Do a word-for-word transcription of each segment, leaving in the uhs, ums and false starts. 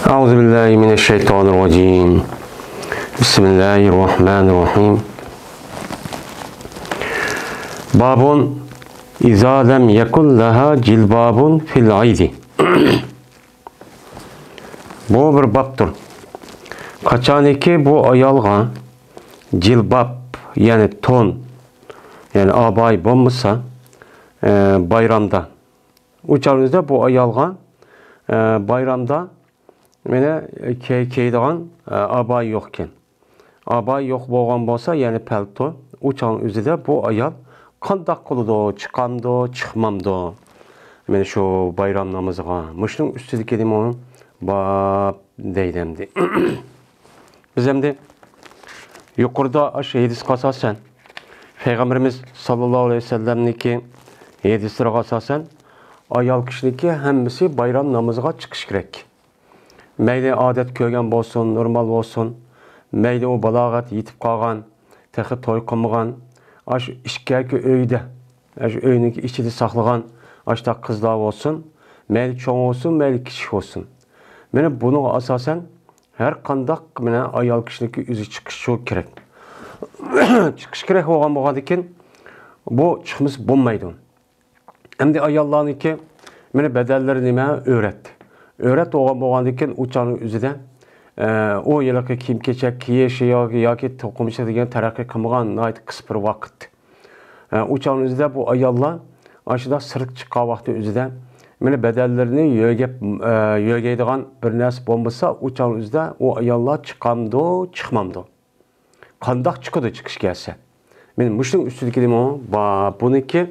أعوذ بالله من الشيطان الرجيم. بسم الله الرحمن الرحيم. باب إذا لم يكن لها جلباب في العيد. بۇ بىر بابتۇر. قاچانكى بۇ ئايالغا جىلباب، يەنى تون، يەنى ئابايا بولمىسا، ئە، بايرامدا، ئۇ چاغدا بۇ ئايالغا، ئە، بايرامدا مانا كىي-، كىيىدىغان، ئە، ئابايا يوقكەن. ئابايا يوق بولغان بولسا، يەنى پەلتو، ئۇ چاغنىڭ ئۆزىدە بۇ ئايال قانداق قىلىدۇ، چىقامدۇ، چىقمامدۇ؟ مانا شۇ بايرام نامىزىغا. مۇشۇنىڭ ئۈستىدىكى نېمە باب دەيدۇ ئەمدى. بىز ئەمدى يۇقىرىدا ئاشۇ ھەدىسكە ئاساسەن، پەيغەمبىرىمىز ساللاللاھۇ ئەلەيھى ۋەسەللەمنىڭكى ھەدىسلىرىگە ئاساسەن، ئايال كىشىنىڭكى ھەممىسى بايرام نامىزىغا چىقىشى كېرەك. مەيلى ئادەت كۆرگەن بولسۇن، نورمال بولسۇن، مەيلى ئۇ بالاغەت يېتىپ قالغان، تېخى توي قىلمىغان، ئاشۇ ئىككى ئۆيدە، ئاشۇ ئۆينىڭ ئىچىدە ساقلىغان ئاشۇنداق قىزلار بولسۇن، مەيلى چوڭ بولسۇن، مەيلى كىچىك بولسۇن. مانا بۇنىڭغا ئاساسەن، ھەر قانداق مانا ئايال كىشىنىڭكى ئۆزى چىقىشى كېرەك. چىقىشى كېرەك بولغان بولغاندىكىن، بۇ چىقمىسا بولمايدۇ. ئەمدى ئاياللارنىڭكى مانا بەدەنلىرى نېمە؟ ئۆرەت. ئۆرەت بولغان بولغاندىكىن ئۇ چاغنىڭ ئۆزىدە، ئە، ئۇ ھېلىقى كىيىم-كېچەك كىيىش ياكى، ياكى توقۇمىچىلىق دېگەن تەرەققىي قىلمىغان ناھايىتى قىسقا بىر ۋاقىت. ئە، ئۇ چاغنىڭ ئۆزىدە بۇ ئاياللار ئاشۇنداق سىرتقا چىققان ۋاقتى ئۆزىدە مانا بەدەنلىرىنى يۆگەپ، ئە، يۆگەيدىغان بىر نەرسە بولمىسا، ئۇ چاغنىڭ ئۆزىدە ئۇ ئاياللار چىقامدۇ، چىقمامدۇ؟ قانداق چىقىدۇ چىقىش كەلسە؟ مانا مۇشۇنىڭ ئۈستىدىكى نېمە بار؟ بۇنىڭكى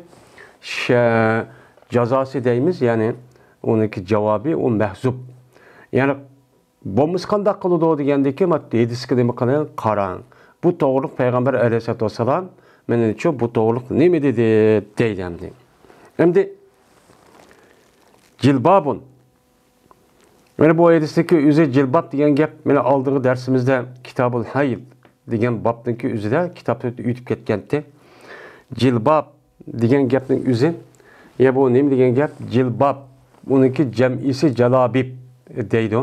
شە-، جازاسى دەيمىز، يەنى ئۇنىڭكى جاۋابى ئۇ مەھزۇپ. يەنى بولمىسا قانداق قىلىدۇ دېگەندىكى، مانا ھەدىسكە نېمە قىلىڭ؟ قاراڭ. بۇ توغرۇلۇق پەيغەمبەر ئەلەيھىسسالاتۇ ۋەسسالام مانا شۇ بۇ توغرۇلۇق نېمە دېدى دەيدۇ ئەمدى. ئەمدى جىلبابۇن. مانا بۇ ھەدىستىكى ئۆزى جىلباب دېگەن گەپ، مانا ئالدىنقى دەرسىمىزدە كىتابۇل ھەيز دېگەن بابنىڭكى ئۆزىدە كىتابتا ئۆتۈپ كەتكەنتى. جىلباب دېگەن گەپنىڭ ئۆزى، يا بۇ نېمە دېگەن گەپ؟ جىلباب، ئۇنىڭكى جەمئىسى جالابىب دەيدۇ.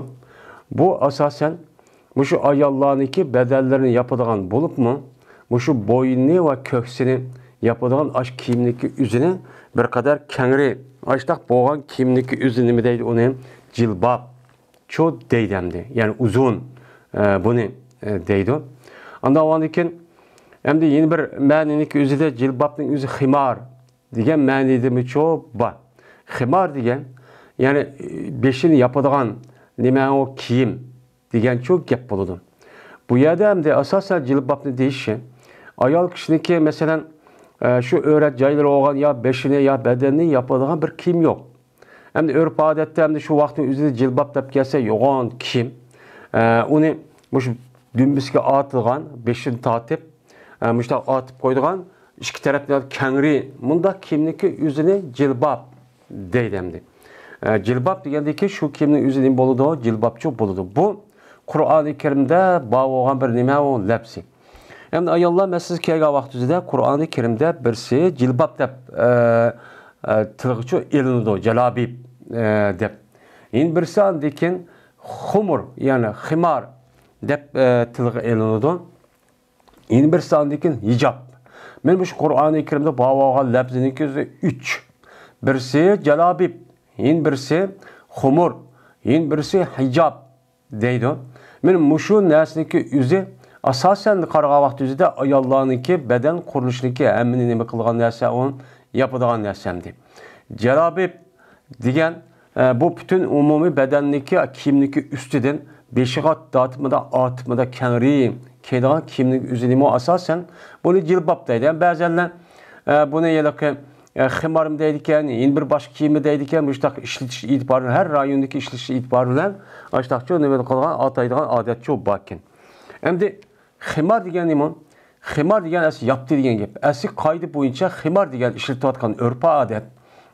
بۇ ئاساسەن مۇشۇ ئاياللارنىڭكى بەدەنلىرىنى ياپىدىغان بولۇپمۇ، مۇشۇ بوينىنى ۋە كۆكسىنى ياپىدىغان ئاش كىيىمنىڭكى ئۆزىنى بىر قەدەر كەڭرى، ئاشتاق بولغان كىيىمنىڭكى ئۆزى نېمە دەيدۇ ئۇنى؟ جىلباب چۇ دەيدۇ ئەمدى. يەنى ئۇزۇن، ئە، بۇنى، ئە، دەيدۇ. ئاندىن ئاندىن كېيىن ئەمدى يەنە بىر مەنىنىڭكى ئۆزىدە جىلبابنىڭ ئۆزى خىمار دېگەن مەنىدىمۇ چۇ بار. خىمار دېگەن، يەنى، ئە، بېشىنى ياپىدىغان نېمە ئۇ كىيىم دېگەنچۇ گەپ بولىدۇ. بۇ يەردە ئەمدى ئاساسەن جىلبابنى دېيىشى، ئايال كىشىنىڭكى، مەسىلەن، ئە، شۇ ئۆرەت جايلىرى بولغان يا بېشىنى، يا بەدەننى ياپىدىغان بىر كىيىم يوق. ئەمدى ئۆرپ-ئادەتتە ئەمدى شۇ ۋاقىتنىڭ ئۆزىدە جىلباب دەپ كەلسە يوغان كىيىم، ئە، ئۇنى مۇشۇ دۈمبىسىگە ئارتىدىغان، بېشىنى تارتىپ، ئە، مۇشۇنداق ئارتىپ قويىدىغان، ئىككى تەرەپتىن كەڭرى، مۇنداق كىيىمنىڭكى ئۆزىنى جىلباب دەيدۇ ئەمدى. ئە، جىلباب دېگەندىكى شۇ كىيىمنىڭ ئۆزى نېمە بولىدۇ؟ جىلبابچۇ بولىدۇ. بۇ قۇرئانى كەرىمدە بار بولغان بىر نېمە ئۇ لەپزى. ئەمدى ئاياللار، مەن سىزگە كەلگەن ۋاقىت ئۆزىدە قۇرئانى كەرىمدە بىرسى جىلباب دەپ، ئە، ئە، تىلغىچۇ ئېلىنىدۇ، جالابىب، ئە، دەپ. يەنە بىرسى ئاندىن كېيىن خۇمۇر، يەنى خىمار دەپ، ئە، تىلغا ئېلىنىدۇ. يەنە بىرسى ئاندىن كېيىن ھىجاب. مەن مۇشۇ قۇرئانى كەرىمدە بار بولغان لەپزىنىڭكى ئۆزى ئۈچ. بىرسى جالابىب، يەنە بىرسى خۇمۇر، يەنە بىرسى ھىجاب دەيدۇ. مەن مۇشۇ نەرسىنىڭكى ئۆزى ئاساسەن قارىغان ۋاقىت ئۆزىدە ئاياللارنىڭكى بەدەن قۇرۇلۇشىنىڭكى ھەممىنى نېمە قىلغان نەرسە، ئۇنى ياپىدىغان نەرسە ئەمدى. جالابىب دېگەن، ئە، بۇ پۈتۈن ئومۇمىي بەدەننىڭكى كىيىمنىڭكى ئۈستىدىن بېشىغا تارتىپ مۇنداق ئارتىپ مۇنداق كەڭرى كىيىدىغان كىيىمنىڭ ئۆزى نېمە ئاساسەن؟ بۇنى جىلباب دەيدۇ. بەزەنلەر، ئە، بۇنى ھېلىقى، ئە، خىمارمۇ دەيدىكەن، يەنە بىر باشقا كىيىممۇ دەيدىكەن. مۇشۇنداق ئىشلىتىش ئېتىبارى بىلەن، ھەر رايوندىكى ئىشلىتىش ئېتىبارى بىلەن ئاشۇنداقچۇ نېمە قىلغان، ئاتايدىغان ئادەتچۇ باركەن. ئەمدى خىمار دېگەن نېمە؟ خىمار دېگەن ئەسلى ياپتى دېگەن گەپ. ئەسلى قائىدە بويىچە خىمار دېگەن ئىشلىتىۋاتقان ئۆرپ-ئادەت،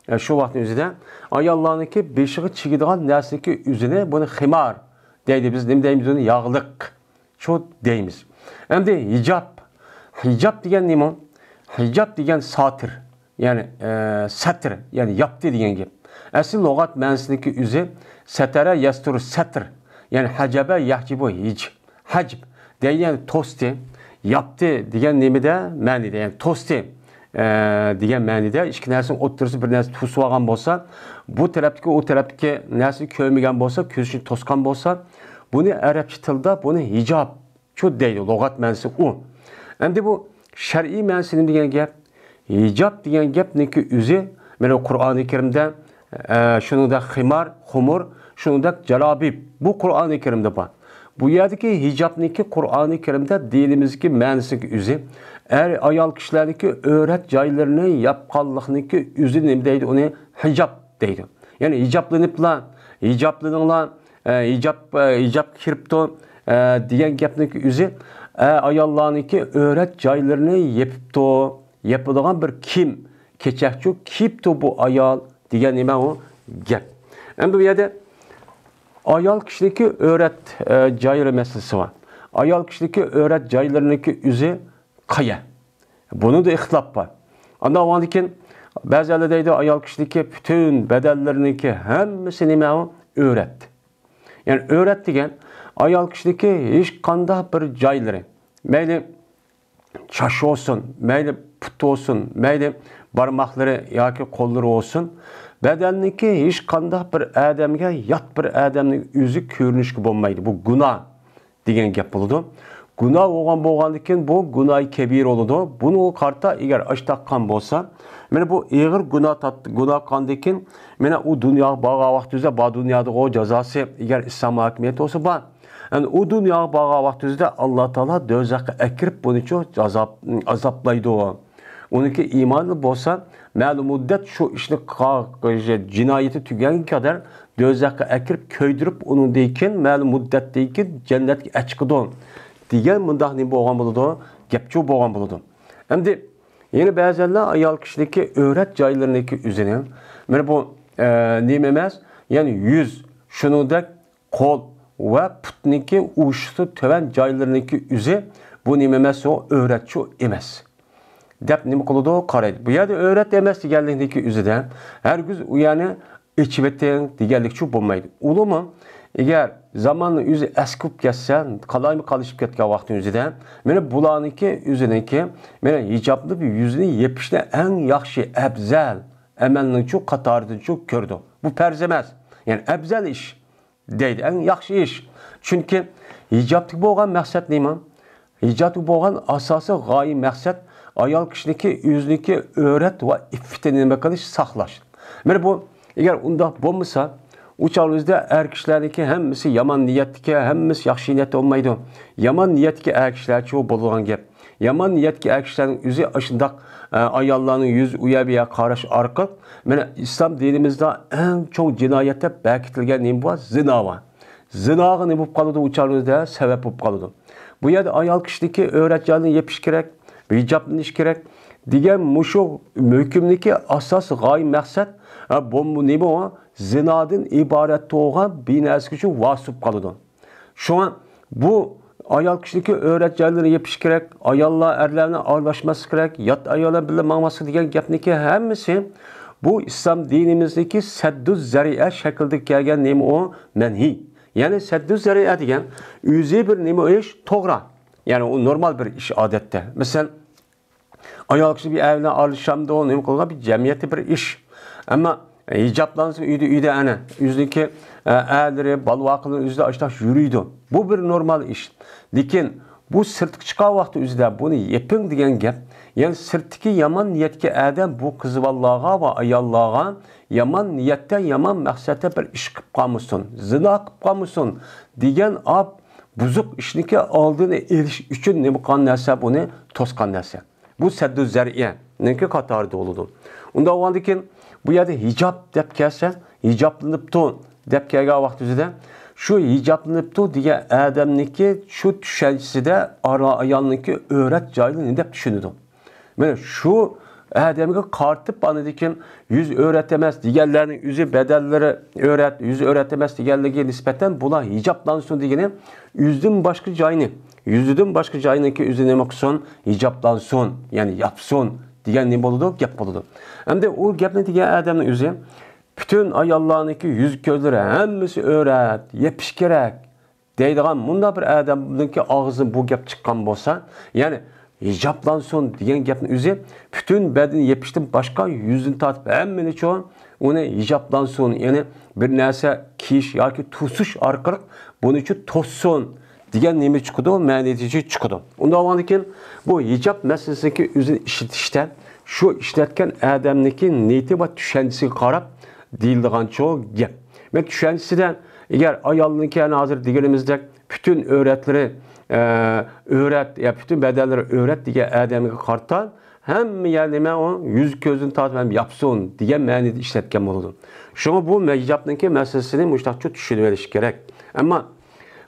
ئە، شۇ ۋاقىتنىڭ ئۆزىدە ئاياللارنىڭكى بېشىغا چىگىدىغان نەرسىنىڭكى ئۆزىنى بۇنى خىمار دەيدۇ. بىز نېمە دەيمىز ئۇنى؟ ياغلىق شۇ دەيمىز. ئەمدى ھىجاب. ھىجاب دېگەن نېمە؟ ھىجاب دېگەن ساتىر. يەنى، ئە، سەتىر، يەنى ياپتى دېگەن گەپ. ئەسلى لۇغەت مەنىسىنىڭكى ئۆزى سەتەرە يەستۇرۇ سەتىر، يەنى ھەجەبە يەھجىبۇ ھىج-، ھەجب دېگەن توستى، ياپتى دېگەن نېمىدە؟ مەنىدە، يەنى توستى، ئە، دېگەن مەنىدە ئىككى نەرسىنىڭ ئوتتۇرىسى بىر نەرسە توسۇۋالغان بولسا، بۇ تەرەپتىكى ئۇ تەرەپتىكى نەرسىنى كۆرمىگەن بولسا، كۆزىنى توسقان بولسا، بۇنى ئەرەبچە تىلدا بۇنى ھىجاب چۇ دەيدۇ، لۇغەت مەنىسى ئۇ. ئەمدى بۇ شەرئىي مەنىسى نېمە دېگەن گەپ؟ ھىجاب دېگەن گەپنىڭكى ئۆزى، مانا قۇرئانى كەرىمدە، ئە، شۇنىڭدەك خىمار، خۇمۇر، شۇنىڭدەك جالابىب. بۇ قۇرئانى كەرىمدە بار. بۇ يەردىكى ھىجابنىڭكى قۇرئانى كەرىمدە دىنىمىزدىكى مەنىسىنىڭكى ئۆزى، ئەر، ئايال كىشىلەرنىڭكى ئۆرەت جايلىرىنى ياپقانلىقنىڭكى ئۆزى نېمە دەيدۇ؟ ئۇنى ھىجاب دەيدۇ. يەنى ھىجابلىنىپلا، ھىجابلىنىڭلار، ئە، ھىجاب، ئە، ھىجابقا كىرىپتۇ، ئە، دېگەن گەپنىڭكى ئۆزى، ئە، ئاياللارنىڭكى ئۆرەت جايلىرىنى يېپىپتۇ، يېپىدىغان بىر كىيىم، كېچەكچۇ كىيىپتۇ بۇ ئايال دېگەن نېمە ئۇ گەپ. ئەمدى بۇ يەردە ئايال كىشىنىڭكى ئۆرەت، ئە، جايلىرى مەسىلىسى بار. ئايال كىشىنىڭكى ئۆرەت جايلىرىنىڭكى ئۆزى قايە؟ بۇنىڭدا ئىختىلاپ بار. ئاندىن ئاۋۋالدىن كېيىن بەزىلەر دەيدۇ، ئايال كىشىنىڭكى پۈتۈن بەدەنلىرىنىڭكى ھەممىسى نېمە ئۇ؟ ئۆرەت. يەنى ئۆرەت دېگەن ئايال كىشىنىڭكى ھېچقانداق بىر جايلىرى، مەيلى چاچ بولسۇن، مەيلى پۇت بولسۇن، مەيلى بارماقلىرى ياكى قوللىرى بولسۇن، بەدەننىڭكى ھېچقانداق بىر ئادەمگە، يات بىر ئادەمنىڭ ئۆزى كۆرۈنۈشكە بولمايدۇ. بۇ گۇناھ دېگەن گەپ بولىدۇ. گۇناھ بولغان بولغاندىن كېيىن بۇ گۇناھى كەبىرە بولىدۇ. بۇنىڭغا قارىتا ئەگەر ئاشتاق قىلغان بولسا، مانا بۇ ئېغىر گۇناھ تارت-، گۇناھ قىلغاندىن كېيىن، مانا ئۇ دۇنياغا بارغان ۋاقتىدا بار دۇنيادىغۇ جازاسى، ئەگەر ئىسلام ھاكىمىيەت بولسا بار. ئەمدى ئۇ دۇنياغا بارغان ۋاقتىدا ئاللا تائالا دوزاخقا ئەكىرىپ بۇنىچۇ جازا-، ئازابلايدۇ. ئۇنىڭكى ئىمانى بولسا، مەلۇم مۇددەت شۇ ئىشنى قا-، جىنايىتى تۈگەنگە قەدەر دوزاخقا ئەكىرىپ كۆيدۈرۈپ، ئۇنىڭدىن كېيىن مەلۇم مۇددەتتىن كېيىن جەننەتكە ئەچىقىدۇ دېگەن مۇنداق نېمە بولغان بولىدۇ؟ گەپچۇ بولغان بولىدۇ. ئەمدى يەنە بەزەنلەر ئايال كىشىنىڭكى ئۆرەت جايلىرىنىڭكى ئۆزىنى، مانا بۇ، ئە، نېمە ئەمەس، يەنى يۈز، شۇنىڭدەك قول ۋە پۇتنىڭكى ئۇشتۇ تۆۋەن جايلىرىنىڭكى ئۆزى بۇ نېمە ئەمەس، ئۇ ئۆرەتچۇ ئەمەس دەپ نېمە قىلىدۇ؟ قارايدۇ. بۇ يەردە ئۆرەت ئەمەس دېگەنلىكنىڭكى ئۆزىدە ھەرگىز ئۇ يەرنى ئېچىۋېتىڭ دېگەنلىكچۇ بولمايدۇ. ئۇلىمۇ ئەگەر زاماننىڭ ئۆزى ئەسكى بولۇپ كەتسە، قالايمىقانلىشىپ كەتكەن ۋاقىتنىڭ ئۆزىدە، مانا بۇلارنىڭكى ئۆزىنىڭكى، مانا ھىجابنى يۈزىنى يېپىشنى ئەڭ ياخشى، ئەپزەل ئەمەلنىڭچۇ قاتارىدىنچۇ كۆرىدۇ. بۇ پەرز ئەمەس، يەنى ئەپزەل ئىش دەيدۇ، ئەڭ ياخشى ئىش. چۈنكى ھىجابتىكى بولغان مەقسەت نېمە؟ ھىجابتىكى بولغان ئاساسىي غايە مەقسەت ئايال كىشىنىڭكى ئۆزىنىڭكى ئۆرەت ۋە ئىپپىتىنى نېمە قىلىش، ساقلاش. مانا بۇ، ئەگەر ئۇنداق بولمىسا، ئۇ چاغىمىزدا ئەر كىشىلەرنىڭكى ھەممىسى يامان نىيەتتىكى، ھەممىسى ياخشى نىيەتتە بولمايدۇ. يامان نىيەتتىكى ئەر كىشىلەرچۇ بولىدىغان گەپ. يامان نىيەتتىكى ئەر كىشىلەرنىڭ ئۆزى ئاشۇنداق، ئە، ئاياللارنىڭ يۈز ئۇ يەر بۇ يەرگە قاراش ئارقىلىق، مانا ئىسلام دىنىمىزدا ئەڭ چوڭ جىنايەت دەپ بەكىتىلگەن نېمە بار؟ زىنا بار. زىناغا نېمە بولۇپ قالىدۇ؟ ئۇ چاغدا سەۋەب بولۇپ قالىدۇ. بۇ يەردە ئايال كىشىنىڭكى ئۆرەت جايىنى يېپىش كېرەك، ھىجابلىنىش كېرەك دېگەن مۇشۇ ھۆكۈمدىكى ئاساسىي غايە مەقسەت، ھە، بۇ نېمە ئۇ؟ زىنادىن ئىبارەت بولغان بىر نەرسە ئۈچۈن ۋاسىتە بولۇپ قالىدۇ. شۇڭا بۇ ئايال كىشىنىڭكى ئۆرەت جايلىرىنى يېپىش كېرەك، ئاياللار ئەرلەرنى ئارىلاشماسلىق كېرەك، يات ئاياللار بىلەن ماڭماسلىق دېگەن گەپنىكى ھەممىسى بۇ ئىسلام دىنىمىزدىكى سەددۇ زەرىئە شەكلىدە كەلگەن نېمە ئۇ؟ مەنھىي. يەنى سەددۇ زەرىئە دېگەن ئۆزى بىر نېمە ئىش؟ توغرا. يەنى ئۇ نورمال بىر ئىش ئادەتتە. مەسىلەن، ئايال كىشى بىر ئەر بىلەن ئارىلىشامدۇ، نېمە قىلغان بىر جەمئىيەتتە بىر ئىش. ئەمما ھىجابلانسا ئۆيدە، ئۆيدە ئەنە ئۆزىنىڭكى، ئە، ئەرلىرى، بالا-ۋاقىلىرى ئۆزىدە ئاشتاق يۈرىدۇ. بۇ بىر نورمال ئىش. لېكىن بۇ سىرتقا چىققان ۋاقتى ئۆزىدە بۇنى يېپىڭ دېگەن گەپ. يەنى سىرتتىكى يامان نىيەتكە ئادەم بۇ قىز بالىلارغا ۋە ئاياللارغا يامان نىيەتتە، يامان مەقسەتتە بىر ئىش قىلىپ قالمىسۇن، زىنا قىلىپ قالمىسۇن دېگەن ئاپ بۇزۇق ئىشنىكى ئالدىنى ئېلىش ئۈچۈن نېمە قىلغان نەرسە، بۇنى توسقان نەرسە. بۇ سەددۇ زەرىئەنىڭكى قاتارىدا بولىدۇ. ئۇنداق بولغاندىن كېيىن بۇ يەردە ھىجاب دەپ كەلسە، ھىجابلىنىپتۇ دەپ كەلگەن ۋاقتىمىزدا، شۇ ھىجابلىنىپتۇ دېگەن ئادەمنىڭكى شۇ چۈشەنچىسىدە ئارا ئايالنىڭكى ئۆرەت جايىنى نېمە دەپ چۈشىنىدۇ؟ مانا شۇ ئادەمگە قارىتىپ، ئاندىن كېيىن يۈز ئۆرەت ئەمەس دېگەنلەرنىڭ ئۆزى بەدەنلىرى ئۆرەت، يۈز ئۆرەت ئەمەس دېگەنلىكىگە نىسبەتەن بۇلار ھىجابلانسۇن دېگىنى، يۈزدىن باشقا جاينى، يۈزىدىن باشقا جاينىڭكى ئۆزى نېمە قىلسۇن؟ ھىجابلانسۇن، يەنى ياپسۇن دېگەن نېمە بولىدۇ؟ گەپ بولىدۇ. ئەمدى ئۇ گەپنى دېگەن ئادەمنىڭ ئۆزى پۈتۈن ئاياللارنىڭكى يۈز-كۆزلىرى ھەممىسى ئۆرەت، يېپىش كېرەك. دەيدىغان مۇنداق بىر ئادەمنىڭكى ئاغزىدىن بۇ گەپ چىققان بولسا، يەنى ھىجابلانسۇن دېگەن گەپنىڭ ئۆزى پۈتۈن بەدىنى يېپىشتىن باشقا يۈزىنى تارتىپ ھەممىنىچۇ ئۇنى ھىجابلانسۇن، يەنى بىر نەرسە كىيىش ياكى توسۇش ئارقىلىق بۇنىچۇ توسسۇن دېگەن نېمە چىقىدۇ؟ مەنىسى چىقىدۇ. ئۇنداق بولغاندىكىن بۇ ھىجاب مەسىلىسىنىڭكى ئۆزىنى ئىشلىتىشتە شۇ ئىشلەتكەن ئادەمنىڭكى نىيىتى ۋە چۈشەنچىسىگە قاراپ دېيىلىدىغانچۇ گەپ. مەن چۈشەنچىسىدە، ئەگەر ئايالنىڭكى، يەنى ھازىر دېگىنىمىزدەك پۈتۈن ئۆرەتلىرى، ئە، ئۆرەت، يا پۈتۈن بەدەنلىرى ئۆرەت دېگەن ئادەمگە قارىتا ھەممە يەر نېمە ئۇ يۈز كۆزىنى تارتىپ ھەم ياپسۇن دېگەن مەنىدە ئىشلەتكەن بولىدۇ. شۇڭا بۇ ھىجابنىڭكى مەسىلىسىنى مۇشۇنداقچە چۈشىنىۋېلىش كېرەك. ئەمما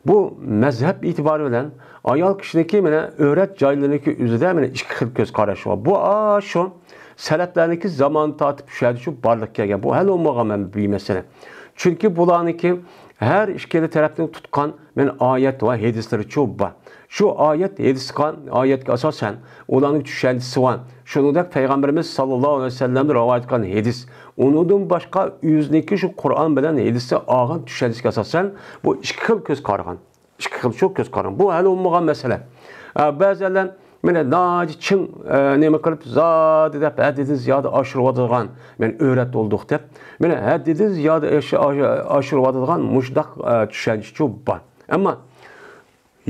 بۇ مەزھەپ ئېتىبارى بىلەن ئايال كىشىنىڭكى مانا ئۆرەت جايلىرىنىڭكى ئۆزىدە مانا ئىككى خىل كۆز قاراش بار. بۇ ئاشۇ سەلەپلەرنىڭكى زامانى تارتىپ شۇ يەردە شۇ بارلىققا كەلگەن. بۇ ھەل بولمىغان بىر مەسىلە. چۈنكى بۇلارنىڭكى ھەر ئىككىلا تەرەپنىڭ تۇتقان مانا ئايەت ۋە ھەدىسلىرىچۇ بار. شۇ ئايەت ھەدىسقا، ئايەتكە ئاساسەن ئۇلارنىڭ چۈشەنچىسى بار. شۇنىڭدەك پەيغەمبىرىمىز ساللاللاھۇ ئەلەيھى ۋەسەللەمدىن رىۋايەت قىلغان ھەدىس. ئۇنىڭدىن باشقا ئۆزىنىڭكى شۇ قۇرئان بىلەن ھەدىستىن ئالغان چۈشەنچىسىگە ئاساسەن بۇ ئىككى خىل كۆز قارىغان. ئىككى خىل شۇ كۆز قارىغان. بۇ ھەل بولمىغان مەسىلە. ئە، بەزىلەر مانا ناھايىتى چىڭ، ئە، نېمە قىلىپ زادى دەپ ھەددىدىن زىيادە ئاشۇرۇۋاتىدىغان، مانا ئۆرەت بولدۇق دەپ، مانا ھەددىدىن زىيادە ئاش-، ئاش-، ئاشۇرۇۋاتىدىغان مۇشۇنداق، ئە، چۈشەنچىچۇ بار. ئەمما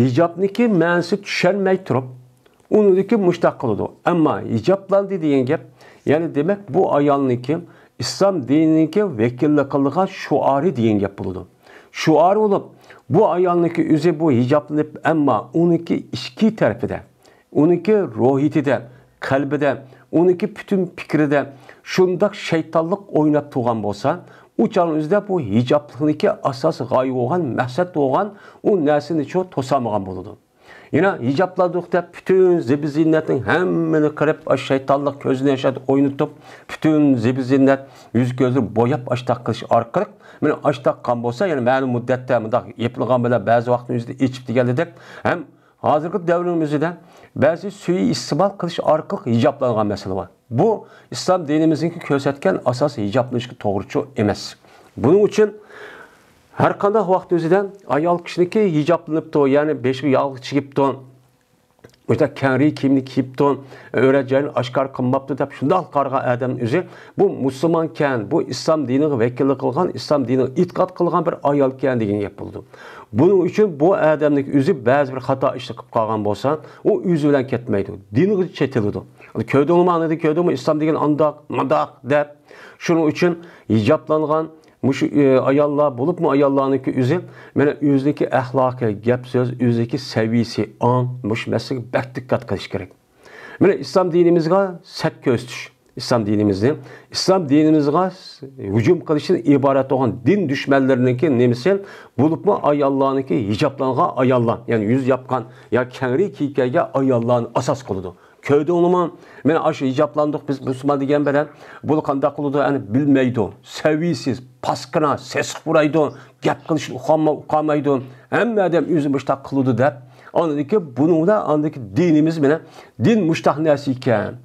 ھىجابنىڭكى مەنىسى چۈشەنمەي تۇرۇپ، ئۇنىڭدىكى مۇشتاق قىلىدۇ. ئەمما ھىجابلاندى دېگەن گەپ، يەنى دېمەك، بۇ ئايالنىڭكى ئىسلام دىنىنىڭكى ۋەكىللىك قىلىدىغان شوئارى دېگەن گەپ بولىدۇ. شوئار بولۇپ، بۇ ئايالنىڭكى ئۆزى بۇ ھىجابلىنىپ، ئەمما ئۇنىڭكى ئىچكى تەرىپىدە، ئۇنىڭكى روھىيىتىدە، قەلبىدە، ئۇنىڭكى پۈتۈن پىكرىدە شۇنداق شەيتانلىق ئويناپ تۇرغان بولسا، ئۇ چاغنىڭ ئۆزىدە بۇ ھىجابلىقنىڭكى ئاساسىي غايە بولغان، مەقسەت بولغان ئۇ نەرسىنىچۇ توسالمىغان بولىدۇ. يەنە ھىجابلاندۇق دەپ پۈتۈن زىبۇ زىننەتنىڭ ھەممىنى قىرىپ، ئاشۇ شەيتانلىق كۆزىنى ياشارتىپ ئوينىتىپ، پۈتۈن زىبۇ زىننەت يۈز كۆزلىرى بوياپ ئاشتاق قىلىش ئارقىلىق، مانا ئاشتاق قىلغان بولسا، يەنە مەلۇم مۇددەتتە مۇنداق يېپىلغان بىلەن بەزى ۋاقىتنىڭ ئۆزىدە ئېچىپ دېگەنلىدەك ھەم ھازىرقى دەۋرنىڭ ئۆزىدە بەزى سۈيى ئىستېمال قىلىش ئارقىلىق ھىجابلانغان مەسىلە بار. بۇ ئىسلام دىنىمىزنىڭكى كۆرسەتكەن ئاساسىي ھىجابلىنىشقا توغرىچۇ ئەمەس. بۇنىڭ ئۈچۈن ھەر قانداق ۋاقىت ئۆزىدە ئايال كىشىنىڭكى ھىجابلىنىپتۇ، يەنى بېشىغا ياغلىق چىگىپتۇ، مۇشۇنداق كەڭرى كىيىمنى كىيىپتۇ، ئۆرە جايىنى ئاشكارا قىلماپتۇ دەپ شۇنداق قارىغان ئادەمنىڭ ئۆزى بۇ مۇسۇلمانكەن، بۇ ئىسلام دىنىغا ۋەكىللىك قىلغان، ئىسلام دىنىغا ئېتىقاد قىلغان بىر ئايالكەن دېگەن گەپ بولىدۇ. بۇنىڭ ئۈچۈن بۇ ئادەمنىڭ ئۆزى بەزى بىر خاتا ئىشنى قىلىپ قالغان بولسا، ئۇ ئۆزى بىلەن كەتمەيدۇ، دىنىغا چېتىلىدۇ. كۆردۈڭمۇ، ئاندىن كۆردۈڭمۇ، ئىسلام دېگەن ئانداق، مۇنداق دەپ. شۇنىڭ ئۈچۈن ھىجابلانغان مۇشۇ، ئە، ئاياللار، بولۇپمۇ ئاياللارنىڭكى ئۆزى، مانا، ئۆزىنىڭكى ئەخلاقى، گەپ سۆز، ئۆزىنىڭكى سەۋىيىسى، ئاڭ، مۇشۇ مەسىلىگە بەك دىققەت قىلىش كېرەك. مانا، ئىسلام دىنىمىزغا سەت كۆرسىتىش، ئىسلام دىنىمىزنى، ئىسلام دىنىمىزغا ھۇجۇم قىلىشتىن ئىبارەت بولغان دىن دۈشمەنلىرىنىڭكى نېمىسى، بولۇپمۇ ئاياللارنىڭكى ھىجابلانغان ئاياللار، يەنى يۈز ياپقان يا كەڭرى كىيىپ كەلگەن ئاياللارنى ئاساس قىلىدۇ. كۆردۈڭلىمۇ؟ مانا ئاشۇ ھىجابلاندۇق بىز مۇسۇلمان دېگەن بىلەن، بۇ قانداق قىلىدۇ؟ ئەنە بىلمەيدۇ. سەۋىيسىز، پاسكىنا، سېسىق پۇرايدۇ، گەپ قىلىشنى ئۇقالمايدۇ. ھەممە ئادەم ئۆزى مۇشتاق قىلىدۇ دەپ. ئاندىن كېيىن بۇنىڭدا ئاندىكى دىنىمىز مانا دىن مۇشتاق نەرسە ئىكەن.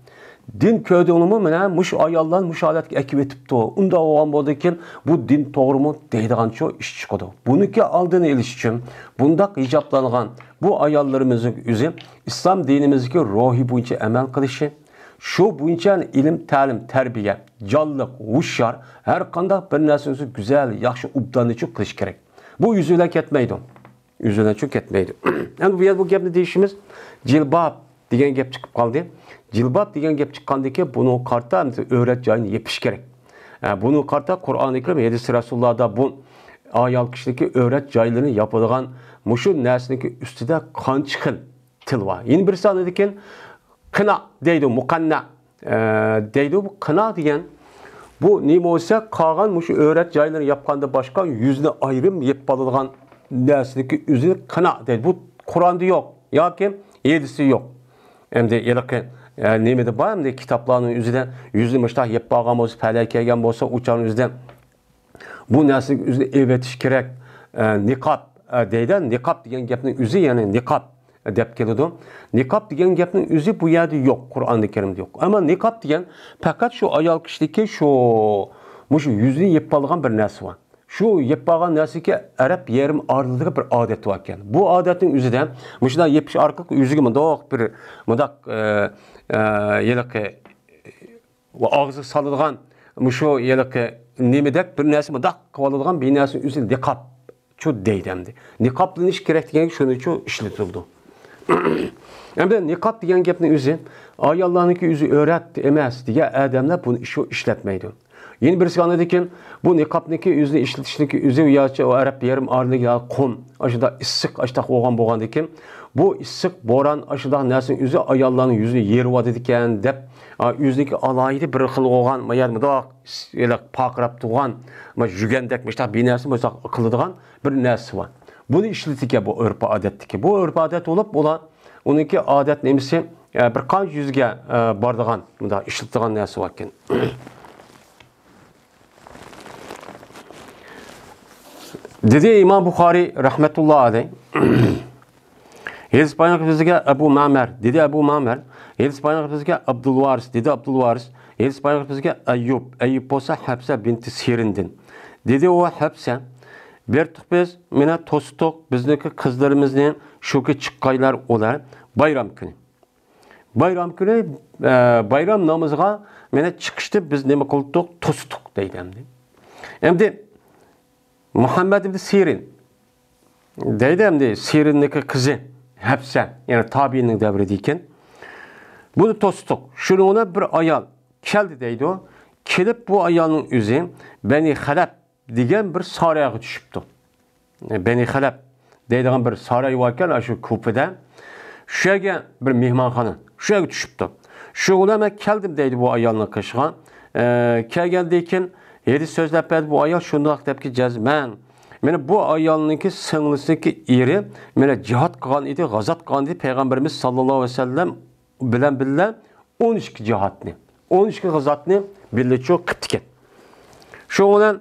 دىن كۆردۈڭلىمۇ؟ مانا مۇشۇ ئاياللارنى مۇشۇ ھالەتكە ئەكىۋېتىپتۇ. ئۇنداق بولغان بولدىكىن بۇ دىن توغرىمۇ دەيدىغانچۇ ئىش چىقىدۇ. بۇنىڭكى ئالدىنى ئېلىش ئۈچۈن بۇنداق ھىجابلانغان بۇ ئاياللىرىمىزنىڭ ئۆزى ئىسلام دىنىمىزدىكى روھى بويىچە ئەمەل قىلىشى، شۇ بويىچە ئىلىم، تەلىم، تەربىيە، جانلىق، ھوشيار، ھەر قانداق بىر نەرسىنى گۈزەل، ياخشى، ئوبدانلىچۇ قىلىش كېرەك. بۇ ئۆزى بىلەن كەتمەيدۇ. ئۆزى بىلەن چۈ كەتمەيدۇ. ئەمدى بۇ يەردە بۇ گەپنى دېيىشىمىز، جىلباب دېگەن گەپ چىقىپ قالدى. جىلباب دېگەن گەپ چىققاندىن كېيىن بۇنىڭغا قارىتا ئۆرەت جايىنى يېپىش كېرەك. ئە، بۇنىڭغا قارىتا قۇرئانى كەرىم، ھەدىسى رەسۇلۇللادا بۇ ئايال كىشىنىڭكى ئۆرەت جايلىرىنى ياپىدىغان مۇشۇ نەرسىنىڭكى ئۈستىدە قانچە خىل تىل بار. يەنە بىرسى ئاندىن كېيىن قىنا دەيدۇ، مۇقەننا، ئە، دەيدۇ. بۇ قىنا دېگەن بۇ نېمە بولسا، قالغان مۇشۇ ئۆرەت جايلىرىنى ياپقاندىن باشقا يۈزنى ئايرىم يېپىپ بولىدىغان نەرسىنىڭكى ئۆزىنى قىنا دەيدۇ. بۇ قۇرئاندا يوق ياكى ھەدىستە يوق. ئەمدى ھېلىقى، ئە، نېمىدە بار، ئەمدى كىتابلارنىڭ ئۆزىدە يۈزنى مۇشۇنداق يېپىپ قالغان بولسا، پەلەي كەلگەن بولسا، ئۇ چاغنىڭ ئۆزىدە بۇ نەرسىنى ئۆزىنى ئېۋېتىش كېرەك. ئە، نىقاب، ئە، دەيدۇ. نىقاب دېگەن گەپنىڭ ئۆزى، يەنى نىقاب دەپ كېلىدۇ. نىقاب دېگەن گەپنىڭ ئۆزى بۇ يەردە يوق، قۇرئانى كەرىمدە يوق. ئەمما نىقاب دېگەن پەقەت شۇ ئايال كىشىدىكى شۇ، مۇشۇ يۈزىنى يېپىپ ئالغان بىر نەرسە بار. شۇ يەپ بارغان نەرسىگە ئەرەب يېرىم ئارىلىدىكى بىر ئادەت باركەن. بۇ ئادەتنىڭ ئۆزىدە مۇشۇنداق يېپىش ئارقىلىق ئۆزىگە مۇنداق بىر، مۇنداق، ئە، ئە، ھېلىقى ئاغزىغا سالىدىغان مۇشۇ ھېلىقى نېمىدەك بىر نەرسە مۇنداق قىلىۋالىدىغان بىر نەرسىنىڭ ئۆزى نىقاب. چۇ دەيدۇ ئەمدى. نىقابلىنىش كېرەك دېگەن شۇنىچۇ ئىشلىتىلىدۇ. ئەمدى نىقاب دېگەن گەپنىڭ ئۆزى ئاياللارنىڭكى ئۆزى ئۆرەت ئەمەس دېگەن ئادەملەر بۇنى شۇ ئىشلەتمەيدۇ. يەنە بىرسى ئاندىن كېيىن بۇ نىقابنىڭكى ئۆزىنى ئىشلىتىشنىڭكى ئۆزى ياچە ئەرەب يېرىم ئارىلىق يا قۇم، ئاشۇنداق ئىسسىق ئاشتاق بولغان بولغاندىن كېيىن، بۇ ئىسسىق بوران ئاشۇنداق نەرسىنىڭ ئۆزى ئاياللارنىڭ يۈزىنى يېرىۋاتىدىكەن دەپ، ئا، ئۆزىنىڭكى ئالاھىدە بىر خىل بولغان، ما يەنە مۇنداق ھېلىقى پارقىراپ تۇرغان، ما يۈگەندەك مۇشتاق بىر نەرسە مۇشتاق قىلىدىغان بىر نەرسە بار. بۇنى ئىشلىتىدىكەن بۇ ئۆرپ ئادەتتىكى. بۇ ئۆرپ ئادەت بولۇپ، ئۇلار ئۇنىڭكى ئادەت نېمىسى، ئە، بىر قانچە يۈزگە، ئە، بارىدىغان، مۇنداق ئىشلىتىدىغان نەرسە باركەن. دېدى ئىمام بۇخارىي رەھمەتۇللا ئەلەيھ. ھەدىس بايان قىلىپ بىزگە ئەبۇ مەمەر، دېدى ئەبۇ مەمەر. ھەدىس بايان قىلىپ بىزگە ئابدۇلۋارىس، دېدى ئابدۇلۋارىس. ھەدىس بايان قىلىپ بىزگە ئەييۇب، ئەييۇب بولسا ھەپسە بىنتى سىرىندىن. دېدى ئۇ ھەپسە، بېرىپتۇق بىز، مانا توستۇق بىزنىڭكى قىزلىرىمىزنى شۇكى چىققايلار ئۇلار بايرام كۈنى. بايرام كۈنى، ئە، بايرام نامىزىغا مانا چىقىشتا بىز نېمە قىلدۇق؟ توستۇق دەيدۇ ئەمدى. ئەمدى مۇھەممەد ئىبن سىرىن دەيدۇ ئەمدى، سىرىننىڭكى قىزى ھەپسە، يەنى تابىئىننىڭ دەۋرىدە ئىكەن. بۇنى توستۇق. شۇنىڭ بىلەن بىر ئايال كەلدى دەيدۇ. كېلىپ بۇ ئايالنىڭ ئۆزى بەنى خەلەپ دېگەن بىر سارايغا چۈشۈپتۇ. بەنى خەلەپ دەيدىغان بىر ساراي باركەن، ئاشۇ كۇفىدە. شۇ يەرگە بىر مېھمانخانا، شۇ يەرگە چۈشۈپتۇ. شۇ بىلەن مەن كەلدىم دەيدۇ بۇ ئايالنىڭ قېشىغا. ئە، كەلگەندىن كېيىن ھەدىس سۆزلەپ بەردى بۇ ئايال، شۇنداق دەپكى جەزمەن. مانا بۇ ئايالنىڭكى سىڭلىسىنىڭكى ئېرى، مانا جىھاد قىلغان ئىدى، غازات قىلغان ئىدى، پەيغەمبىرىمىز ساللاللاھۇ ئەلەيھى ۋەسەللەم بىلەن بىللە ئون ئىككى جىھادنى، ئون ئىككى غازاتنى بىللە چۇ قىپتىكەن. شۇ بىلەن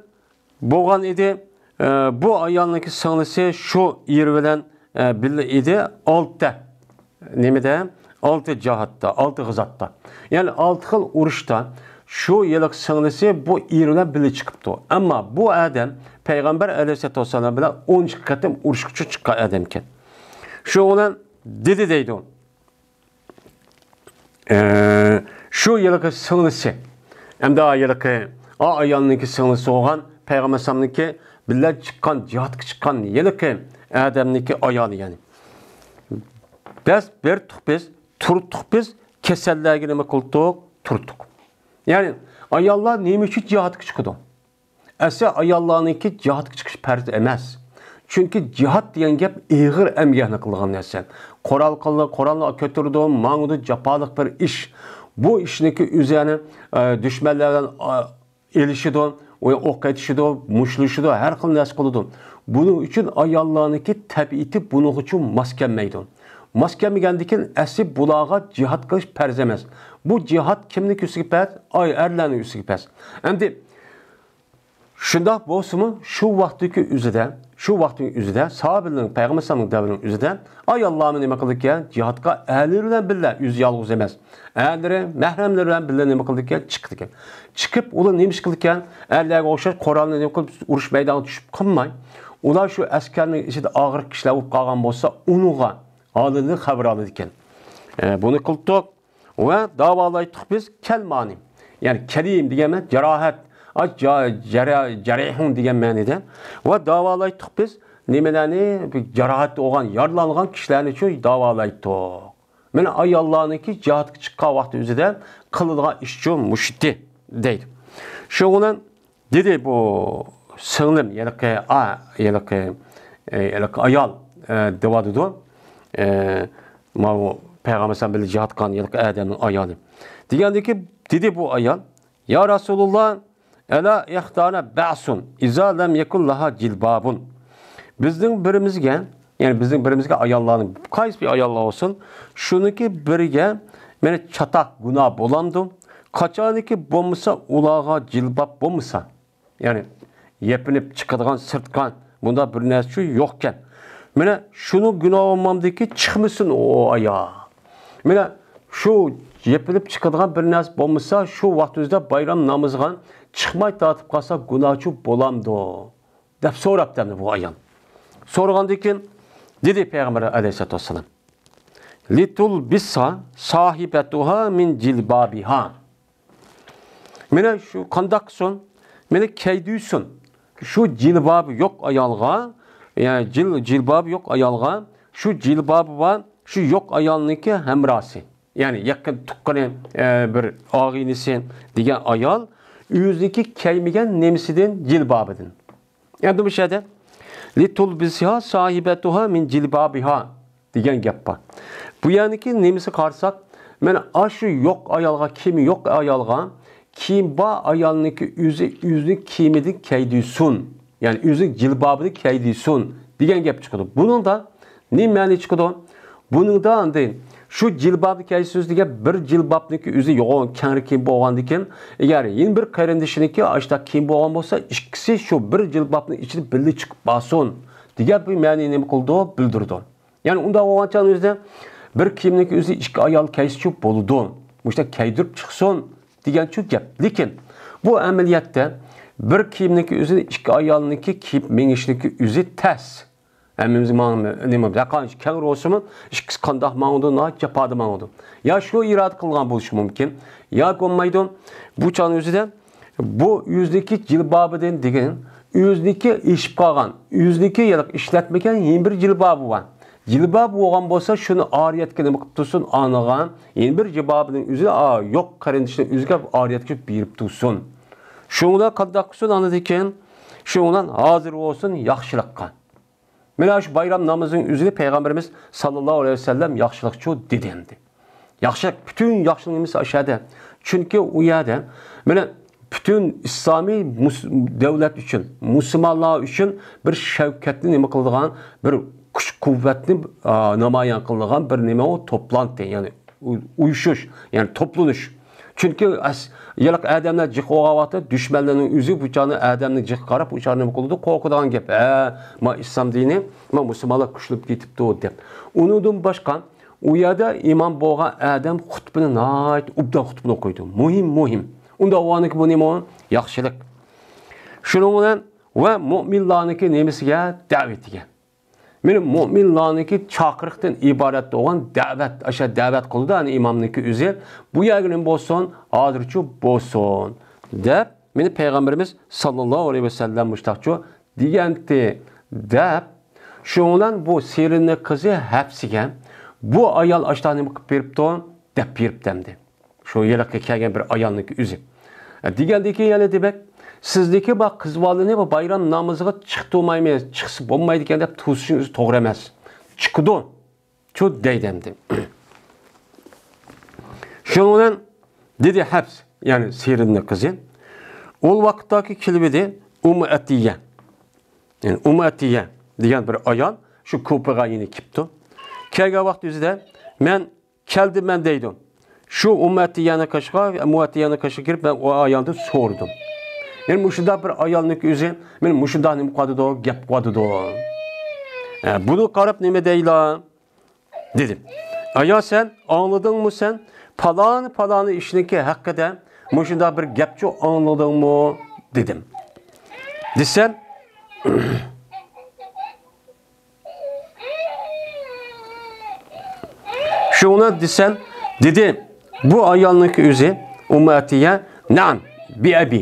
بولغان ئىدى. ئە، بۇ ئايالنىڭكى سىڭلىسى شۇ ئېرى بىلەن، ئە، بىللە ئىدى. ئالتە نېمىدە؟ ئالتە جاھاتتا، ئالتە غىزاتتا. يەنى ئالتە خىل ئۇرۇشتا شۇ ھېلىقى سىڭلىسى بۇ ئېرى بىلەن بىللە چىقىپتۇ. ئەمما بۇ ئادەم پەيغەمبەر ئەلەيھىسسالاتۇ ۋەسسالام بىلەن ئون ئىككى قېتىم ئۇرۇشقىچە چىققان ئادەمكەن. شۇ بىلەن دېدى دەيدۇ. ئە، شۇ ھېلىقى سىڭلىسى، ئەمدى ھېلىقى ئا ئايالنىڭكى سىڭلىسى بولغان پەيغەمبەر ئەلەيھىسسالامنىڭكى بىللە چىققان، جىھادقا چىققان ھېلىقى ئادەمنىڭكى ئايالى، يەنى بەس بەرتۇق بىز، تۇرتۇق بىز، كېسەللەرگە نېمە قىلدۇق؟ تۇرتۇق. يەنى ئاياللار نېمە ئۈچۈن جىھادقا چىقىدۇ؟ ئەسلى ئاياللارنىڭكى جىھادقا چىقىش پەرز ئەمەس. چۈنكى جىھاد دېگەن گەپ ئېغىر ئەمگەكنى قىلىدىغان نەرسە. قورال قىل-، قورالنى كۆتۈرىدۇ، ماڭىدۇ، جاپالىق بىر ئىش. بۇ ئىشنىڭكى ئۆزى يەنە، ئە، دۈشمەنلەر بىلەن، ئە، ئېلىشىدۇ، ئوق ئېتىشىدۇ، مۇشتلىشىدۇ، ھەر خىل نەرسە قىلىدۇ. بۇنىڭ ئۈچۈن ئاياللارنىڭكى تەبىئىتى بۇنىڭغا ئۈچۈن ماس كەلمەيدۇ. ماس كەلمىگەندىكىن ئەسلى بۇلارغا جىھاد قىلىش پەرز ئەمەس. بۇ جىھاد كىمنىڭ ئۈستىگە پەرز؟ ئاي، ئەرلەرنىڭ ئۈستىگە پەرز. ئەمدى شۇنداق بولسىمۇ، شۇ ۋاقىتتىكى ئۆزىدە، شۇ ۋاقىتنىڭ ئۆزىدە، ساھابىلەرنىڭ، پەيغەمبەر ئەلەيھىسسالامنىڭ دەۋرىنىڭ ئۆزىدە ئاياللارمۇ نېمە قىلىدىكەن؟ جىھادقا ئەرلىرى بىلەن بىللە، ئۆزى يالغۇز ئەمەس، ئەرلىرى، مەھرەملىرى بىلەن بىللە نېمە قىلىدىكەن؟ چىقىدىكەن. چىقىپ، ئۇلار نېمە ئىش قىلىدىكەن؟ ئەرلەرگە ئوخشاش قورالنى نېمە قىلىپ، ئۇرۇش مەيدانىغا چۈشۈپ قالماي، ئۇلار شۇ ئەسكەرنىڭ ئىچىدە ئاغرىق كىشىلەر بولۇپ قالغان بولسا، ئۇنىڭغا ھالىدىن خەۋەر ئالىدىكەن. ئە، بۇنى قىلدۇق. ۋە داۋالايتتۇق بىز كەلمانى. يەنى كەلىم دېگەن مەن جاراھەت. ئا، جا-، جارا-، جارىھۇن دېگەن مەنىدە. ۋە داۋالايتتۇق بىز نېمىلەرنى؟ جاراھەت بولغان، يارىلانغان كىشىلەرنى شۇ داۋالايتتۇق. مانا ئاياللارنىڭكى جىھادقا چىققان ۋاقتى ئۆزىدە قىلىدىغان ئىشچۇ مۇشۇتى دەيدۇ. شۇ بىلەن دېدى بۇ سىڭلىم، ھېلىقى، ئا، ھېلىقى، ئە، ھېلىقى ئايال، ئە، دەۋاتىدۇ. ئە، ماۋۇ پەيغەمبەر سەن بىلەن جىھاد قىلغان ھېلىقى ئادەمنىڭ ئايالى. دېگەندىكى، دېدى بۇ ئايال، يا رەسۇلۇللا، ئەلا يەختانا بەسۇن، ئىزا لەم يەكۇن لاھا جىلبابۇن. بىزنىڭ بىرىمىزگە، يەنى بىزنىڭ بىرىمىزگە ئاياللارنىڭ، قايسى بىر ئاياللار بولسۇن، شۇنىڭكى بىرىگە مانا چاتاق گۇناھ بولامدۇ؟ قاچانكى بولمىسا ئۇلارغا جىلباب بولمىسا، يەنى يېپىنىپ چىقىدىغان سىرتقا بۇنداق بىر نەرسە يوقكەن. مانا شۇنىڭ گۇناھى بولمامدىكى چىقمىسۇن ئۇ ئايال. مانا شۇ يېپىنىپ چىقىدىغان بىر نەرسە بولمىسا، شۇ ۋاقتىمىزدا بايرام نامىزىغا چىقماي تارتىپ قالسا گۇناھچى بولامدۇ؟ دەپ سوراپتۇ ئەمدى بۇ ئايال. سورىغاندىن كېيىن دېدى پەيغەمبەر ئەلەيھىسسالاتۇ ۋەسسالام، لىتۇلبىسھا ساھىبەتۇھا مىن جىلبابىھا. مانا شۇ قانداق قىلسۇن؟ مانا كىيدۈرسۇن. شۇ جىلبابى يوق ئايالغا، يەنى جىل-، جىلبابى يوق ئايالغا شۇ جىلبابى بار، شۇ يوق ئايالنىڭكى ھەمراھسى. يەنى يېقىن تۇغقىنى، ئە، بىر ئاغىنىسى دېگەن ئايال ئۆزىنىڭكى كىيمىگەن نېمىسىدىن، جىلبابىدىن. ئەمدى بۇ يەردە لىتۇلبىسھا ساھىبەتۇھا مىن جىلبابىھا دېگەن گەپ بار. بۇ يەرنىڭكى نېمىسىگە قارىساق، مانا ئاشۇ يوق ئايالغا، كىيىمى يوق ئايالغا، كىيىمى بار ئايالنىڭكى ئۆزى ئۆزىنىڭ كىيىمىدىن كىيدۈرسۇن. يەنى ئۆزىنىڭ جىلبابىدىن كىيدۈرسۇن دېگەن گەپ چىقىدۇ. بۇنىڭدا نېمە مەنە چىقىدۇ؟ بۇنىڭدا ئاندىن شۇ جىلبابنى كىيسىز دېگەن بىر جىلبابنىڭكى ئۆزى يوغان كەڭرى كىيىم بولغاندىكىن، ئەگەر يەنە بىر قېرىندىشىنىڭكى ئاشۇنداق كىيىم بولغان بولسا، ئىككىسى شۇ بىر جىلبابنىڭ ئىچىدە بىللە چىقىپ بارسۇن دېگەن بۇ مەنىنى نېمە قىلىدۇ؟ بىلدۈرىدۇ. يەنى ئۇنداق بولغان چاغدا ئۆزىدە بىر كىيىمنىڭكى ئۆزى ئىككى ئايال كىيسىچۇ بولىدۇ. مۇشۇنداق كىيدۈرۈپ چىقسۇن دېگەنچۇ گەپ. لېكىن بۇ ئەمەلىيەتتە بىر كىيىمنىڭكى ئۆزىنى ئىككى ئايالنىڭكى كىيىپ مېڭىشنىڭكى ئۆزى تەس. ھەممىمىز ماڭا نېمە، ھەرقانچە كەڭرى بولسىمۇ، ئىككىسى قانداق ماڭىدۇ، ناھايىتى جاپادا ماڭىدۇ. يا شۇ ئىرادە قىلغان بولۇشى مۇمكىن، ياكى بولمايدۇ. بۇ چاغنىڭ ئۆزىدە بۇ ئۆزىنىڭكى جىلبابىدىن دېگەن، ئۆزىنىڭكى ئېشىپ قالغان، ئۆزىنىڭكى يەنە ئىشلەتمىگەن يەنە بىر جىلبابى بار. جىلبابى بولغان بولسا، شۇنى ئارىيەتكە نېمە قىلىپ تۇرسۇن، ئانىغا يەنە بىر جىلبابىنىڭ ئۆزى، ئا، يوق قېرىندىشىنىڭ ئۆزىگە ئارىيەتكە بېرىپ تۇرسۇن. شۇنىڭدا قانداق قىلسۇن ئاندىن كېيىن؟ شۇنىڭ بىلەن ھازىر بولسۇن ياخشىلىققا. مانا شۇ بايرام نامىزىنىڭ ئۆزىنى پەيغەمبىرىمىز ساللاللاھۇ ئەلەيھى ۋەسەللەم ياخشىلىق شۇ دېدى ئەمدى. ياخشىلىق، پۈتۈن ياخشىلىق نېمىسى ئاشۇ يەردە. چۈنكى ئۇ يەردە مانا پۈتۈن ئىسلامىي مۇس-، دۆلەت ئۈچۈن، مۇسۇلمانلار ئۈچۈن بىر شەۋكەتنى نېمە قىلىدىغان، بىر كۈچ-قۇۋۋەتنى، ئا، نامايان قىلىدىغان بىر نېمە ئۇ توپلانتى، يەنى ئۇ-، ئۇيۇشۇش، يەنى توپلىنىش. چۈنكى ئەس-، ھېلىقى ئادەملەر جىق بولغان ۋاقىتتا دۈشمەنلەرنىڭ ئۆزى بۇ چاغنى ئادەمنىڭ جىقىغا قاراپ، ئۇ چاغنى نېمە قىلىدۇ؟ قورقىدىغان گەپ. ھە، ما ئىسلام دىنى، ما مۇسۇلمانلار كۈچلىنىپ كېتىپتۇ دەپ. ئۇنىڭدىن باشقا، ئۇ يەردە ئىمام بولغان ئادەم خۇتبىنى ناھايىتى ئوبدان خۇتبىنى ئوقۇيدۇ. مۇھىم، مۇھىم. ئۇنداق بولغاندىكىن بۇ نېمە ئۇ؟ ياخشىلىق. شۇنىڭ بىلەن ۋە مۆمىنلارنىڭكى نېمىسىگە؟ دەۋىتىگە. مانا مۆمىنلارنىڭكى چاقىرىقتىن ئىبارەت بولغان دەۋەت، ئاشۇ دەۋەت قىلىدۇ، ئەنە ئىمامنىڭكى ئۆزى. بۇ يەرگە نېمە بولسۇن؟ ھازىرچۇ بولسۇن، دەپ، مانا پەيغەمبىرىمىز ساللاللاھۇ ئەلەيھى ۋەسەللەم مۇشتاقچۇ دېگەنتى، دەپ، شۇنىڭ بىلەن بۇ سىرىننىڭ قىزى ھەپسىگە بۇ ئايال ئاشۇنداق نېمە قىلىپ بېرىپتۇ؟ دەپ بېرىپتۇ ئەمدى. شۇ ھېلىقى كەلگەن بىر ئايالنىڭكى ئۆزى. دېگەندىن كېيىن يەنە دېمەك، سىزدىكى بار قىز بالىنى بۇ بايرام نامىزىغا چىقتۇرمايمىز، چىقسا بولمايدىكەن دەپ توسۇشنىڭ ئۆزى توغرا ئەمەس. چىقىدۇ. شۇ دەيدۇ ئەمدى. شۇنىڭ بىلەن دېدى ھەپس، يەنى سىرىننىڭ قىزى. ئۇ ۋاقىتتاكى كېلىۋىدى ئۇممۇ ئەتىيە. يەنى ئۇممۇ ئەتىيە دېگەن بىر ئايال شۇ كۇپىغا يەنە كېپتۇ. كەلگەن ۋاقىت ئۆزىدە مەن كەلدىم مەن دەيدۇ. شۇ ئۇممۇ ئەتىيەنىڭ قېشىغا، ئۇممۇ ئەتىيەنىڭ قېشىغا كىرىپ، مەن ئۇ ئايالدىن سورىدىم. يەنى مۇشۇنداق بىر ئايالنىڭكى ئۆزى، مانا مۇشۇنداق نېمە قىلىۋاتىدۇ، گەپ قىلىۋاتىدۇ. ھە، بۇنى قاراپ نېمە دەيلا؟ دېدىم. ئايا سەن، ئاڭلىدىڭمۇ سەن؟ پالانى، پالانى ئىشنىڭكى ھەققىدە مۇشۇنداق بىر گەپچۇ ئاڭلىدىڭمۇ؟ دېدىم. دېسەم، شۇڭا دېسەم، دېدى، بۇ ئايالنىڭكى ئۆزى، ئۇممۇ ئەتىيە، نەئەم، بىئەبى.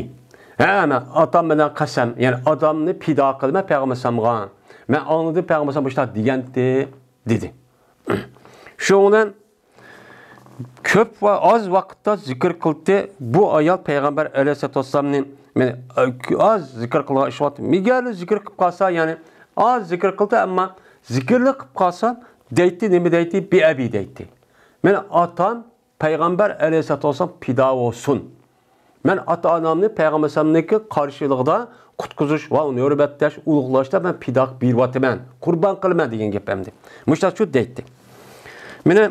ھە، مەن ئاتام بىلەن قەسەم، يەنى ئاتامنى پىدا قىلىمەن پەيغەمبەر ئەلەيھىسسالامغا. مەن ئاڭلىدىم پەيغەمبەر ئەلەيھىسسالام مۇشۇنداق دېگەنتى، دېدى. شۇنىڭ بىلەن كۆپ ۋە ئاز ۋاقىتتا زىكىر قىلدى. بۇ ئايال پەيغەمبەر ئەلەيھىسسالاتۇ ۋەسسالامنى، مانا، ئاز زىكىر قىلغان ئىش ۋاقتى. مىگەرلى زىكىر قىلىپ قالسا، يەنى ئاز زىكىر قىلدى، ئەمما زىكىرلىك قىلىپ قالسا، دەيتتى، نېمە دەيتتى؟ بىئەبى دەيتتى. مانا ئاتام پەيغەمبەر ئەلەيھىسسالاتۇ ۋەسسالام پىدا بولسۇن. مەن ئاتا-ئانامنى پەيغەمبەر ئەلەيھىسسالامنىڭكى قارشىلىقىدا قۇتقۇزۇش ۋە ئۇنى ھۆرمەتلەش، ئۇلۇغلاشتا مەن پىدا قىلىپ بېرىۋاتىمەن، قۇربان قىلىمەن دېگەن گەپ ئەمدى. مۇشۇنداقچۇ دەيتتى. مانا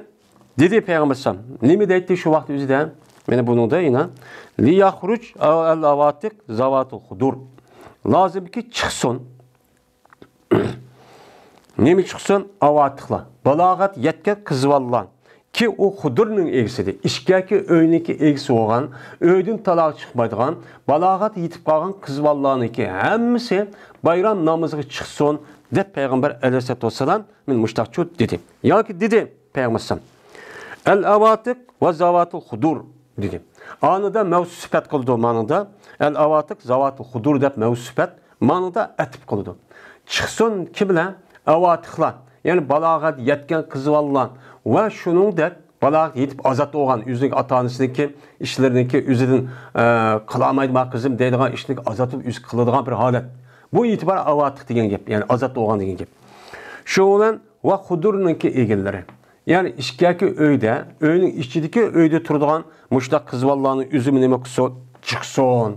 دېدى پەيغەمبەر ئەلەيھىسسالام. نېمە دەيتتى شۇ ۋاقىت ئۆزىدە؟ مانا بۇنىڭدا يەنە، لىيەخرۇج ئەل-ئاۋاتىق زاۋاتۇل خۇدۇر. لازىمكى چىقسۇن. نېمە چىقسۇن؟ ئاۋاتىقلار. بالاغەت يەتكەن قىز بالىلار. كى ئۇ خۇدۇرنىڭ ئىگىسى ئىدى. ئىچكەركى ئۆينىڭكى ئىگىسى بولغان، ئۆيدىن تالاغا چىقمايدىغان، بالاغەت يېتىپ قالغان قىز بالىلارنىڭكى ھەممىسى بايرام نامىزىغا چىقسۇن، دەپ پەيغەمبەر ئەلەيھىسسالاتۇ ۋەسسالام مانا مۇشتاقچۇ دېدى. ياكى دېدى پەيغەمبەر ئەلەيھىسسالام، ئەل ئەۋاتىق ۋە زاۋاتىل خۇدۇر دېدى. ئانىدا مەۋسۇپ سۈپەت قىلىدۇ مانىدا. ئەل ئەۋاتىق زاۋاتىل خۇدۇر دەپ مەۋسۇپ سۈپەت مانىدا ئەتىپ قىلىدۇ. چىقسۇن كىملەر؟ ئەۋاتىقلار، يەنى بالاغەت يەتكەن قىز بالىلار ۋە شۇنىڭدەك بالاغەت يېتىپ ئازاد بولغان، ئۆزىنىڭ ئاتا-ئانىسىنىڭكى ئىشلىرىنىڭكى ئۆزىدىن، ئە، قىلالمايدىغان قىزىم دەيدىغان ئىشنى ئازاد بولۇپ ئۆزى قىلىدىغان بىر ھالەت. بۇ ئېتىبار ئەۋاتىق دېگەن گەپ، يەنى ئازاد بولغان دېگەن گەپ. شۇ بىلەن ۋە خۇدۇرنىڭكى ئىگىلىرى، يەنى ئىچكەركى ئۆيدە، ئۆينىڭ ئىچىدىكى ئۆيدە تۇرىدىغان مۇشۇنداق قىز بالىلارنىڭ ئۆزىمۇ نېمە قىلسۇن؟ چىقسۇن.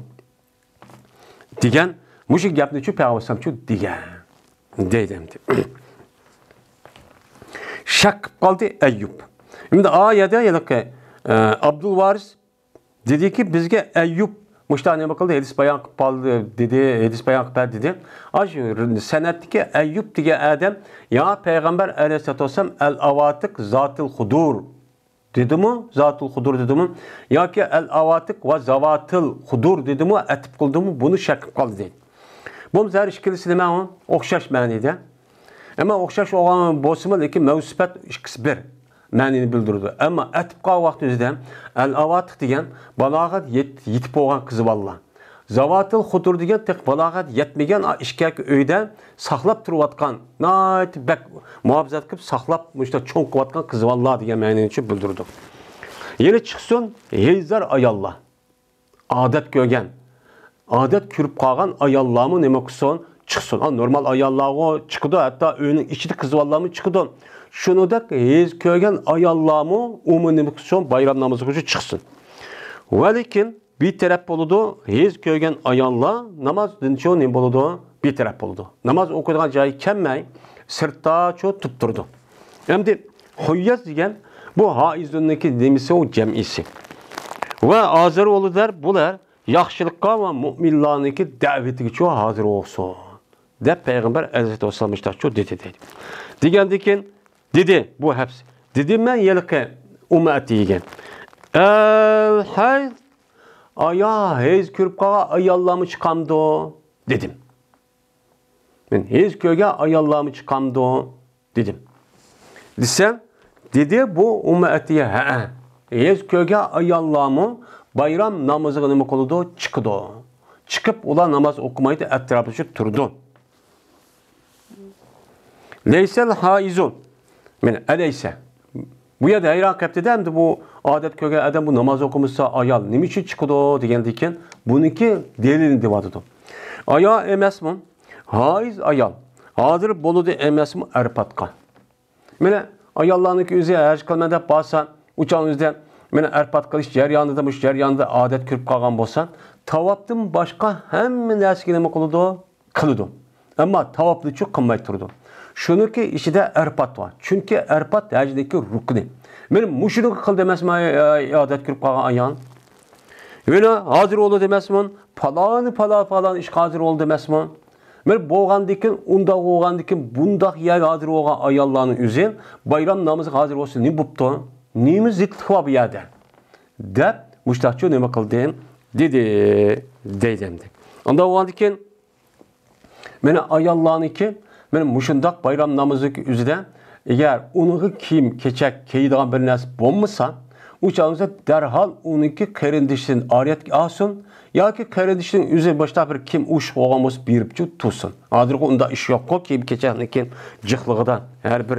دېگەن، مۇشۇ گەپنىچۇ پەيغەمبەر ئەلەيھىسسالامچۇ دېگەن. دەيدۇ ئەمدى. شەك قىلىپ قالدى ئەييۇب. ئەمدى ئا يەردە ھېلىقى، ئە، ئابدۇلۋارىس دېدىكى، بىزگە ئەييۇب مۇشۇنداق نېمە قىلدى، ھەدىس بايان قىلىپ قالدى دېدى، ھەدىس بايان قىلىپ بەردى دېدى. ئاشۇ سەنەدتىكى ئەييۇب دېگەن ئادەم يا پەيغەمبەر ئەلەيھىسسالاتۇ ۋەسسالام ئەل ئەۋاتىق زاتىل خۇدۇر دېدىمۇ؟ زاتىل خۇدۇر دېدىمۇ؟ ياكى ئەل ئەۋاتىق ۋە زاۋاتىل خۇدۇر دېدىمۇ؟ ئەتىپ قىلدىمۇ؟ بۇنى شەك قىلىپ قالدى دەيدۇ. بولمىسا ھەر ئىككىلىسى نېمە ئۇ؟ ئوخشاش مەنىدە. ئەمما ئوخشاش بولغان بولسىمۇ، لېكىن مەۋسۇپەت ئىككىسى بىر مەنىنى بىلدۈرىدۇ. ئەمما ئەتىپ قالغان ۋاقتى ئۆزىدە ئەل ئەۋاتىق دېگەن بالاغەت يېت-، يېتىپ بولغان قىز بالىلار. زاۋاتىل خۇدۇر دېگەن تېخى بالاغەت يەتمىگەن، ئا، ئىچكەركى ئۆيدە ساقلاپ تۇرۇۋاتقان، ناھايىتى بەك مۇھاپىزەت قىلىپ ساقلاپ، مۇشۇنداق چوڭ قىلىۋاتقان قىز بالىلار دېگەن مەنىنى بىلدۈرىدۇ. يەنە چىقسۇن ھېيزدار ئاياللار. ئادەت كۆرگەن، ئادەت كۆرۈپ قالغان ئاياللارمۇ نېمە قىلسۇن؟ چىقسۇن. ئا، نورمال ئاياللارغۇ چىقىدۇ، ھەتتا ئۆينىڭ ئىچىدە قىز بالىلارمۇ چىقىدۇ. شۇنىڭدەك ھېيز كۆرگەن ئاياللارمۇ ئۇمۇ نېمە قىلسۇن؟ بايرام نامىزىغىچۇ چىقسۇن. ۋە لېكىن بىتەرەپ بولىدۇ. ھېيز كۆرگەن ئاياللار نامازدىنچۇ نېمە بولىدۇ؟ بىتەرەپ بولىدۇ. ناماز ئوقۇيدىغان جايغا كەلمەي، سىرتتاچۇ تۇرۇپ تۇرىدۇ. ئەمدى ھۇيياز دېگەن بۇ ھائىزۇننىڭكى نېمىسى ئۇ؟ جەمئىسى. ۋە ھازىر بولىدۇ دەر، بۇلار ياخشىلىققا ۋە مۇئمىنلارنىڭكى دەۋىتىگىچۇ ھازىر بولسۇن، دەپ پەيغەمبەر ئەلەيھىسسالاتۇ ۋەسسالام مۇشۇنداقچۇ دېدى دەيدۇ. دېگەندىن كېيىن دېدى بۇ ھەپس. دېدىم مەن ھېلىقى ئۇممەتىگە، ئەل ھەيز، ئايا، ھەيز كۆرۈپ قالغان ئاياللارمۇ چىقامدۇ؟ دېدىم. مەن ھەيز كۆرگەن ئاياللارمۇ چىقامدۇ؟ دېدىم. دېسەم، دېدى بۇ ئۇممەتىگە، ھەئە، ھەيز كۆرگەن ئاياللارمۇ بايرام نامىزىغا نېمە قىلىدۇ؟ چىقىدۇ. چىقىپ ئۇلار ناماز ئوقۇمايدۇ، ئەتراپلىشىپ تۇرىدۇ. لەيسەل ھائىزۇ. مانا، ئەلەيسە. بۇ يەردە ھەيران قېپتىدە، ئەمدى بۇ ئادەت كۆرگەن ئادەم بۇ ناماز ئوقۇمىسا ئايال نېمە ئۈچۈن چىقىدۇ دېگەندىن كېيىن، بۇنىڭكى دەلىلىنى دەۋاتىدۇ. ئايا ئەمەسمۇ؟ ھائىز ئايال. ھازىر بولىدۇ ئەمەسمۇ ئەرپاتقا؟ مانا، ئاياللارنىڭكى ئۆزى ھەج قىلىمەن دەپ بارسا، ئۇ چاغنىڭ ئۆزىدە، مانا، ئەرپات قىلىش جەريانىدا، مۇشۇ جەرياندا ئادەت كۆرۈپ قالغان بولسا، تاۋاپتىن باشقا ھەممە نەرسىگە نېمە قىلىدۇ؟ قىلىدۇ. ئەمما تاۋاپنىچۇ قىلماي تۇرىدۇ. شۇنىڭكى ئىچىدە ئەرپات بار. چۈنكى ئەرپات ھەجنىڭكى رۇكنى. مانا مۇشۇنىڭغا قىلدى ئەمەسمۇ، ئاي-، ئاي-، ئادەت كۆرۈپ قالغان ئايال؟ مانا ھازىر بولدى ئەمەسمۇ؟ پالانى، پالان، پالان ئىشقا ھازىر بولدى ئەمەسمۇ؟ مانا بولغاندىكىن، ئۇنداق بولغاندىكىن، بۇنداق يەرگە ھازىر بولغان ئاياللارنىڭ ئۆزى بايرام نامىزىغا ھازىر بولسا نېمە بوپتۇ؟ نېمە زىتلىق بار بۇ يەردە؟ دەپ، مۇشتاقچۇ نېمە قىلدى؟ دېدى، دەيدۇ ئەمدى. ئۇنداق بولغاندىكىن، مانا ئاياللارنىڭكى، مانا مۇشۇنداق بايرام نامىزى ئۆزىدە، ئەگەر ئۇنىڭغا كىيىم-كېچەك كىيىدىغان بىر نەرسە بولمىسا، ئۇ چاغدا دەرھال ئۇنىڭكى قېرىندىشىدىن ئارىيەتكە ئالسۇن ياكى قېرىندىشىنىڭ ئۆزى مۇشۇنداق بىر كىيىم ئوشۇق بولغان بولسا بېرىپچۇ تۇرسۇن. ھازىرغۇ ئۇنداق ئىش يوققۇ، كىيىم-كېچەكنىڭكى جىقلىقىدا ھەر بىر،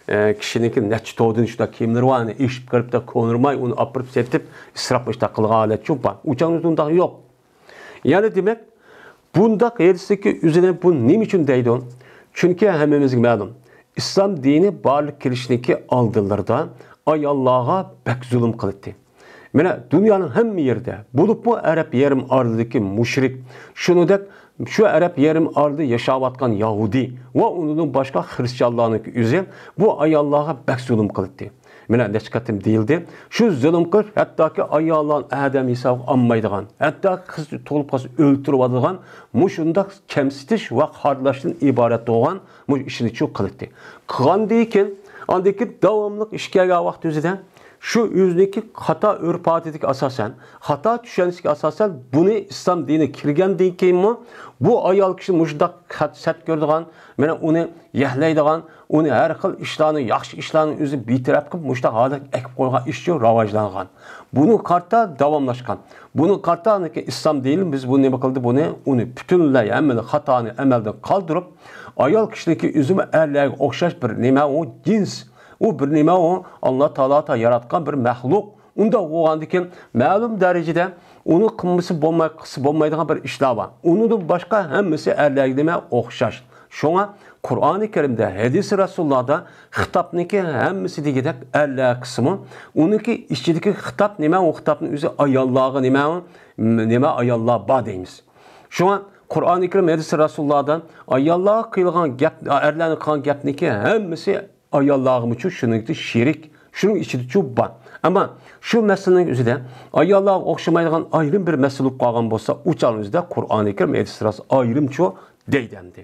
ئە، كىشىنىڭكى نەچچە تودىن شۇنداق كىيىملىرى بار، ئىشىپ كىرىپلا كونىرماي ئۇنى ئاپىرىپ سېتىپ ئىسراپ ئىشتا قىلغان ھالەتچۇ بار. ئۇ چاغدا ئۇنداق يوق. يەنى دېمەك، بۇنداق ھەدىستىكى ئۆزىنى بۇ نېمە ئۈچۈن دەيدۇ؟ چۈنكى ھەممىمىزگە مەلۇم، ئىسلام دىنى بارلىققا كېلىشنىڭكى ئالدىلىرىدا ئاياللارغا بەك زۇلۇم قىلاتتى. مانا دۇنيانىڭ ھەممە يېرىدە، بولۇپمۇ ئەرەب يېرىم ئارىلىدىكى مۇشرىك، شۇنىڭدەك شۇ ئەرەب يېرىم ئارىلىدا ياشاۋاتقان يەھۇدىي ۋە ئۇنىڭدىن باشقا خرىستىيانلارنىڭكى ئۆزى بۇ ئاياللارغا بەك زۇلۇم قىلاتتى. مانا نەچچە قېتىم دېيىلدى. شۇ زۇلۇم قىلىپ، ھەتتاكى ئاياللارنى ئادەم ھېسابىغا ئالمايدىغان، ھەتتا قىز تۇغۇلۇپ قالسا ئۆلتۈرۈۋالىدىغان مۇشۇنداق كەمسىتىش ۋە خارلاشتىن ئىبارەت بولغان مۇشۇ ئىشنى شۇ قىلاتتى. قىلغاندىن كېيىن ئاندىن كېيىن داۋاملىق ئىش كەلگەن ۋاقىت ئۆزىدە شۇ ئۆزىنىڭكى خاتا ئۆرپ-ئادىتىگە ئاساسەن، خاتا چۈشەنچىسىگە ئاساسەن بۇنى ئىسلام دىنى كىرگەندىن كېيىنمۇ بۇ ئايال كىشىنى مۇشۇنداق خەت-، سەت كۆرىدىغان، مانا ئۇنى يەھلەيدىغان، ئۇنى ھەر خىل ئىشلارنى، ياخشى ئىشلارنى ئۆزى بىتەرەپ قىلىپ مۇشۇنداق ھالەتكە ئەكىپ قويغان ئىشچۇ راۋاجلانغان. بۇنىڭغا قارىتا داۋاملاشقان. بۇنىڭغا قارىتا ئىسلام دىنى بىز بۇنى نېمە قىلدى؟ بۇنى، ئۇنى پۈتۈنلەي ھەممىنى خاتانى ئەمەلدىن قالدۇرۇپ، ئايال كىشىنىڭكى ئۆزىمۇ ئەرلەرگە ئوخشاش بىر نېمە ئۇ جىنس، ئۇ بىر نېمە ئۇ ئاللا تائالا ياراتقان بىر مەخلۇق. ئۇنداق بولغاندىكىن مەلۇم دەرىجىدە ئۇنى قىلمىسا بولماي، قىلسا بولمايدىغان بىر ئىشلار بار. ئۇنىڭدىن باشقا ھەممىسى ئەرلەرگە نېمە ئوخشاش. شۇڭا قۇرئانى كەرىمدە، ھەدىسى رەسۇلۇللاھدا خىتابنىڭكى ھەممىسى دېگۈدەك ئەرلەر قىسمى، ئۇنىڭكى ئىچىدىكى خىتاب نېمە، ئۇ خىتابنىڭ ئۆزى ئاياللارغا نېمە، نېمە ئاياللار بار دەيمىز. شۇڭا قۇرئانى كەرىم، ھەدىسى رەسۇلۇللاھدا ئاياللارغا قىلغان گەپ، ئەرلەرنىڭ قىلغان گەپنىڭكى ھەممىسى ئاياللارغىمۇچۇ شۇنىڭكى شېرىك، شۇنىڭ ئىچىدىچۇ بار. ئەمما شۇ مەسىلىنىڭ ئۆزىدە ئاياللارغا ئوخشىمايدىغان ئايرىم بىر مەسىلە بولۇپ قالغان بولسا، ئۇ چاغنىڭ ئۆزىدە قۇرئانى كەرىم، ھەدىسى رەسۇل ئايرىمچۇ دەيدۇ ئەمدى.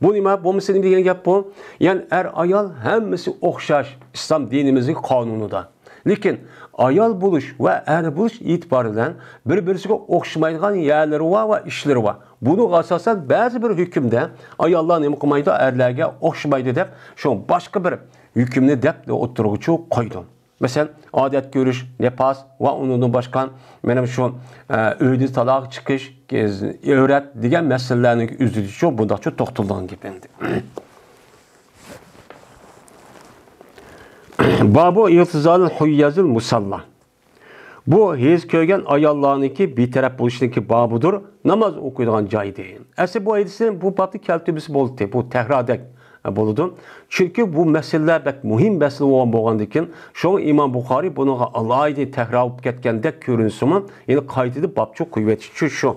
بۇ نېمە؟ بولمىسا نېمە دېگەن گەپ بۇ؟ يەنى ئەر-ئايال ھەممىسى ئوخشاش ئىسلام دىنىمىزنىڭ قانۇنىدا. لېكىن ئايال بولۇش ۋە ئەر بولۇش ئېتىبارى بىلەن بىر-بىرسىگە ئوخشىمايدىغان يەرلىرى بار ۋە ئىشلىرى بار. بۇنىڭغا ئاساسەن بەزى بىر ھۆكۈمدە ئاياللار نېمە قىلمايدۇ، ئەرلەرگە ئوخشىمايدۇ دەپ شۇڭا باشقا بىر ھۆكۈمنى دەپ ئوتتۇرىغىچۇ قويىدۇ. مەسىلەن، ئادەت كۆرۈش، نىپاس ۋە ئۇنىڭدىن باشقا، مانا شۇ، ئە، ئۆيدىن تالاق چىقىش، ئەۋرەت دېگەن مەسىلىلەرنىڭ ئۆزىدىچۇ بۇنداقچۇ توختىلىدىغان گەپ ئەمدى. بابۇ ئىغتىزالىل ھۇييازىل مۇساللا. بۇ ھېز كۆرگەن ئاياللارنىڭكى بىتەرەپ بولۇشىنىڭكى بابىدۇر، ناماز ئوقۇيدىغان جايدىن. ئەسلى بۇ ھەدىسنى بۇ بابتا كەلتۈرمىسە بولدى، بۇ تەكراردەك بولىدۇ. چۈنكى بۇ مەسىلىلەر بەك مۇھىم مەسىلە بولغان بولغاندىكىن، شۇڭا ئىمام بۇخارىي بۇنىڭغا ئالاھىدە تەكرار بولۇپ كەتكەندەك كۆرۈنسىمۇ، يەنە قايتىدىن بابچۇ قويۇۋېتىشى شۇ.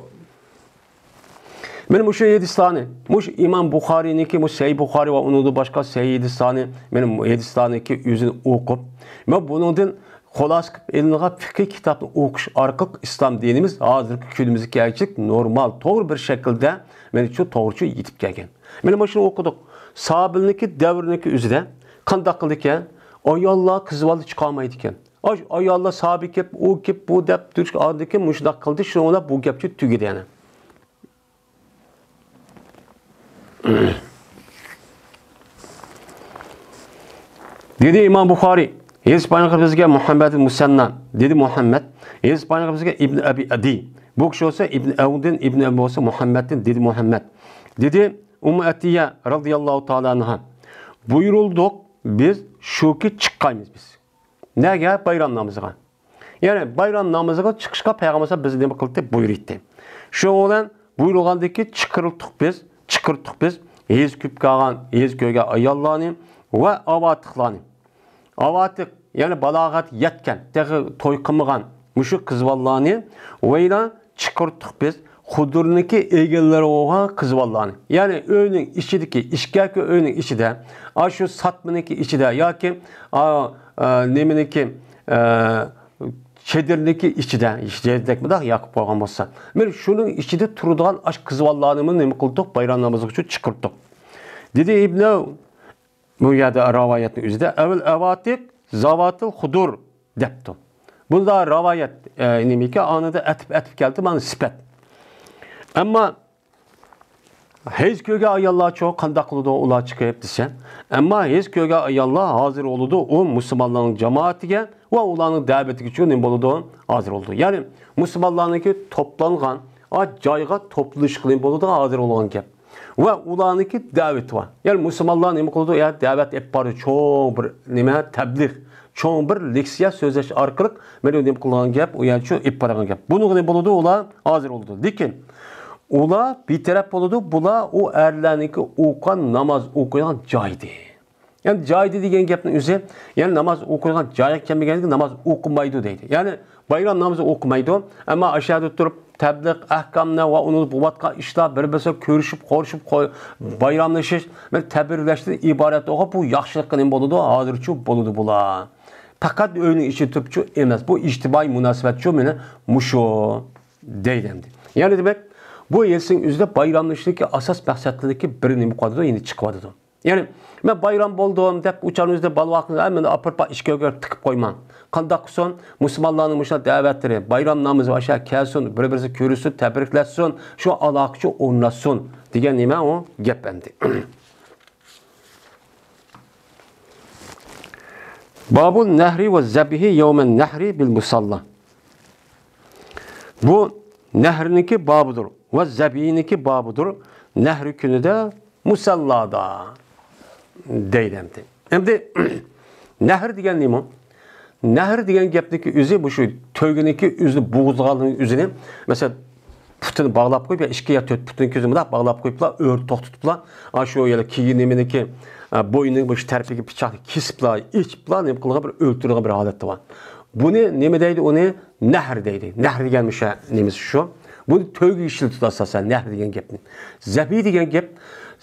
مانا مۇشۇ ھەدىسلارنى، مۇشۇ ئىمام بۇخارىينىڭكى، مۇشۇ سەھىھ بۇخارىي ۋە ئۇنىڭدىن باشقا سەھىھ ھەدىسلارنى، مانا ھەدىسلارنىڭكى ئۆزىنى ئوقۇپ، مانا بۇنىڭدىن خۇلاسە قىلىپ ئېلىنغان فىقھىي كىتابنى ئوقۇش ئارقىلىق ئىسلام دىنىمىز ھازىرقى كۈنىمىزگە كەلگۈچىلىك نورمال، توغرا بىر شەكىلدە، مانا شۇ توغرىچۇ يېتىپ كەلگەن. مانا مۇشۇنى ئوقۇدۇق. ساھابىلىرنىڭكى دەۋرىنىڭكى ئۆزىدە قانداق قىلىدىكەن؟ ئاياللار، قىز بالا چىقالمايدىكەن. ئاش ئاياللار ساھابە كېلىپ، ئۇ كېلىپ، بۇ دەپ تۇرۇش ئاندىكىن مۇشۇنداق قىلدى، شۇنىڭ بىلەن بۇ گەپچۇ تۈگىدى يەنە. دېدى ئىمام بۇخارىي، ھەدىس بايان قىلىپ بىزگە مۇھەممەد مۇسەننا، دېدى مۇھەممەد، ھەدىس بايان قىلىپ بىزگە ئىبن ئەبى ئەدى. بۇ كىشى بولسا ئىبن ئەۋندىن، ئىبن ئەۋن بولسا مۇھەممەدتىن، دېدى مۇھەممەد. دېدى ئۇممۇ ئەتىيە رازىياللاھۇ تائالا ئەنھا، بۇيرۇلدۇق بىز، شۇكى چىققايمىز بىز. نەگە؟ بايرام نامىزىغا. يەنى بايرام نامىزىغا چىقىشقا پەيغەمبەر بىزنى نېمە قىلدى؟ بۇيرۇيتتى. شۇنىڭ بىلەن بۇيرۇلغاندىن كېيىن چىقىرتتۇق بىز، چىقىرتتۇق بىز ھېز كۆرۈپ قالغان، ھېز كۆرگەن ئاياللارنى ۋە ئاۋاتىقلارنى. ئاۋاتىق، يەنى بالاغەت يەتكەن، تېخى توي قىلمىغان مۇشۇ قىز بالىلارنى ۋەيلا چىقىرتتۇق بىز خۇدۇرنىڭكى ئىگىلىرى بولغان قىز بالىلارنى. يەنى ئۆينىڭ ئىچىدىكى، ئىككى ئۆينىڭ ئىچىدە، ئاشۇ ساتمىنىڭكى ئىچىدە ياكى، ئا، ئا، نېمىنىڭكى، ئا، چېدىرنىڭكى ئىچىدە، چېدىردەك مۇنداق ياقىپ قويغان بولسا، مانا شۇنىڭ ئىچىدە تۇرىدىغان ئاش قىز بالىلارنىمۇ نېمە قىلدۇق؟ بايرام نامىزىغا شۇ چىقىرتتۇق. دېدى ئىبنە، بۇ يەردە رىۋايەتنىڭ ئۆزىدە ئەۋل ئەۋاتىق زاۋاتىل خۇدۇر دەپتۇ. بۇندا رىۋايەت، ئە، نېمىكى، ئانىدا ئەتىپ، ئەتىپ كەلدى، مانا سۈپەت. ئەمما ھېز كۆرگەن ئاياللارچۇ قانداق قىلىدۇ ئۇلار چىقىپ دېسە، ئەمما ھېز كۆرگەن ئاياللار ھازىر بولىدۇ ئۇ مۇسۇلمانلارنىڭ جامائىتىگە ۋە ئۇلارنىڭ دەۋىتىگىچۇ نېمە بولىدۇ؟ ھازىر بولىدۇ. يەنى مۇسۇلمانلارنىڭكى توپلانغان، ئا، جايغا توپلىشىشقا نېمە بولىدۇ؟ ھازىر بولغان گەپ. ۋە ئۇلارنىڭكى دەۋىتى بار. يەنى مۇسۇلمانلار نېمە قىلىدۇ؟ يا دەۋەت ئېلىپ بارىدۇ، چوڭ بىر نېمە، تەبلىغ، چوڭ بىر لېكسىيە سۆزلەش ئارقىلىق مانا نېمە قىلغان گەپ، ئۇ يەنى شۇ ئېلىپ بارغان گەپ. بۇنىڭغا نېمە بولىدۇ؟ ئۇلار ھازىر بولىدۇ. لېكىن ئۇلار بىتەرەپ بولىدۇ، بۇلار ئۇ ئەرلەرنىڭكى ئوقۇغان ناماز ئوقۇيدىغان جايىدى. يەنى جايىدى دېگەن گەپنىڭ ئۆزى، يەنى ناماز ئوقۇيدىغان جايىغا كەلمىگەندىكىن ناماز ئوقۇمايدۇ دەيدۇ. يەنى بايرام نامىزى ئوقۇمايدۇ، ئەمما ئاشۇ يەردە تۇرۇپ تەبلىغ، ئەھكامنى ۋە ئۇنى بولۇۋاتقان ئىشلار بىر-بىرسىگە كۆرۈشۈپ، قورشىشىپ، قوي-، بايراملىشىش، بىر تەبرىكلەشتىن ئىبارەت بولغان بۇ ياخشىلىققا نېمە بولىدۇ؟ ھازىرچۇ بولىدۇ بۇلار. پەقەت ئۆينىڭ ئىچىدە تۇرۇپچۇ ئەمەس، بۇ ئىجتىمائىي مۇناسىۋەتچۇ مانا مۇشۇ دەيدۇ ئەمدى. يەنى دېمەك، بۇ ھەدىسنىڭ ئۆزىدە بايراملىشىشنىڭكى ئاساس مەقسەتلىرىدىكى بىرى نېمە قىلىۋاتىدۇ؟ يەنى چىقىۋاتىدۇ. يەنى، مەن بايرام بولدۇم دەپ ئۇچارنى ئۆزىدە بالىۋاقىڭىزدا مېنى ئاپىرىپ ئىشىككە كۆرۈپ تىقىپ قويماڭ. قانداق قىلسۇن؟ مۇسۇلمانلارنىڭ مۇشۇنداق دەۋەتلىرى، بايرام نامىزى ئاشا كەلسۇن، بىر-بىرسى كۆرۈشسۇن، تەبرىكلەشسۇن، شۇ ئالاقىچۇ ئورناشسۇن دېگەن نېمە ئۇ گەپ ئەمدى. بابۇ نەھرى ۋە زەبىھى يەۋمەن نەھرى بىل مۇساللا. بۇ نەھرنىڭكى بابىدۇر ۋە زەبىھنىڭكى بابىدۇر. نەھر كۈنىدە مۇساللادا دەيدۇ ئەمدى. ئەمدى نەھر دېگەن نېمە؟ نەھر دېگەن گەپنىڭكى ئۆزى مۇشۇ تۆگىنىڭكى ئۆزىنى بوغۇزلىغاننىڭ ئۆزىنى، مەسىلەن، پۇتىنى باغلاپ قويۇپ، يا ئىككى يا تۆت پۇتىنىڭكى ئۆزىنى مۇنداق باغلاپ قويۇپلا، ئۆرە توختىتىپلا، ئاشۇ يەنە كېيىن نېمىنىكى، بوينىنىڭ مۇشۇ تەرىپىگە پىچاقنى كېسىپلا، ئېچىپلا، نېمە قىلغان بىر ئۆلتۈرىدىغان بىر ھالەتتە بار. بۇنى نېمە دەيدۇ؟ ئۇنى نەھر دەيدۇ. نەھر دېگەن مۇشۇ نېمىسى شۇ. بۇنى تۆگىگە ئىشلىتىدۇ ئاساسەن نەھر دېگەن گەپنى. زەبى دېگەن گەپ،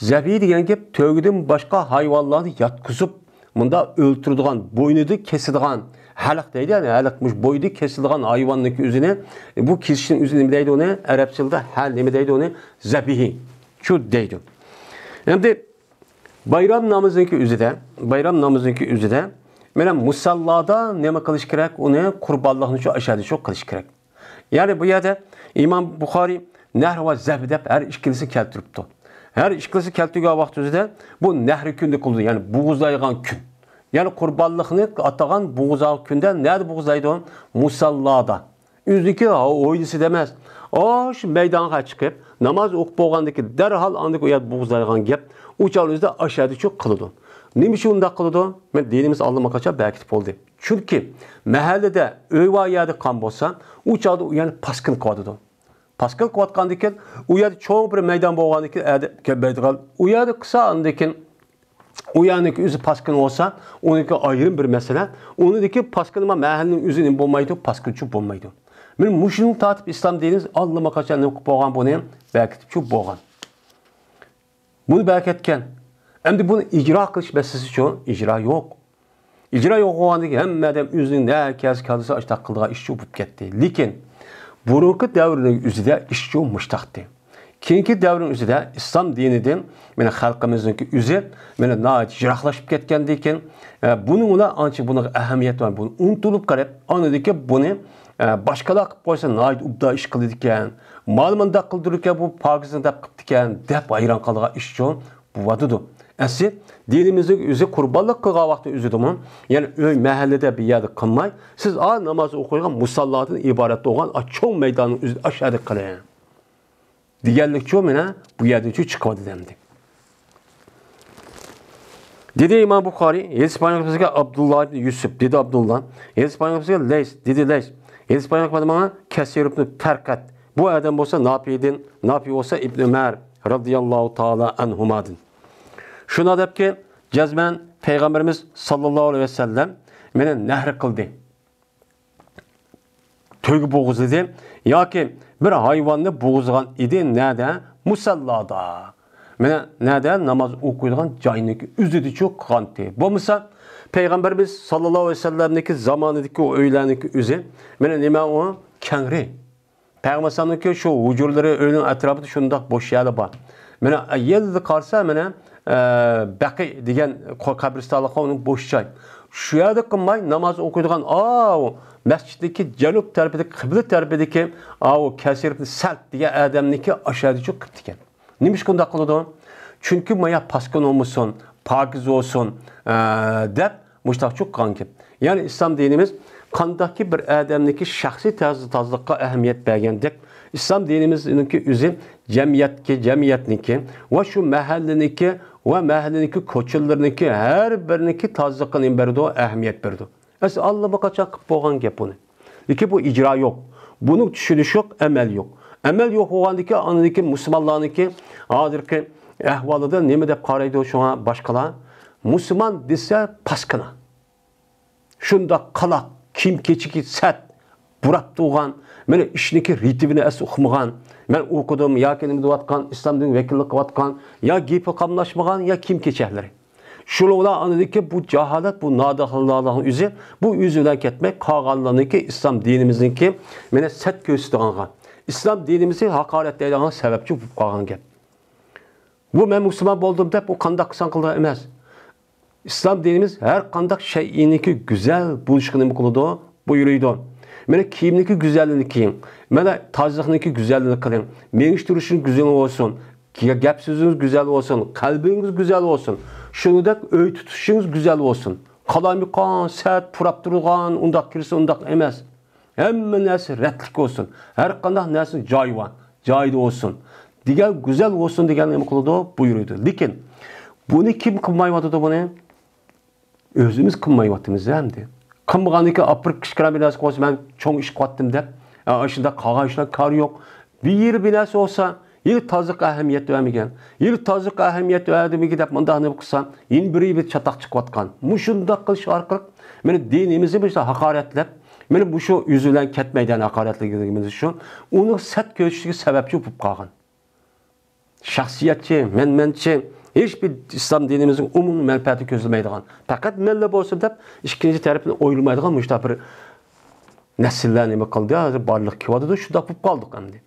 زەبى دېگەن گەپ تۆگىدىن باشقا ھايۋانلارنى ياتقۇزۇپ، مۇنداق ئۆلتۈرىدىغان، بوينىدا كېسىدىغان، ھەلق دەيدۇ، يەنى ھەلق مۇشۇ بوينىدا كېسىدىغان ھايۋاننىڭكى ئۆزىنى، بۇ كېسىشنىڭ ئۆزىنى نېمە دەيدۇ ئۇنى؟ ئەرەب تىلىدا ھە نېمە دەيدۇ ئۇنى؟ زەبىھى. شۇ دەيدۇ. ئەمدى بايرام نامىزىنىڭكى ئۆزىدە، بايرام نامىزىنىڭكى ئۆزىدە، مانا مۇساللادا نېمە قىلىش كېرەك؟ ئۇنى قۇربانلىقنى شۇ ئاشادە شۇ قىلىش كېرەك. يەنى بۇ يەردە ئىمام بۇخارىي نەھر ۋە زەب دەپ ھەر ئىككىلىسىنى كەلتۈرۈپتۇ. ھەر ئىككىلىسىنى كەلتۈرگەن ۋاقتىمىزدا بۇ نەھر كۈندە قىلىدۇ، يەنى بوغۇزلايدىغان كۈن. يەنى قۇربانلىقنى ئاتىغان بوغۇزلىغان كۈندە نەدە بوغۇزلايدۇ؟ مۇساللادا. ئۆزىنىڭكى ھويلىسىدا ئەمەس، ئاشۇ مەيدانغا چىقىپ، ناماز ئوقۇپ بولغاندىن كېيىن دەرھال ئاندىن ئۇ يەردە بوغۇزلايدىغان گەپ، ئۇ چاغدا ئۆزىدە ئاشادە شۇ قىلىدۇ. نېمە ئۈچۈن ئۇنداق قىلىدۇ؟ مانا دىنىمىز ئاللىماقاچان بەركىتىپ بولدى. چۈنكى مەھەللىدە ئۆي بار يەردە قىلغان بولسا، ئۇ چاغدا ئۇ يەرنى پاسكىنا قىلىۋاتىدۇ. پاسكىنا قىلىۋاتقاندىن كېيىن، ئۇ يەردە چوڭ بىر مەيدان بولغاندىن كېيىن، ئەدە كەلمەيدىغان، ئۇ يەردە قىلسا، ئاندىن كېيىن ئۇ يەرنىڭكى ئۆزى پاسكىنا بولسا، ئۇنىڭكى ئايرىم بىر مەسىلە. ئۇنىڭدىكى پاسكىنا مەھەللىنىڭ ئۆزى نېمە بولمايدۇ؟ پاسكىنىچۇ بولمايدۇ. مانا مۇشۇنى تارتىپ ئىسلام دىنىمىز ئاللىماقاچان نېمە قىلىپ بولغان بۇنى؟ بەركىتىپچۇ بولغان. بۇنى بەركەتكەن. ئەمدى بۇنى ئىجرا قىلىش مەسىلىسىچۇ؟ ئىجرا يوق. ئىجرا يوق بولغاندىن كېيىن ھەممە ئادەم ئۆزىنىڭ نە كەلسە كاللىسى ئاشتاق قىلىدىغان ئىشچۇ بولۇپ كەتتى. لېكىن بۇرۇنقى دەۋرنىڭ ئۆزىدە ئىشچۇ مۇشتاقتى. كېيىنكى دەۋرنىڭ ئۆزىدە ئىسلام دىنىدىن مانا خەلقىمىزنىڭكى ئۆزى مانا ناھايىتى يىراقلاشىپ كەتكەندىن كېيىن، ئە، بۇنىڭ ئۇلار ئانچە بۇنىڭغا ئەھمىيەت بەرمەي، بۇنى ئۇنتۇلۇپ قېلىپ، ئاندىن كېيىن بۇنى، ئە، باشقىلار قىلىپ قويسا ناھايىتى ئوبدان ئىش قىلىدىكەن، مانا مۇنداق قىلدۇرىدىكەن، بۇ پاكىزنى دەپ قىپتىكەن دەپ ھەيران قالىدىغان ئىشچۇ بولۇۋاتىدۇ. ئەسلى دىنىمىزنىڭ ئۆزى قۇربانلىق قىلغان ۋاقتى ئۆزىدىمۇ، يەنى ئۆي مەھەللىدە بىر يەردە قىلماي، سىز ئا ناماز ئوقۇيدىغان مۇساللادىن ئىبارەت بولغان ئا چوڭ مەيداننىڭ ئۆزىدە ئاشادە قىلىڭ. دېگەنلىكچۇ، مانا بۇ يەردىنچۇ چىقىۋاتىدۇ ئەمدى. دېدى ئىمام بۇخارىي، ھەدىس بايان قىلغان بىزگە ئابدۇللا ئىبن يۈسۈپ، دېدى ئابدۇللا، ھەدىس بايان قىلغان بىزگە لەيس، دېدى لەيس، ھەدىس بايان قىلغان ماڭا كەسىر ئىبن پەرقەت، بۇ ئادەم بولسا ناپىدىن، ناپى بولسا ئىبن ئۆمەر رازىياللاھۇ تائالا ئەنھۇمادىن. شۇنداق دەپكى، جەزمەن پەيغەمبىرىمىز ساللاللاھۇ ئەلەيھى ۋەسەللەم مېنى نەھر قىلدى. تۆگە بوغۇزلىدى ياكى بىر ھايۋاننى بوغۇزلىغان ئىدى. نەدە؟ مۇسەللادا. مانا نەدە؟ ناماز ئوقۇيدىغان جاينىڭكى ئۆزىدىچۇ قىلغانتى. بولمىسا پەيغەمبىرىمىز ساللاللاھۇ ئەلەيھى ۋەسەللەمنىڭكى زامانىدىكى ئۇ ئۆيلەرنىڭكى ئۆزى مانا نېمە ئۇ؟ كەڭرى. پەيغەمبەر ئەلەيھىسسالامنىڭكى شۇ ھۇجرىلىرى، ئۆينىڭ ئەتراپىدا شۇنداق بوش يەرلەر بار. مانا يەنىلا قارىسا، مانا، ئە، بەقى دېگەن قو-، قەبرىستانلىققا ئۇنىڭ بوش جاي. شۇ يەردە قىلماي، ناماز ئوقۇيدىغان، ئاۋۇ مەسچىتنىڭكى جەنۇب تەرىپىدىكى، قىبلە تەرىپىدىكى، ئاۋۇ كەسىر ئىبن سەلت دېگەن ئادەمنىڭكى ئاشادىچۇ قىپتىكەن. نېمىشقا ئۇنداق قىلىدۇ؟ چۈنكى مايا پاسكىنا بولمىسۇن، پاكىز بولسۇن، ئە، دەپ مۇشتاقچۇ قىلغان گەپ. يەنى ئىسلام دىنىمىز قانداقكى بىر ئادەمنىڭكى شەخسىي تاز-، تازىلىققا ئەھمىيەت بەرگەندەك، ئىسلام دىنىمىزنىڭكى ئۆزى جەمئىيەتكە، جەمئىيەتنىڭكى ۋە شۇ مەھەللىنىڭكى ۋە مەھەللىنىڭكى كوچىلىرىنىڭكى ھەر بىرىنىڭكى تازىلىققا نېمە بەرىدۇ؟ ئەھمىيەت بەرىدۇ. ئەسلى ئاللىماقاچان قىلىپ بولغان گەپ بۇنى. لېكىن بۇ ئىجرا يوق. بۇنى چۈشىنىش يوق، ئەمەل يوق. ئەمەل يوق بولغاندىكىن، ئاندىن كېيىن مۇسۇلمانلارنىڭكى ھازىرقى ئەھۋالىدا نېمە دەپ قارايدۇ شۇڭا باشقىلار؟ مۇسۇلمان دېسە پاسكىنا. شۇنداق قالاق، كىيىم-كېچىكى سەت، بۇراپ تۇرغان، مانا ئىشنىڭكى رىتىمىنى ئەسلى ئۇقمىغان، مەن ئوقۇدۇم ياكى نېمە دەۋاتقان، ئىسلام دىنىغا ۋەكىللىك قىلىۋاتقان، يا گېپى قاملاشمىغان، يا كىيىم-كېچەكلىرى. شۇنىڭ بىلەن ئاندىن كېيىن بۇ جاھالەت، بۇ ناداخلىقنىڭ ئۆزى، بۇ ئۆزى بىلەن كەتمەي، قالغانلارنىڭكى ئىسلام دىنىمىزنىڭكى مانا سەت كۆرسىتىدىغانغا، ئىسلام دىنىمىزنى ھاقارەتلەيدىغان سەۋەبچى بولۇپ قالغان گەپ. بۇ مەن مۇسۇلمان بولدۇم دەپ، ئۇ قانداق قىلساڭ قىلىۋەر ئەمەس. ئىسلام دىنىمىز ھەر قانداق شەيئىنىڭكى گۈزەل بولۇشىغا نېمە قىلىدۇ؟ بۇيرۇيدۇ. مانا كىيىمنىڭكى گۈزەللىكىنى كىيىڭ. مانا تازىلىقنىڭكى گۈزەللىكىنى قىلىڭ. مېڭىش تۇرۇشىڭىز گۈزەل بولسۇن. گە-، گەپ سۆزىڭىز گۈزەل بولسۇن. قەلبىڭىز گۈزەل بولسۇن. شۇنىڭدەك ئۆي تۇتۇشىڭىز گۈزەل بولسۇن. قالايمىقان، سەت پۇراپ تۇرغان، ئۇنداق كىرسە ئۇنداق ئەمەس. ھەممە نەرسە رەتلىك بولسۇن. ھەر قانداق نەرسىنىڭ جايى بار. جايىدا بولسۇن. دېگەن گۈزەل بولسۇن دېگەن نېمە قىلىدۇ؟ بۇيرۇيدۇ. لېكىن بۇنى كىم قىلمايۋاتىدۇ بۇنى؟ ئۆزىمىز قىلمايۋاتىمىز ئەمدى. قىلمىغاندىن كېيىن ئاپىرىپ كىچىككىنە بىر نەرسە قويسا، مەن چوڭ ئىش قىلىۋاتتىم دەپ، ئا، ئاشۇنداق قالغان ئىشلار كارى يوق. بىر يېرى بىر نەرسە بولسا، يەنە تازىلىققا ئەھمىيەت بەرمىگەن. يەنە تازىلىققا ئەھمىيەت بەرمىگەن دەپ مۇنداق نېمە قىلسا، يەنە بىر بىر چاتاق چىقىۋاتقان. مۇشۇنداق قىلىش ئارقىلىق مانا دىنىمىزنى مۇشۇنداق ھاقارەتلەپ، مانا مۇشۇ يۈزى بىلەن كەتمەيدىغان ھاقارەتلىگىنىمىز شۇ، ئۇنىڭ سەت كۆرسىتىشىگە سەۋەبچى بولۇپ قالغان. شەخسىيەتچى، مەنمەنچى، ھېچبىر ئىسلام دىنىمىزنىڭ ئومۇمىي مەنپەئەتىنى كۆزلىمەيدىغان، پەقەت مەنلا بولسۇن دەپ ئىككىنچى تەرەپنى ئويلىمايدىغان مۇشۇنداق بىر نەسىللەر نېمە قىلدى؟ ھازىر بارلىققا كېلىۋاتىدۇ، شۇنداق بولۇپ قالدۇق ئەمدى.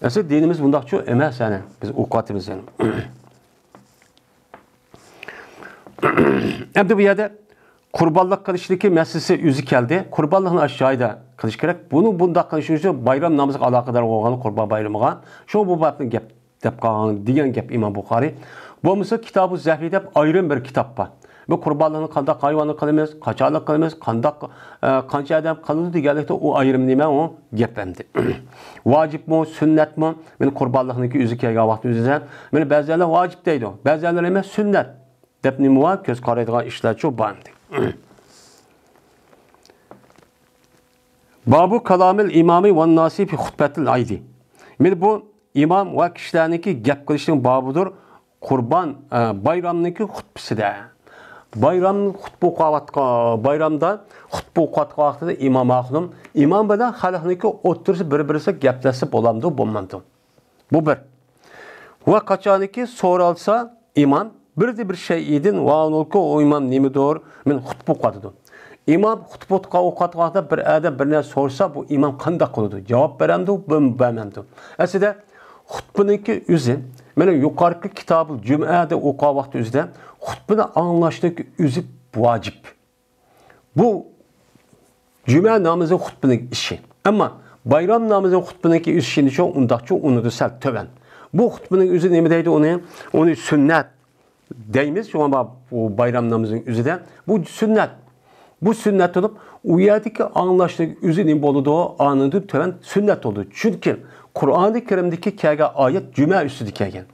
ئەسلى دىنىمىز بۇنداقچۇ ئەمەس، يەنى بىز ئوقۇۋاتىمىز يەنى. ئەمدى بۇ يەردە قۇربانلىق قىلىشنىڭكى مەسىلىسى ئۆزى كەلدى. قۇربانلىقنى ئاشۇ جايدا قىلىش كېرەك. بۇنى بۇنداق قىلىش ئۈچۈن بايرام نامىزىغا ئالاقىدار بولغان قۇربان بايرىمىغا. شۇڭا بۇ بابنى گەپ دەپ قالغان دېگەن گەپ ئىمام بۇخارىي. بولمىسا كىتابۇ زەھي دەپ ئايرىم بىر كىتاب بار. بۇ قۇربانلىقنى قانداق ھايۋاننى قىلىمىز، قاچانلىق قىلىمىز، قانداق، ئە، قانچە ئادەم قىلىدۇ دېگەنلىكتە ئۇ ئايرىم نېمە ئۇ گەپ ئەمدى. ۋاجىپمۇ، سۈننەتمۇ؟ مانا قۇربانلىقنىڭكى ئۆزى كەلگەن ۋاقىت ئۆزىدە. مانا بەزىلەر ۋاجىپ دەيدۇ، بەزىلەر ئەمەس سۈننەت دەپ نېمە بار؟ كۆز قارايدىغان ئىشلارچۇ بار ئەمدى. بابۇ كالامىل ئىمامى ۋەنناسى فى خۇتبەتىل ئەيدى. مانا بۇ ئىمام ۋە كىشىلەرنىڭكى گەپ قىلىشنىڭ بابىدۇر قۇربان، ئە، بايرامنىڭكى خۇتبىسىدە. بايرام خۇتبە ئوقۇۋاتقان، بايرامدا خۇتبە ئوقۇۋاتقان ۋاقتىدا ئىمام ئاخۇنۇم، ئىمام بىلەن خەلقنىڭكى ئوتتۇرىسى بىر-بىرسى گەپلەشسە بولامدۇ، بولمامدۇ؟ بۇ بىر. ۋە قاچانكى سورالسا ئىمام، بىردە بىر شەيئىدىن ۋە ئۇنىڭكى ئۇ ئىمام نېمىدۇر؟ مانا خۇتبە ئوقۇۋاتىدۇ. ئىمام خۇتبە ئوقۇۋاتقان ۋاقىتتا بىر ئادەم بىر نەرسە سورىسا، بۇ ئىمام قانداق قىلىدۇ؟ جاۋاب بەرەمدۇ، بەرمەمدۇ؟ ئەسلىدە خۇتبىنىڭكى ئۆزى، مانا يۇقىرىقى كىتابۇل جۈمئەدە ئوقۇغان ۋاقتى ئۆزىدە خۇتبىنى ئاڭلاشنىڭكى ئۆزى ۋاجىپ. بۇ جۈمە نامىزى خۇتبىنىڭ ئىشى. ئەمما بايرام نامىزى خۇتبىنىڭكى ئىشىنىچۇ ئۇنداقچۇ ئۇنىدۇ سەل تۆۋەن. بۇ خۇتبىنىڭ ئۆزى نېمە دەيدۇ ئۇنى؟ ئۇنى سۈننەت دەيمىز، شۇڭا بۇ بايرام نامىزىنىڭ ئۆزىدە. بۇ سۈننەت. بۇ سۈننەت بولۇپ، ئۇ يەردىكى ئاڭلاشنىڭ ئۆزى نېمە بولىدۇ؟ ئانىدىن تۆۋەن سۈننەت بولىدۇ. چۈنكى قۇرئانى كەرىمدىكى كەلگەن ئايەت جۈمە ئۈستىدە كەلگەن.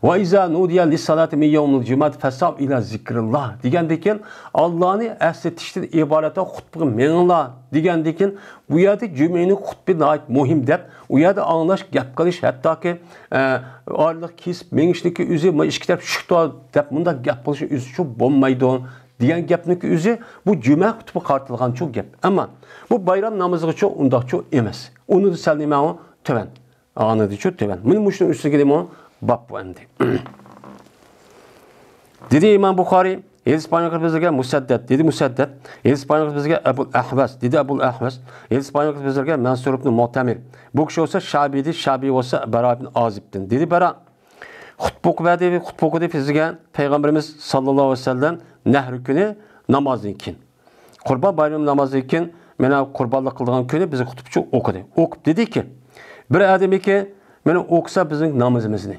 ۋە ئىزا نۇدىيە لىسسالاتى مىن يەۋمىل جۇمۇئەتى فەسئەۋ ئىلە زىكرىللا دېگەندىن كېيىن، ئاللانى ئەسلىتىشتىن ئىبارەت خۇتبىغا مېڭىڭلار دېگەندىن كېيىن، بۇ يەردە جۈمەنىڭ خۇتبى ناھايىتى مۇھىم دەپ، ئۇ يەردە ئاڭلاش، گەپ قىلىش، ھەتتاكى، ئە، ئارىلىق كېسىپ مېڭىشنىڭكى ئۆزى، مانا ئىككى تەرەپ چۈشۈپتۇ دەپ مۇنداق گەپ قىلىش ئۆزىچۇ بولمايدۇ دېگەن گەپنىڭكى ئۆزى بۇ جۈمە خۇتبىغا قارىتىلغانچۇ گەپ. ئەمما بۇ بايرام نامىزىغىچۇ ئۇنداقچۇ ئەمەس. ئۇنى سەل نېمە تۆۋەن. ئاڭلىدىچۇ تۆۋەن. مانا مۇشۇنىڭ ئۈستىگە دېمۇ باب بۇ ئەمدى. دېدى ئىمام بۇخارىي، ھەدىس بايان قىلىپ بىزگە مۇسەددەد، دېدى مۇسەددەد، ھەدىس بايان قىلىپ بىزگە ئەبۇل ئەھۋەس، دېدى ئەبۇل ئەھۋەس، ھەدىس بايان قىلىپ بىزگە مەنسۇر ئىبنى مۇئتەمىر. بۇ كىشى بولسا شەبىدى، شەبى بولسا بەرا ئىبن ئازىبتىن. دېدى بەرا، خۇتبە ئوقۇپ بەردى، خۇتبە ئوقۇدى بىزگە پەيغەمبىرىمىز ساللاللاھۇ ئەلەيھى ۋەسەللەم نەھر كۈنى نامازدىن كېيىن. قۇربان بايرىمى نامازدىن كېيىن، مانا قۇربانلىق قىلىدىغان كۈنى بىزگە خۇتبىچۇ ئوقۇدى. ئوقۇپ دېدىكى، بىر ئادەمكى مانا ئوقۇسا بىزنىڭ نامىزىمىزنى،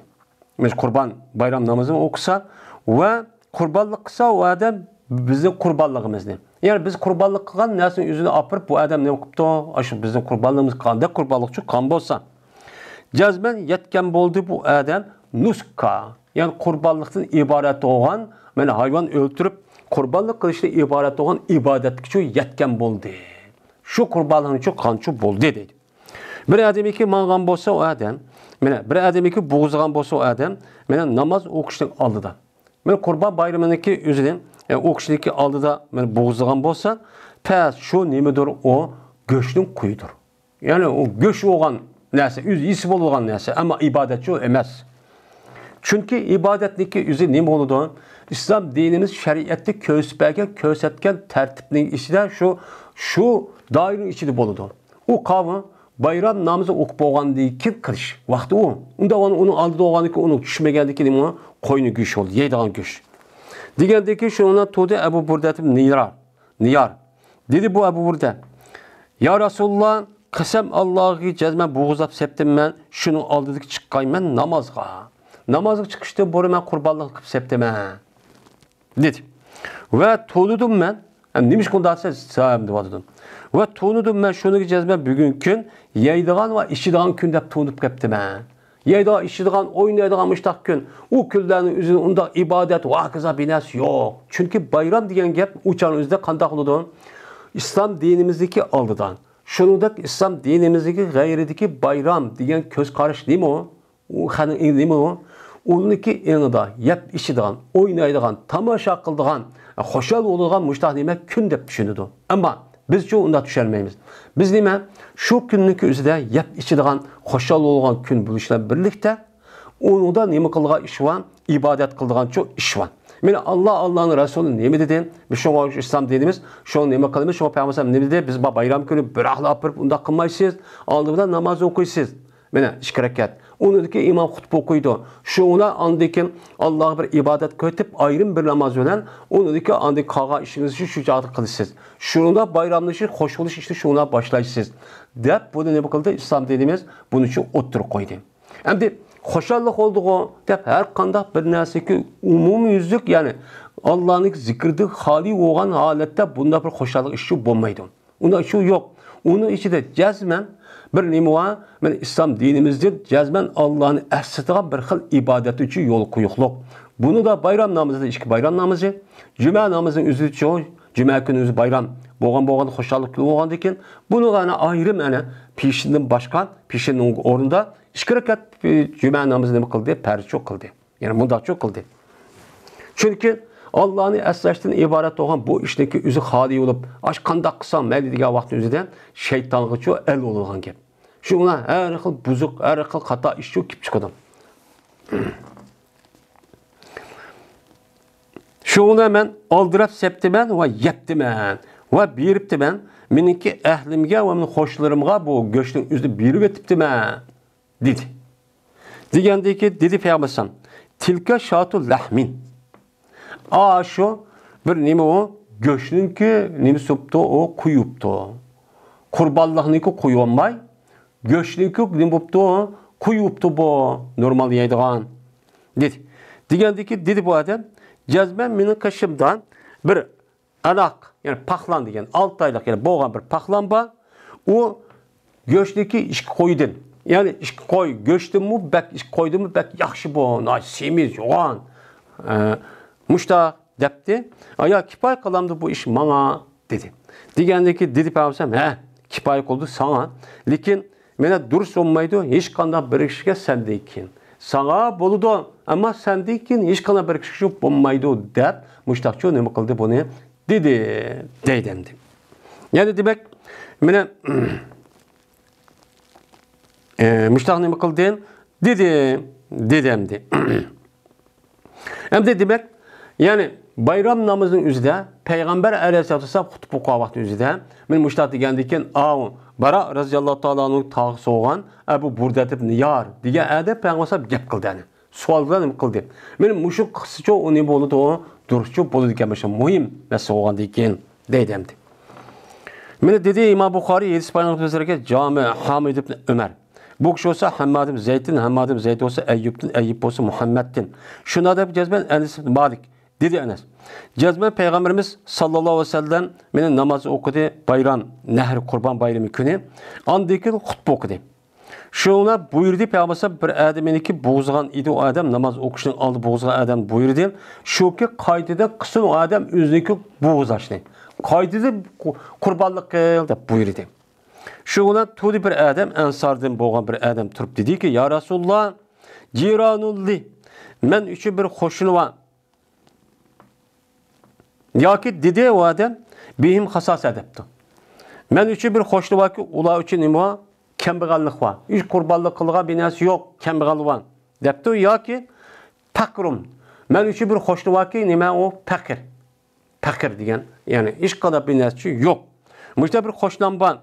مانا قۇربان بايرام نامىزىنى ئوقۇسا ۋە قۇربانلىق قىلسا ئۇ ئادەم بىزنىڭ قۇربانلىقىمىزنى. يەنى بىز قۇربانلىق قىلغان نەرسىنىڭ ئۆزىنى ئاپىرىپ، بۇ ئادەم نېمە قىپتۇ؟ ئاشۇ بىزنىڭ قۇربانلىقىمىز قانداق قۇربانلىقچۇ قان بولسا. جەزمەن يەتكەن بولدى بۇ ئادەم نۇسكا، يەنى قۇربانلىقتىن ئىبارەت بولغان، مانا ھايۋان ئۆلتۈرۈپ، قۇربانلىق قىلىشتىن ئىبارەت بولغان ئىبادەتكىچۇ يەتكەن بولدى. شۇ قۇربانلىقنىچۇ قانچۇ بولدى دەيدۇ. بىر ئادەمكى ماڭغان بولسا ئۇ ئادەم، مانا بىر ئادەمكى بوغۇزلىغان بولسا ئۇ ئادەم، مانا ناماز ئوقۇشنىڭ ئالدىدا. مانا قۇربان بايرىمىنىڭكى ئۆزىنى، ئە، ئوقۇشنىڭكى ئالدىدا مانا بوغۇزلىغان بولسا، پەس شۇ نېمىدۇر ئۇ گۆشنىڭ قويىدۇر. يەنى ئۇ گۆش بولغان نەرسە، ئۆزى يېسە بولىدىغان نەرسە، ئەمما ئىبادەتچۇ ئەمەس. چۈنكى ئىبادەتنىڭكى ئۆزى نېمە بولىدۇ؟ ئىسلام دىنىمىز شەرىئەتتە كۆرسىتىپ بەرگەن، كۆرسەتكەن تەرتىپنىڭ ئىچىدە شۇ، شۇ دائىرىنىڭ ئىچىدە بولىدۇ. ئۇ قاۋۇ بايرام نامىزى ئوقۇپ بولغاندىن كېيىن قىلىش ۋاقتى ئۇ. ئۇنداق ئۇنىڭ ئالدىدا بولغاندىن كېيىن، ئۇنىڭ چۈشمىگەندىن كېيىن نېمە؟ قوينى گۆش بولدى، يەيدىغان گۆش. دېگەندىن كېيىن شۇنىڭ بىلەن تۇردى ئەبۇ بۇردەت ئىبن نىيار. نىيار. دېدى بۇ ئەبۇ بۇردە: يا رەسۇلاللا، قەسەم ئاللاغا جەزمەن بوغۇزلاپ سەپتىمەن، شۇنىڭ ئالدىدىكى چىققايمەن نامازغا. نامازغا چىقىشتىن بۇرۇن مەن قۇربانلىق قىلىپ سەپتىمەن. دېدى. ۋە تونۇدۇم مەن. ھەم نېمىشقا ئۇنداق دېسە، سەۋەبىنى دەۋاتىدۇ. ۋە تونۇدۇم مەن شۇنىڭغا جەزمەن بۈگۈنكى كۈن يەيدىغان ۋە ئىچىدىغان كۈن دەپ تونۇپ قېپتىمەن. يەيدىغان، ئىچىدىغان، ئوينايدىغان مۇشتاق كۈن. ئۇ كۈنلەرنىڭ ئۆزىدە ئۇنداق ئىبادەت ۋە ھاكازا بىر نەرسە يوق. چۈنكى بايرام دېگەن گەپ ئۇ چاغنىڭ ئۆزىدە قانداق بولىدۇ؟ ئىسلام دىنىمىزدىكى ئالدىدا. شۇنىڭدەك ئىسلام دىنىمىزدىكى غەيرىدىكى بايرام دېگەن كۆز قاراش نېمە ئۇ؟ ئۇ خەنە-، نېمە ئۇ؟ ئۇنىڭكى ئېڭىدا يەپ ئىچىدىغان، ئوينايدىغان، تاماشا قىلىدىغان، خۇشال بولىدىغان مۇشتاق نېمە كۈن دەپ چۈشىنىدۇ. ئەمما بىزچۇ ئۇنداق چۈشەنمەيمىز. بىز نېمە؟ شۇ كۈننىڭكى ئۆزىدە يەپ ئىچىدىغان، خۇشال بولىدىغان كۈن بولۇش بىلەن بىرلىكتە، ئۇنىڭدا نېمە قىلىدىغان ئىش بار؟ ئىبادەت قىلىدىغانچۇ ئىش بار. مانا ئاللا، ئاللانىڭ رەسۇلى نېمە دېدى؟ بىز شۇڭا ئىسلام دىنىمىز، شۇڭا نېمە قىلىمىز؟ شۇڭا پەيغەمبەر نېمە دېدى؟ بىز بايرام كۈنى بىراقلا ئاپىرىپ ئۇنداق قىلمايسىز. ئالدى بىلەن ناماز ئوقۇيسىز. مانا ئىككى رەكەت. ئۇنىڭدىكى ئىمام خۇتبە ئوقۇيدۇ. شۇڭا ئاندىن كېيىن ئاللاغا بىر ئىبادەت قىلىپ، ئايرىم بىر ناماز بىلەن ئۇنىڭدىكى ئاندىن قالغان ئىشىڭىزنى شۇ چاغدا قىلىسىز. شۇنىڭدا بايراملىشىش، خوش بولۇش ئىشنى شۇنىڭدا باشلايسىز. دەپ بۇنى نېمە قىلدى؟ ئىسلام دىنىمىز بۇنى شۇ ئوتتۇرىغا قويدى. ئەمدى خۇشاللىق بولدىغۇ دەپ ھەر قانداق بىر نەرسىگە ئومۇميۈزلۈك، يەنى ئاللانىڭ زىكرىدىن خالىي بولغان ھالەتتە بۇنداق بىر خۇشاللىق ئىشى بولمايدۇ. ئۇنداق ئىشى يوق. ئۇنىڭ ئىچىدە جەزمەن بىر نېمە بار؟ مانا ئىسلام دىنىمىزدىن جەزمەن ئاللانى ئەسلىتىدىغان بىر خىل ئىبادەت ئۈچۈن يول قويۇقلۇق. بۇنىدا بايرام نامىزىدا ئىككى بايرام نامىزى، جۈمە نامىزىنىڭ ئۆزىچۇ، جۈمە كۈنى ئۆزى بايرام بولغان، بولغان خۇشاللىق كۈنى بولغاندىن كېيىن، بۇنىغا ئەنە ئايرىم ئەنە پېشىندىن باشقا، پېشىننىڭ ئورنىدا ئىككى رەكەت جۈمە نامىزى نېمە قىلدى؟ پەرزچۇ قىلدى. يەنى مۇنداقچۇ قىلدى. چۈنكى ئاللانى ئەسلەشتىن ئىبارەت بولغان بۇ ئىشنىڭكى ئۆزى خالىي بولۇپ، ئاش قانداق قىلساڭ مەيلى دېگەن ۋاقىتنىڭ ئۆزىدە شەيتانغىچۇ ئەل بولىدىغان گەپ. شۇڭا ھەر خىل بۇزۇق، ھەر خىل خاتا ئىشچۇ كېلىپ چىقىدۇ. شۇڭا مەن ئالدىراپ سەپتىمەن ۋە يەپتىمەن ۋە بېرىپتىمەن. مېنىڭكى ئەھلىمگە ۋە مېنىڭ قوشنىلىرىمغا بۇ گۆشنىڭ ئۆزىنى بېرىۋېتىپتىمەن. دېدى. دېگەندىكى، دېدى پەيغەمبەر ئەلەيھىسسالام، تىلكە شاتۇ لەھمىن. ئاشۇ بىر نېمە ئۇ؟ گۆشنىڭكى نېمىسى بوپتۇ، ئۇ قويۇپتۇ. قۇربانلىقنىڭكى قويۇۋالماي، گۆشنىڭكى نېمە بوپتۇ؟ قويۇپتۇ بۇ، نورمال يەيدىغان. دېدى. دېگەندىكى، دېدى بۇ ئادەم، جەزمەن مېنىڭ قېشىمدا بىر ئاناق، يەنى پاقلان دېگەن، ئالتە ئايلىق، يەنى بولغان بىر پاقلان بار. ئۇ گۆشنىكى ئىككى قويدىن، يەنى ئىككى قوي گۆشتىنمۇ بەك، ئىككى قويدىنمۇ بەك ياخشى بۇ، ناھايىتى سېمىز، يوغان. ئە، مۇشتاق دەپتۇ. ئايا، كىپايە قىلامدۇ بۇ ئىش ماڭا؟ دېدى. دېگەندىكى، دېدى پەيغەمبەر، ھە، كىپايە قىلدى ساڭا. لېكىن مېنى دۇرۇس بولمايدۇ، ھېچقانداق بىر كىشىگە سەندىن كېيىن. ساڭا بولىدۇ، ئەمما سەندىن كېيىن ھېچقانداق بىر كىشى بولمايدۇ، دەپ مۇشتاقچۇ نېمە قىلدى بۇنى؟ دېدى، دەيدۇ ئەمدى. يەنى دېمەك، مېنى، ئە، مۇشتاق نېمە قىلدى؟ دېدى، دېدى ئەمدى. ئەمدى دېمەك، يەنى بايرام نامىزىنىڭ ئۆزىدە پەيغەمبەر ئەلەيھىسسالاتۇ ۋەسسالام خۇتبە ئوقۇغان ۋاقتى ئۆزىدە، مېنى مۇشتاق دېگەندىن كېيىن، ئاۋۇ، باراء رەزىياللاھۇ تائالا ئانھۇنىڭ تاغىسى بولغان ئەبۇ بۇردەت ئىبن نىيار دېگەن ئادەم پەيغەمبەر ئەلەيھىسسالام گەپ قىلدى، يەنى. سوئال بىلەن نېمە قىلدى؟ مېنى مۇشۇ قىلسىچۇ ئۇ نېمە بولىدۇ؟ دۇرۇسچۇ بولىدىكەن، مۇشۇ مۇھىم مەسىلە بولغاندىن كېيىن، دەيدۇ ئەمدى. مېنى دېدى ئىمام بۇخارىي ھەدىس بايان قىلىپ سۆزلەرگە جامى ھامىد ئىبن ئۆمەر. بۇ كىشى بولسا ھەممادىم زەيدتىن، ھەممادىم زەيد بولسا ئەييۇبتىن، ئەييۇب بولسا مۇھەممەدتىن. شۇنداق دەپ جەزمەن ئەنەس ئىبن مالىك. دېدى ئەنەس. جەزمەن پەيغەمبىرىمىز ساللاللاھۇ ئەلەيھى ۋەسەللەم مېنى ناماز ئوقۇدى، بايرام، نەھر، قۇربان بايرىمى كۈنى. ئاندىن كېيىن خۇتبە ئوقۇدى. شۇڭا بۇيرۇدى پەيغەمبەر بىر ئادەمنىكى بوغۇزىغان ئىدى ئۇ ئادەم ناماز ئوقۇشنىڭ ئالدى بوغۇزىغان ئادەم بۇيرۇدى. شۇكى قايتىدىن قىلسۇن ئۇ ئادەم ئۆزىنىڭكى بوغۇزلاشنى. قايتىدىن قۇ-، قۇربانلىق قىل دەپ بۇيرۇدى. شۇ بىلەن تۇردى بىر ئادەم، ئەنساردىن بولغان بىر ئادەم تۇرۇپ دېدىكى، يا رەسۇلاللا، جىرانۇللى، مەن ئۈچۈن بىر قوشنا بار. ياكى دېدى ئۇ ئادەم، بىھىم خاساسە دەپتۇ. مەن ئۈچۈن بىر قوشنا باركى، ئۇلار ئۈچۈن نېمە بار؟ كەمبەغەللىك بار. ھېچ قۇربانلىق قىلىدىغان بىر نەرسە يوق، كەمبەغەل بار دەپتۇ. ياكى پەقرۇم. مەن ئۈچۈن بىر قوشنا باركى، نېمە ئۇ؟ پەقىر. پەقىر دېگەن، يەنى ھېچقانداق بىر نەرسە يوق. مۇشۇنداق بىر قوشنام بار.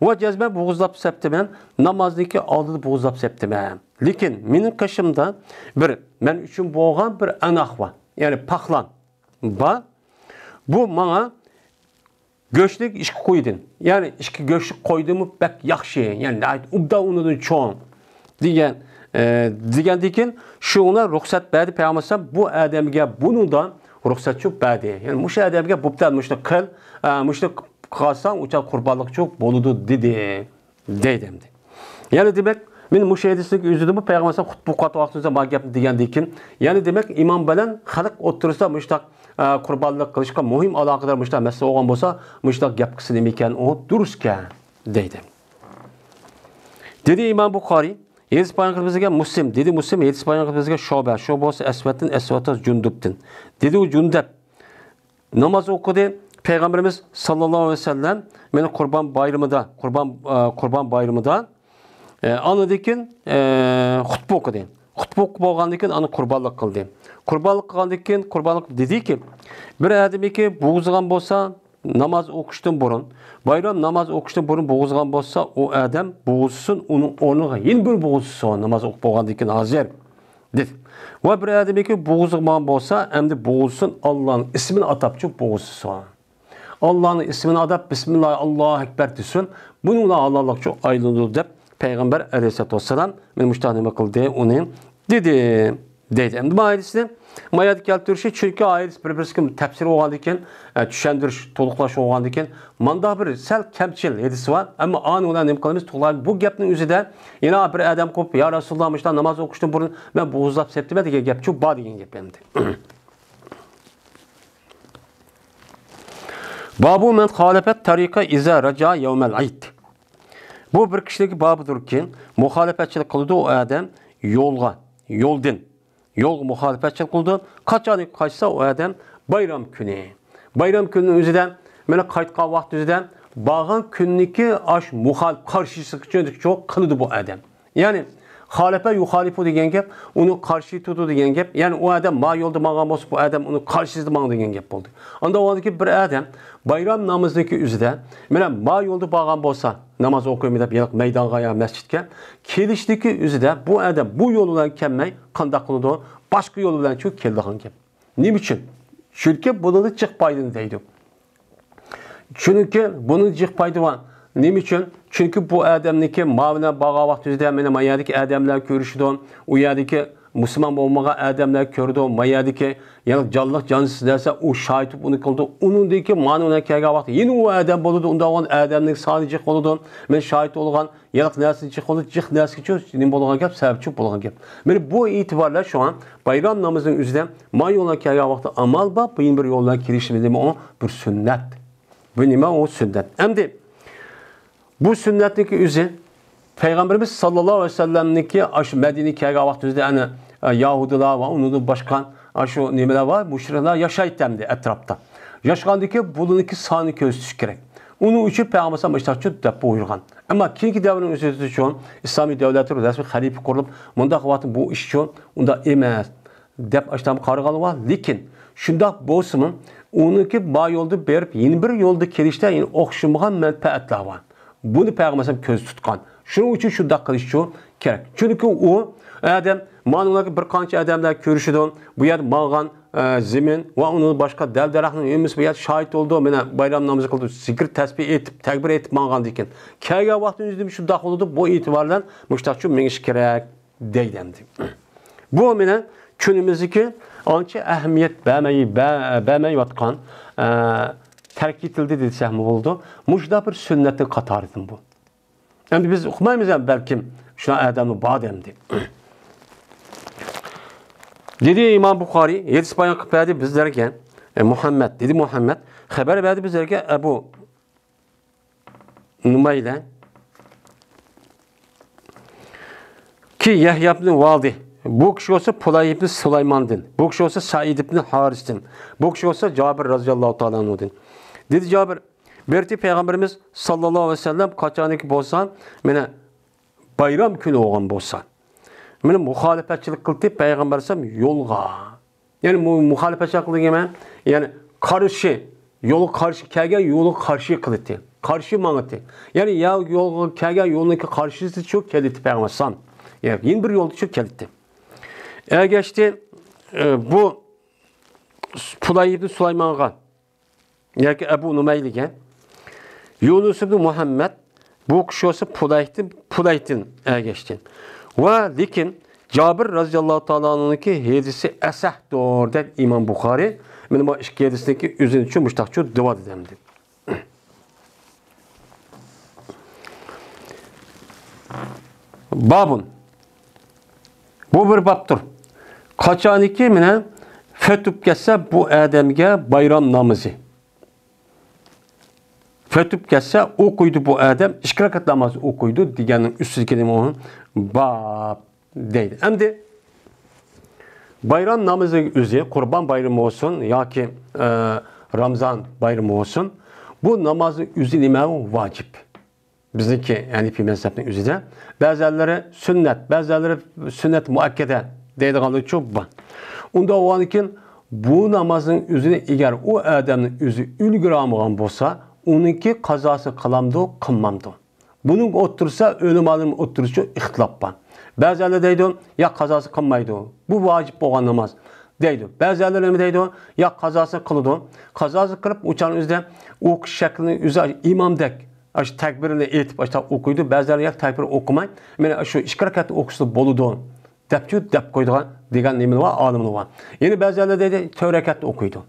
ۋە جەزمەن بوغۇزلاپ سەپتىمەن، نامازنىڭكى ئالدىدا بوغۇزلاپ سەپتىمەن. لېكىن مېنىڭ قېشىمدا بىر مەن ئۈچۈن بولغان بىر ئاناق بار، يەنى پاقلان بار. بۇ ماڭا گۆشلۈك ئىككى قويدىن، يەنى ئىككى گۆشلۈك قويدىنمۇ بەك ياخشى، يەنى ناھايىتى ئوبدان ئۇنىدىن چوڭ دېگەن، ئە، دېگەندىن كېيىن شۇڭا رۇخسەت بەردى پەيغەمبەر ئەلەيھىسسالام، بۇ ئادەمگە بۇنىڭدا رۇخسەتچۇ بەردى. يەنى مۇشۇ ئادەمگە بوپتۇ، مۇشۇنى قىل، ئە، مۇشۇنى قىلساڭ ئۇچا قۇربانلىقچۇ بولىدۇ دېدى. دەيدۇ ئەمدى. يەنى دېمەك، مەن مۇشۇ ھەدىسنىڭ ئۆزىدىمۇ پەيغەمبەر ئەلەيھىسسالام خۇتبە ئوقۇۋاتقان ۋاقتىمىزدا مانا گەپنى دېگەندىن كېيىن، يەنى دېمەك، ئىمام بىلەن خەلق ئوتتۇرىسىدا مۇشۇنداق، ئە، قۇربانلىق قىلىشقا مۇھىم ئالاقىدار مۇشۇنداق مەسىلە بولغان بولسا، مۇشۇنداق گەپ قىلسا نېمىكەن، ئۇ دۇرۇسكەن، دەيدۇ. دېدى ئىمام بۇخارىي، ھەدىس بايان قىلىپ بەرگەن مۇسلىم، دېدى مۇسلىم، ھەدىس بايان قىلىپ بەرگەن شۇبە، شۇبە بولسا ئەسۋەدتىن، ئەسۋەد جۇندۇبتىن. دېدى ئۇ جۇندەپ، ناماز ئوقۇدى. پەيغەمبىرىمىز ساللاللاھۇ ئەلەيھى ۋەسەللەم مېنى قۇربان بايرىمىدا، قۇربان، ئە، قۇربان بايرىمىدا، ئە، ئاندىن كېيىن، ئە، خۇتبە ئوقۇدى. خۇتبە ئوقۇپ بولغاندىن كېيىن ئانا قۇربانلىق قىلدى. قۇربانلىق قىلغاندىن كېيىن قۇربانلىق دېدىكى، بىر ئادەمكى بوغۇزلىغان بولسا ناماز ئوقۇشتىن بۇرۇن، بايرام ناماز ئوقۇشتىن بۇرۇن بوغۇزلىغان بولسا، ئۇ ئادەم بوغۇزلىسۇن، ئۇنىڭ ئورنىغا يەنە بىر بوغۇزلىسۇن، ناماز ئوقۇپ بولغاندىن كېيىن ھازىر. دېدى. ۋە بىر ئادەمكى بوغۇزلىغان بولسا، ئەمدى بوغۇزلىسۇن، ئاللانىڭ ئىسمىنى ئاتاپچۇ بوغۇزلىسۇن. ئاللانىڭ ئىسمىنى ئاتاپ، بىسمىللا، ئاللاھۇ ئەكبەر دېسۇن. بۇنىڭ بىلەن ھالاللىقچۇ ئايلىنىدۇ دەپ پەيغەمبەر ئەلەيھىسسالاتۇ ۋەسسالام مېنى مۇشۇنداق نېمە قىلدى، ئۇنى دېدى. دەيدۇ. ئەمدى بۇ ھەدىسنى ما يەردە كەلتۈرۈشى، چۈنكى ئايەت بىر-بىرسىگە تەپسىر بولغاندىن كېيىن، ئە، چۈشەندۈرۈش، تولۇقلاش بولغاندىن كېيىن، ماندا بىر سەل كەمچىل ھەدىس بار. ئەمما ئانى بىلەن نېمە قىلىمىز؟ توغرا، بۇ گەپنىڭ ئۆزىدە يەنە بىر ئادەم قويۇپ، يا رەسۇلاللا، مۇشۇنداق ناماز ئوقۇشتىن بۇرۇن مەن بوغۇزلاپ سەپتىمەن دېگەن گەپ شۇ بار دېگەن گەپ ئەمدى. بابۇ مەن خالەپەت تەرىقە ئىزا راجا يەۋمەل ئەيد. بۇ بىر كىشىنىڭكى بابىدۇركى، مۇخالىپەتچىلىك قىلىدۇ ئۇ ئادەم يولغا، يولدىن. يولغا مۇخالىپەتچىلىك قىلىدۇ. قاچان قايتسا ئۇ ئادەم بايرام كۈنى. بايرام كۈنىنىڭ ئۆزىدە، مانا قايتقان ۋاقىت ئۆزىدە بارغان كۈننىكى ئاش مۇخالىپ قارشىسىچە قىلىدۇ بۇ ئادەم. يەنى، خالەپە يۇخالىپۇ دېگەن گەپ، ئۇنى قارشى تۇتىدۇ دېگەن گەپ. يەنى ئۇ ئادەم ما يولدا ماڭغان بولسا، بۇ ئادەم ئۇنى قارشىسىدا ماڭىدۇ دېگەن گەپ بولدى. ئاندىن ئاۋۋالدىكى بىر ئادەم بايرام نامىزىنىڭكى ئۆزىدە، مانا ما يولدا بارغان بولسا، ناماز ئوقۇيمەن دەپ يېنىق مەيدانغا يا مەسچىتكە كېلىشتىكى ئۆزىدە بۇ ئادەم بۇ يول بىلەن كەلمەي قانداق قىلىدۇ؟ باشقا يول بىلەن شۇ كېلىدىغان گەپ. نېمە ئۈچۈن؟ چۈنكى بۇنىڭدا جىق پايدىنى دەيدۇ. چۈنكى بۇنىڭ جىق پايدىسى بار. نېمە ئۈچۈن؟ چۈنكى بۇ ئادەمنىڭكى ما بىلەن بارغان ۋاقتى ئۆزىدە مانا ما يەردىكى ئادەملەر كۆرۈشىدۇ. ئۇ يەردىكى مۇسۇلمان بولمىغان ئادەملەر كۆرىدۇ. ما يەردىكى يەنى جانلىق جانسىز نەرسە ئۇ شاھىت بولۇپ ئۇنى قىلىدۇ. ئۇنىڭدىن كېيىن مانىڭ بىلەن كەلگەن ۋاقتى يەنە ئۇ ئادەم بولىدۇ. ئۇنداق بولغان ئادەمنىڭ سانى جىق بولىدۇ. مەن شاھىت بولغان يېنىق نەرسىنى چىقىرىدۇ، جىق نەرسىگىچۇ نېمە بولغان گەپ، سەۋەبچۇ بولغان گەپ. مانا بۇ ئېتىبارلار شۇڭا بايرام نامىزىنىڭ ئۆزىدە ما يولغا كەلگەن ۋاقىتتا ئامال بار، بۇ يەنە بىر يولغا كېلىشىمىز نېمە ئۇ؟ بىر سۈننەت. بۇ نېمە ئۇ؟ سۈننەت. ئەمدى بۇ سۈننەتنىڭكى ئۆزى پەيغەمبىرىمىز ساللاللاھۇ ئەلەيھى ۋەسەللەمنىڭكى ئاشۇ مەدىنىگە كەلگەن ۋاقتى ئۆزىدە ئەنە، ئە، يەھۇدىيلار ۋە ئۇنىڭدىن باشقا ئاشۇ نېمىلەر بار، مۇشرىكلار ياشايتتى ئەمدى ئەتراپتا. ياشىغاندىكى بۇلىنىڭكى سانى كۆزىتىش كېرەك. ئۇنىڭ ئۈچۈن پەيغەمبەر ئەلەيھىسسالام مۇشۇنداق دەپ بۇيرۇغان. ئەمما كېيىنكى دەۋرنىڭ ئۆزىدىچۇ ئىسلامىي دەۋلەتلەر رەسمىي خەلىپە قۇرۇلۇپ، مۇنداق ۋاقىتتا بۇ ئىشچۇ ئۇنداق ئەمەس دەپ ئاشۇنداق قارىغانلار بار. لېكىن شۇنداق بولسىمۇ، ئۇنىڭكى بار يولدا بېرىپ، يەنە بىر يولدا كېلىشتە يەنە ئوخشىمىغان مەنپەئەتلەر بار. بۇنى پەيغەمبەر ئەلەيھىسسالام كۆزدە تۇتقان. شۇنىڭ ئۈچۈن شۇنداق قىلىشچۇ كېرەك. چۈنكى ئۇ ئادەم، مانا بىر قانچە ئادەملەر كۆرۈشىدۇ. بۇ يەردە ماڭغان، ئە، زېمىن ۋە ئۇنىڭ باشقا دەل-دەرەخنىڭ ھەممىسى بۇ يەردە شاھىت بولىدۇ. مانا بايرام نامىزى قىلدى، زىكىر تەسبىھ ئېيتىپ، تەكبىر ئېيتىپ ماڭغاندىكىن. كەلگەن ۋاقتىمىزدا شۇنداق بولىدۇ. بۇ ئېتىبار بىلەن مۇشۇنداقچۇ مېڭىش كېرەك دەيدۇ ئەمدى. بۇ مانا كۈنىمىزدىكى ئانچە ئەھمىيەت بەرمەي، بە-، بەرمەيۋاتقان، ئە، تەرك ئېتىلدى دېسەكمۇ بولىدۇ. مۇشۇنداق بىر سۈننەتنىڭ قاتارىدىن بۇ. ئەمدى بىز ئۇقمايمىز ھەم بەلكىم شۇنداق ئادەممۇ بار ئەمدى. دېدى ئىمام بۇخارىي، ھەدىس بايان قىلىپ بەردى بىزلەرگە، ئە، مۇھەممەد، دېدى مۇھەممەد، خەۋەر بەردى بىزلەرگە ئەبۇ نۇمەيلە كى يەھيا ئىبنى ۋادى، بۇ كىشى بولسا پۇلاي ئىبنى سۇلايماندىن، بۇ كىشى بولسا سەئىد ئىبنى ھارىستىن، بۇ كىشى بولسا جابىر رازىياللاھۇ تائالا ئەنھۇدىن. دېدى جابىر، بېرىتى پەيغەمبىرىمىز ساللاللاھۇ ئەلەيھى ۋەسەللەم قاچانكى بولسا، مانا بايرام كۈنى بولغان بولسا، مانا مۇخالىپەتچىلىك قىلدى پەيغەمبەر ئەلەيھىسسالام يولغا. يەنى مۇ-، مۇخالىپەتچىلىك قىلدى دېگەن، يەنى قارشى، يولغا قارشى كەلگەن يولغا قارشى قىلدى. قارشى ماڭىتى. يەنى يا يولغا كەلگەن يولنىڭكى قارشىسىچۇ كېلىتى پەيغەمبەر ئەلەيھىسسالام. يەنى يەنە بىر يولدىچۇ كېلىتى. ئەگەشتى، ئە، بۇ پۇلاي ئىبن سۇلايمانغا ياكى ئەبۇ نۇمەيلىگە يۇنۇس ئىبن مۇھەممەد، بۇ كىشى بولسا پۇلايتىن، پۇلايتىن ئەگەشتى. ۋە لېكىن جابىر رازىياللاھۇ تائالا ئەنھۇنىڭكى ھەدىسى ئەسەھدۇر دەپ ئىمام بۇخارى، مانا بۇ ئىككى ھەدىسنىڭكى ئۆزىنىچۇ مۇشتاقچۇ دېۋالدى دەمدى. بابۇن. بۇ بىر بابتۇر. قاچانكى مانا فۆتۈپ كەتسە بۇ ئادەمگە بايرام نامىزى. فۆتۈپ كەتسە ئوقۇيدۇ بۇ ئادەم، ئىككى رەكەت ناماز ئوقۇيدۇ دېگەننىڭ ئۈستىدىكى نېمە ئۇ؟ باب. دەيدۇ. ئەمدى بايرام نامىزىنىڭ ئۆزى، قۇربان بايرىمى بولسۇن ياكى، ئە، رامزان بايرىمى بولسۇن، بۇ نامازنىڭ ئۆزى نېمە؟ ۋاجىپ. بىزنىڭكى ھەنىپىي مەزھەپنىڭ ئۆزىدە بەزىلەرلىرى سۈننەت، بەزىلەرلىرى سۈننەت مۇئەككەدە دەيدىغانلىرىچۇ بار. ئۇنداق بولغاندىكىن بۇ نامازنىڭ ئۆزىنى ئەگەر ئۇ ئادەمنىڭ ئۆزى ئۈلگۈرەلمىگەن بولسا، ئۇنىڭكى قازاسى قىلامدۇ، قىلمامدۇ؟ بۇنىڭ ئوتتۇرىسىدا ئۆلىمالارنىڭ ئوتتۇرىسىدا ئىختىلاپ بار. بەزىلەر دەيدۇ، ياق، قازاسى قىلمايدۇ. بۇ ۋاجىپ بولغان ناماز دەيدۇ. بەزىلەر نېمە دەيدۇ؟ ياق، قازاسى قىلىدۇ. قازاسى قىلىپ، ئۇ چاغنىڭ ئۆزىدە ئوقۇش شەكلىنىڭ ئۆزى ئىمامدەك، ئاشۇ تەكبىرنى ئېيتىپ، ئاشۇنداق ئوقۇيدۇ. بەزىلەر ياق، تەكبىر ئوقۇماي، مانا شۇ ئىككى رەكەتنى ئوقۇسا بولىدۇ دەپچۇ دەپ قويىدىغان دېگەن نېمىلەر بار، ئالىملار بار. يەنە بەزىلەر دەيدۇ، تۆت رەكەتنى ئوقۇيدۇ.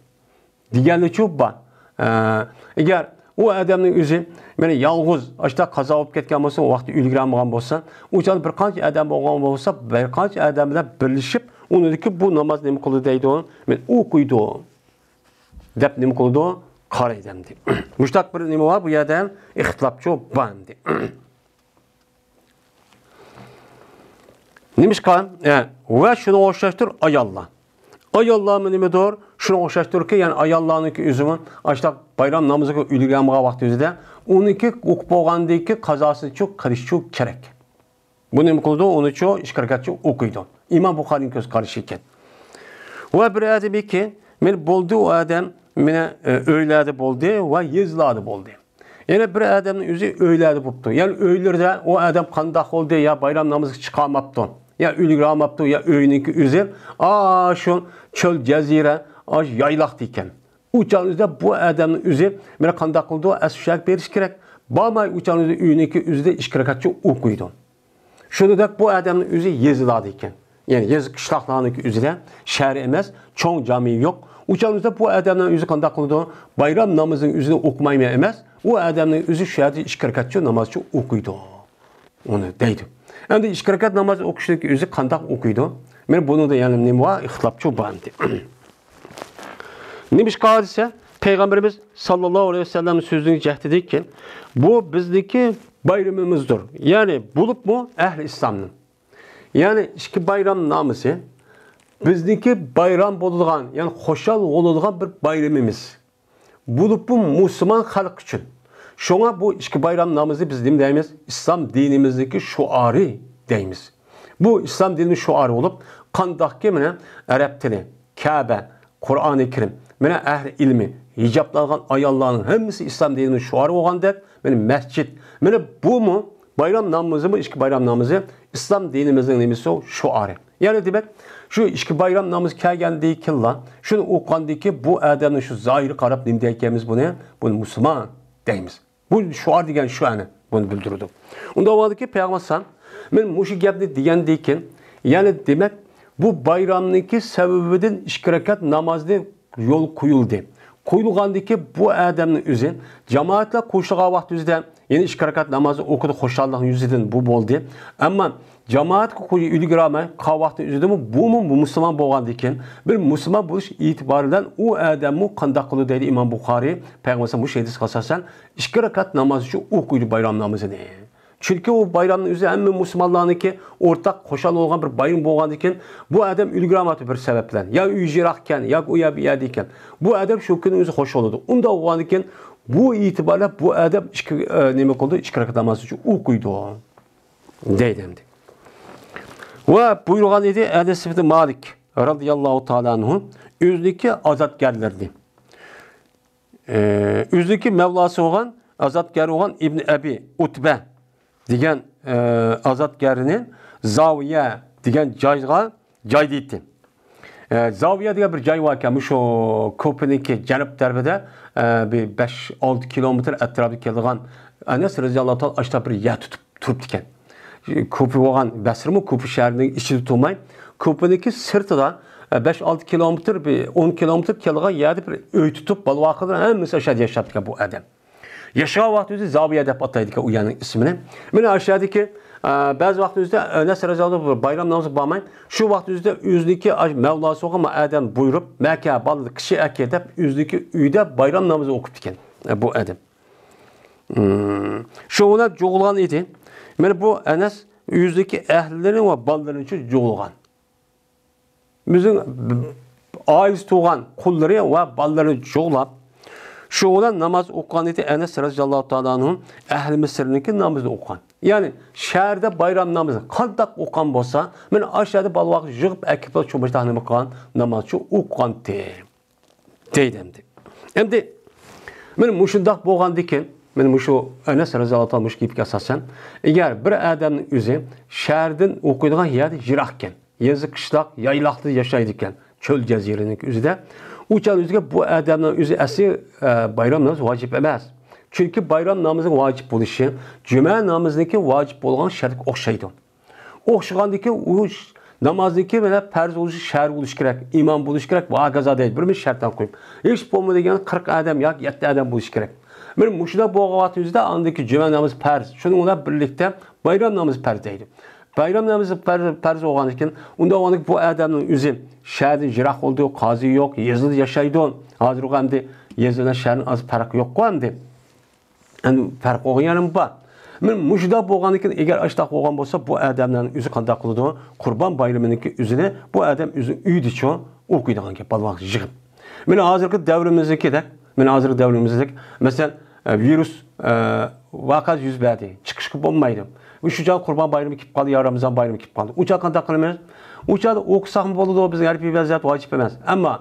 دېگەنلىچۇ بار. ئە، ئەگەر ئۇ ئادەمنىڭ ئۆزى مانا يالغۇز ئاشتا قازا بولۇپ كەتكەن بولسا، ئۇ ۋاقىتتا ئۈلگۈرەلمىگەن بولسا، ئۇ چاغدا بىر قانچە ئادەم بولغان بولسا، بىر قانچە ئادەم بىلەن بىرلىشىپ، ئۇنىڭدىكى بۇ ناماز نېمە قىلىدۇ دەيدۇ، مانا ئوقۇيدۇ دەپ نېمە قىلىدۇ، قارايدۇ ئەمدى. مۇشتاق بىر نېمە بار بۇ يەردە، ئىختىلاپچۇ بار ئەمدى. نېمىشقا؟ ئە، ۋە شۇنىڭغا ئوخشاشتۇر ئاياللار. ئاياللارمۇ نېمىدۇر؟ شۇنىڭغا ئوخشاشتۇركى، يەنى ئاياللارنىڭكى ئۆزىمۇ ئاشۇنداق بايرام نامىزىغا ئۈلگۈرەلمىگەن ۋاقتى ئۆزىدە ئۇنىڭكى ئوقۇپ بولغاندىن كېيىن قازاسىچۇ قىلىشچۇ كېرەك. بۇ نېمە قىلىدۇ؟ ئۇنىچۇ ئىككى رەكەتچۇ ئوقۇيدۇ. ئىمام بۇخارىنىڭ كۆز قارىشى ئىكەن. ۋە بىر ئادەمكى، مانا بولدى ئۇ ئادەم، مانا، ئە، ئۆيلەردە بولدى ۋە يېزىلاردا بولدى. يەنە بىر ئادەمنىڭ ئۆزى ئۆيلەردە بوپتۇ. يەنى ئۆيلىرىدە ئۇ ئادەم قانداق بولدى؟ يا بايرام نامىزىغا چىقالماپتۇ، يا ئۈلگۈرەلمەپتۇ، يا ئۆينىڭكى ئۆزى، ئا، شۇ چۆل جەزىرە، ئا، شۇ يايلاقتا ئىكەن. ئۇ چاغنىڭ ئۆزىدە بۇ ئادەمنىڭ ئۆزى مانا قانداق قىلىدۇ؟ ئەس شۇ يەرگە بېرىش كېرەك. بارماي ئۇ چاغنىڭ ئۆزى ئۆينىڭكى ئۆزىدە ئىككى رەكەتچە ئوقۇيدۇ. شۇنىڭدەك بۇ ئادەمنىڭ ئۆزى يېزىلاردا ئىكەن. يەنى يېزا قىشلاقلارنىڭكى ئۆزىدە، شەھەر ئەمەس، چوڭ جامى يوق. ئۇ چاغنىڭ ئۆزىدە بۇ ئادەمنىڭ ئۆزى قانداق قىلىدۇ؟ بايرام نامىزىنىڭ ئۆزىنى ئوقۇمايمەن ئەمەس، ئۇ ئادەمنىڭ ئۆزى شۇ يەردە ئىككى رەكەتچە نامازچە ئوقۇيدۇ. ئۇنى دەيدۇ. ئەمدى ئىككى رەكەت ناماز ئوقۇشنىڭكى ئۆزى قانداق ئوقۇيدۇ؟ مانا بۇنىڭدا يەنە نېمە بار؟ ئىختىلاپچۇ بار ئەمدى. نېمىشقا دېسە، پەيغەمبىرىمىز ساللاللاھۇ ئەلەيھى ۋەسەللەم سۆزىنىڭ جەھىتىدىكى، بۇ بىزنىڭكى بايرىمىمىزدۇر. يەنى بولۇپمۇ ئەھلى ئىسلامنىڭ. يەنى ئىككى بايرام نامىسى بىزنىڭكى بايرام بولىدىغان، يەنى خۇشال بولىدىغان بىر بايرىمىمىز. بولۇپمۇ مۇسۇلمان خەلق ئۈچۈن. شۇڭا بۇ ئىككى بايرام نامىزى بىز نېمە دەيمىز؟ ئىسلام دىنىمىزدىكى شوئارى دەيمىز. بۇ ئىسلام دىنىنىڭ شوئارى بولۇپ، قانداقكى مانا ئەرەب تىلى، كەبە، قۇرئانى كەرىم، مانا ئەھلى ئىلمى، ھىجابلانغان ئاياللارنىڭ ھەممىسى ئىسلام دىنىنىڭ شوئارى بولغاندەك، مانا مەسچىت، مانا بۇمۇ بايرام نامىزىمۇ، ئىككى بايرام نامىزى ئىسلام دىنىمىزنىڭ نېمىسى؟ شوئارى. يەنى دېمەك، شۇ ئىككى بايرام نامىزى كەلگەندىن كېيىنلا، شۇنى ئوقۇغاندىن كېيىن بۇ ئادەمنىڭ شۇ زاھىرىغا قاراپ نېمە دەيدىكەنمىز بۇنى؟ بۇنى مۇسۇلمان دەيمىز. بۇ شوئار دېگەن شۇ ئەنە، بۇنى بىلدۈرىدۇ. ئۇنداق بولغاندىكىن پەيغەمبەر ئەلەيھىسسالام، مەن مۇشۇ گەپنى دېگەندىن كېيىن، يەنى دېمەك، بۇ بايرامنىڭكى سەۋەبىدىن ئىككى رەكەت نامازنى يول قويۇلدى. قويۇلغاندىكى بۇ ئادەمنىڭ ئۆزى جامائەتلەر قوشۇلغان ۋاقىت ئۆزىدە يەنە ئىككى رەكەت نامازنى ئوقۇدى، خۇشاللىق يۈزىدىن بۇ بولدى. ئەمما جامائەتكە قوي-، ئۈلگۈرەلمەي قالغان ۋاقىتنىڭ ئۆزىدىمۇ بۇمۇ مۇسۇلمان بولغاندىكىن، بىر مۇسۇلمان بولۇش ئېتىبارى بىلەن ئۇ ئادەممۇ قانداق قىلىدۇ دەيدۇ ئىمام بۇخارىي، پەيغەمبەر مۇشۇ ھەدىسكە ئاساسەن، ئىككى رەكەت ناماز ئۈچۈن ئوقۇيدۇ بايرام نامىزىنى. چۈنكى ئۇ بايرامنىڭ ئۆزى ھەممە مۇسۇلمانلارنىڭكى ئورتاق خۇشال بولغان بىر بايرام بولغاندىكىن، بۇ ئادەم ئۈلگۈرەلمەيدۇ بىر سەۋەب بىلەن. يا ئۆيى يىراقكەن، ياكى ئۇ يەر بۇ يەردە ئىكەن. بۇ ئادەم شۇ كۈنى ئۆزى خۇش بولىدۇ. ئۇنداق بولغاندىكىن، بۇ ئېتىبارى بىلەن بۇ ئادەم ئىككى، ئە، نېمە قىلىدۇ؟ ئىككى رەكەت ناماز ئۈچۈن ئوقۇيدۇ. دەيدۇ ئەمدى. ۋە بۇيرۇغان ئىدى ئەنەس ئىبنى مالىك رازىياللاھۇ تائالا ئەنھۇ ئۆزىنىڭكى ئازادگەرلىرىنى. ئۆزىنىڭكى مەۋلاسى بولغان ئازادگەر بولغان ئىبن ئەبى ئۇتبە دېگەن، ئە، ئازادگەرنى زاۋىيە دېگەن جايغا جاي دەيتتى. ئە، زاۋىيە دېگەن بىر جاي باركەن، مۇشۇ كۇفىنىڭكى جەنۇب تەرىپىدە، ئە، بىر بەش ئالتە كىلومېتىر ئەتراپىدا كېلىدىغان. ئەنەس رەزىياللاھۇ تائالا ئاشتا بىر يەر تۇتۇپ تۇرۇپتىكەن. كۇفا بولغان بەسرىمۇ كۇفا شەھىرىنىڭ ئىچىدە تۇرماي، كۇفىنىڭكى سىرتىدا، ئە، بەش ئالتە كىلومېتىر، بىر ئون كىلومېتىر كېلىدىغان يەردە بىر ئۆي تۇتۇپ، بالا-ۋاقىدىن ھەممىسى ئاشۇ يەردە ياشاپتىكەن بۇ ئادەم. ياشىغان ۋاقتى ئۆزى زاۋىيە دەپ ئاتايدىكەن ئۇ يەرنىڭ ئىسمىنى. مەنە ئاشۇ يەردىكى، ئە، بەزى ۋاقىت ئۆزىدە، ئە، ئەنەس رەزىياللاھۇ بىر بايرام نامىزىغا بارماي، شۇ ۋاقىت ئۆزىدە ئۆزىنىڭكى ئاش-، مەۋلاسى بولغان ئادەم بۇيرۇپ، «مەكە، بالىلار، كىشى ئەكە» دەپ ئۆزىنىڭكى ئۆيىدە بايرام نامىزى ئوقۇپتىكەن، ئە، بۇ ئادەم. مم. شۇ بىلەن جۇغلىغان ئىدى. مانا بۇ ئەنەس ئۆزىنىڭكى ئەھلىلىرى ۋە بالىلىرى ئۈچۈن جۇغلىغان. ئۆزىنىڭ ئائىلىسى تۇغان قۇللىرى ۋە بالىلىرىنى جۇغلاپ، شۇ بىلەن ناماز ئوقۇغان ئىدى ئەنەس رەزىياللاھۇ تائالا ئەنھۇ ئەھلى مىسىرنىڭكى نامىزىنى ئوقۇغان. يەنى شەھەردە بايرام نامىزى قانداق ئوقۇغان بولسا، مانا ئاشۇ يەردە بالا-ۋاقىت يىغىپ ئەكېلىپ شۇ مۇشۇنداق نېمە قىلغان، ناماز شۇ ئوقۇغانتى. دەيدۇ ئەمدى. ئەمدى، مانا مۇشۇنداق بولغاندىكىن، مانا مۇشۇ ئەنەس رەزىياللاھۇ تائالا مۇشۇ گېپىگە ئاساسەن، ئەگەر بىر ئادەمنىڭ ئۆزى شەھەردىن ئوقۇيدىغان يەردە يىراق ئىكەن، يېزا، قىشلاق، يايلاقتا ياشايدىكەن، چۆل جەزىرىنىڭ ئۆزىدە، ئۇ چاغ ئۆزىگە بۇ ئادەمنىڭ ئۆزى ئەسلى، ئە، بايرام نامىزى ۋاجىپ ئەمەس. چۈنكى بايرام نامىزىنىڭ ۋاجىپ بولۇشى جۈمە نامىزىنىڭكى ۋاجىپ بولغان شەرتكە ئوخشايدۇ. ئوخشىغاندىكىن ئۇ ش-، نامازنىڭكى بىلەن پەرز بولۇشى، شەھەر بولۇشى كېرەك، ئىمام بولۇشى كېرەك، ۋە ھاكازا دەيدۇ. بىر مىش شەرتلەرنى قويۇپ. ھېچ بولمىدى دېگەن قىرىق ئادەم ياكى يەتتە ئادەم بولۇشى كېرەك. مانا مۇشۇنداق بولغان ۋاقتىمىزدا ئاندىكى جۈمە نامىزى پەرز. شۇنىڭ بىلەن بىرلىكتە بايرام نامىزى پەرز دەيدۇ. بايرام نامىزى پەرز، پەرز بولغاندىكىن، ئۇنداق بولغاندىكىن بۇ ئادەمنىڭ ئۆزى شەھەردىن يىراق بولىدۇ، قازى يوق، يېزىدا ياشايدۇ. ھازىرغۇ ئەمدى يېزا بىلەن شەھەرنىڭ ئارىسىدا پەرق يوققۇ ئەمدى. ئەمدى پەرق بولغان يەرمۇ بار. مانا مۇشۇنداق بولغاندىكىن، ئەگەر ئاشۇنداق بولغان بولسا، بۇ ئادەمنىڭ ئۆزى قانداق قىلىدۇ؟ قۇربان بايرىمىنىڭكى ئۆزىنى بۇ ئادەم ئۆزىنىڭ ئۆيىدىچۇ ئوقۇيدىغان گەپ، بالا-ۋاقىت يىغىپ. مانا ھازىرقى دەۋرىمىزدىكىدەك، مانا ھازىرقى دەۋرىمىزدەك، مەسىلەن، ئە، ۋىرۇس، ئە، ۋەقەسى يۈز بەردى، چىقىشقا بولمايدۇ. شۇ چاغ قۇربان بايرىمى كېلىپ قالدى يا رامىزان بايرىمى كېلىپ قالدى. ئۇ چاغ قانداق قىلىمىز؟ ئۇ چاغدا ئوقۇساقمۇ بولىدۇ، بىزگە ھەرپىي ۋەزىيەت ۋاجىپ ئەمەس. ئەمما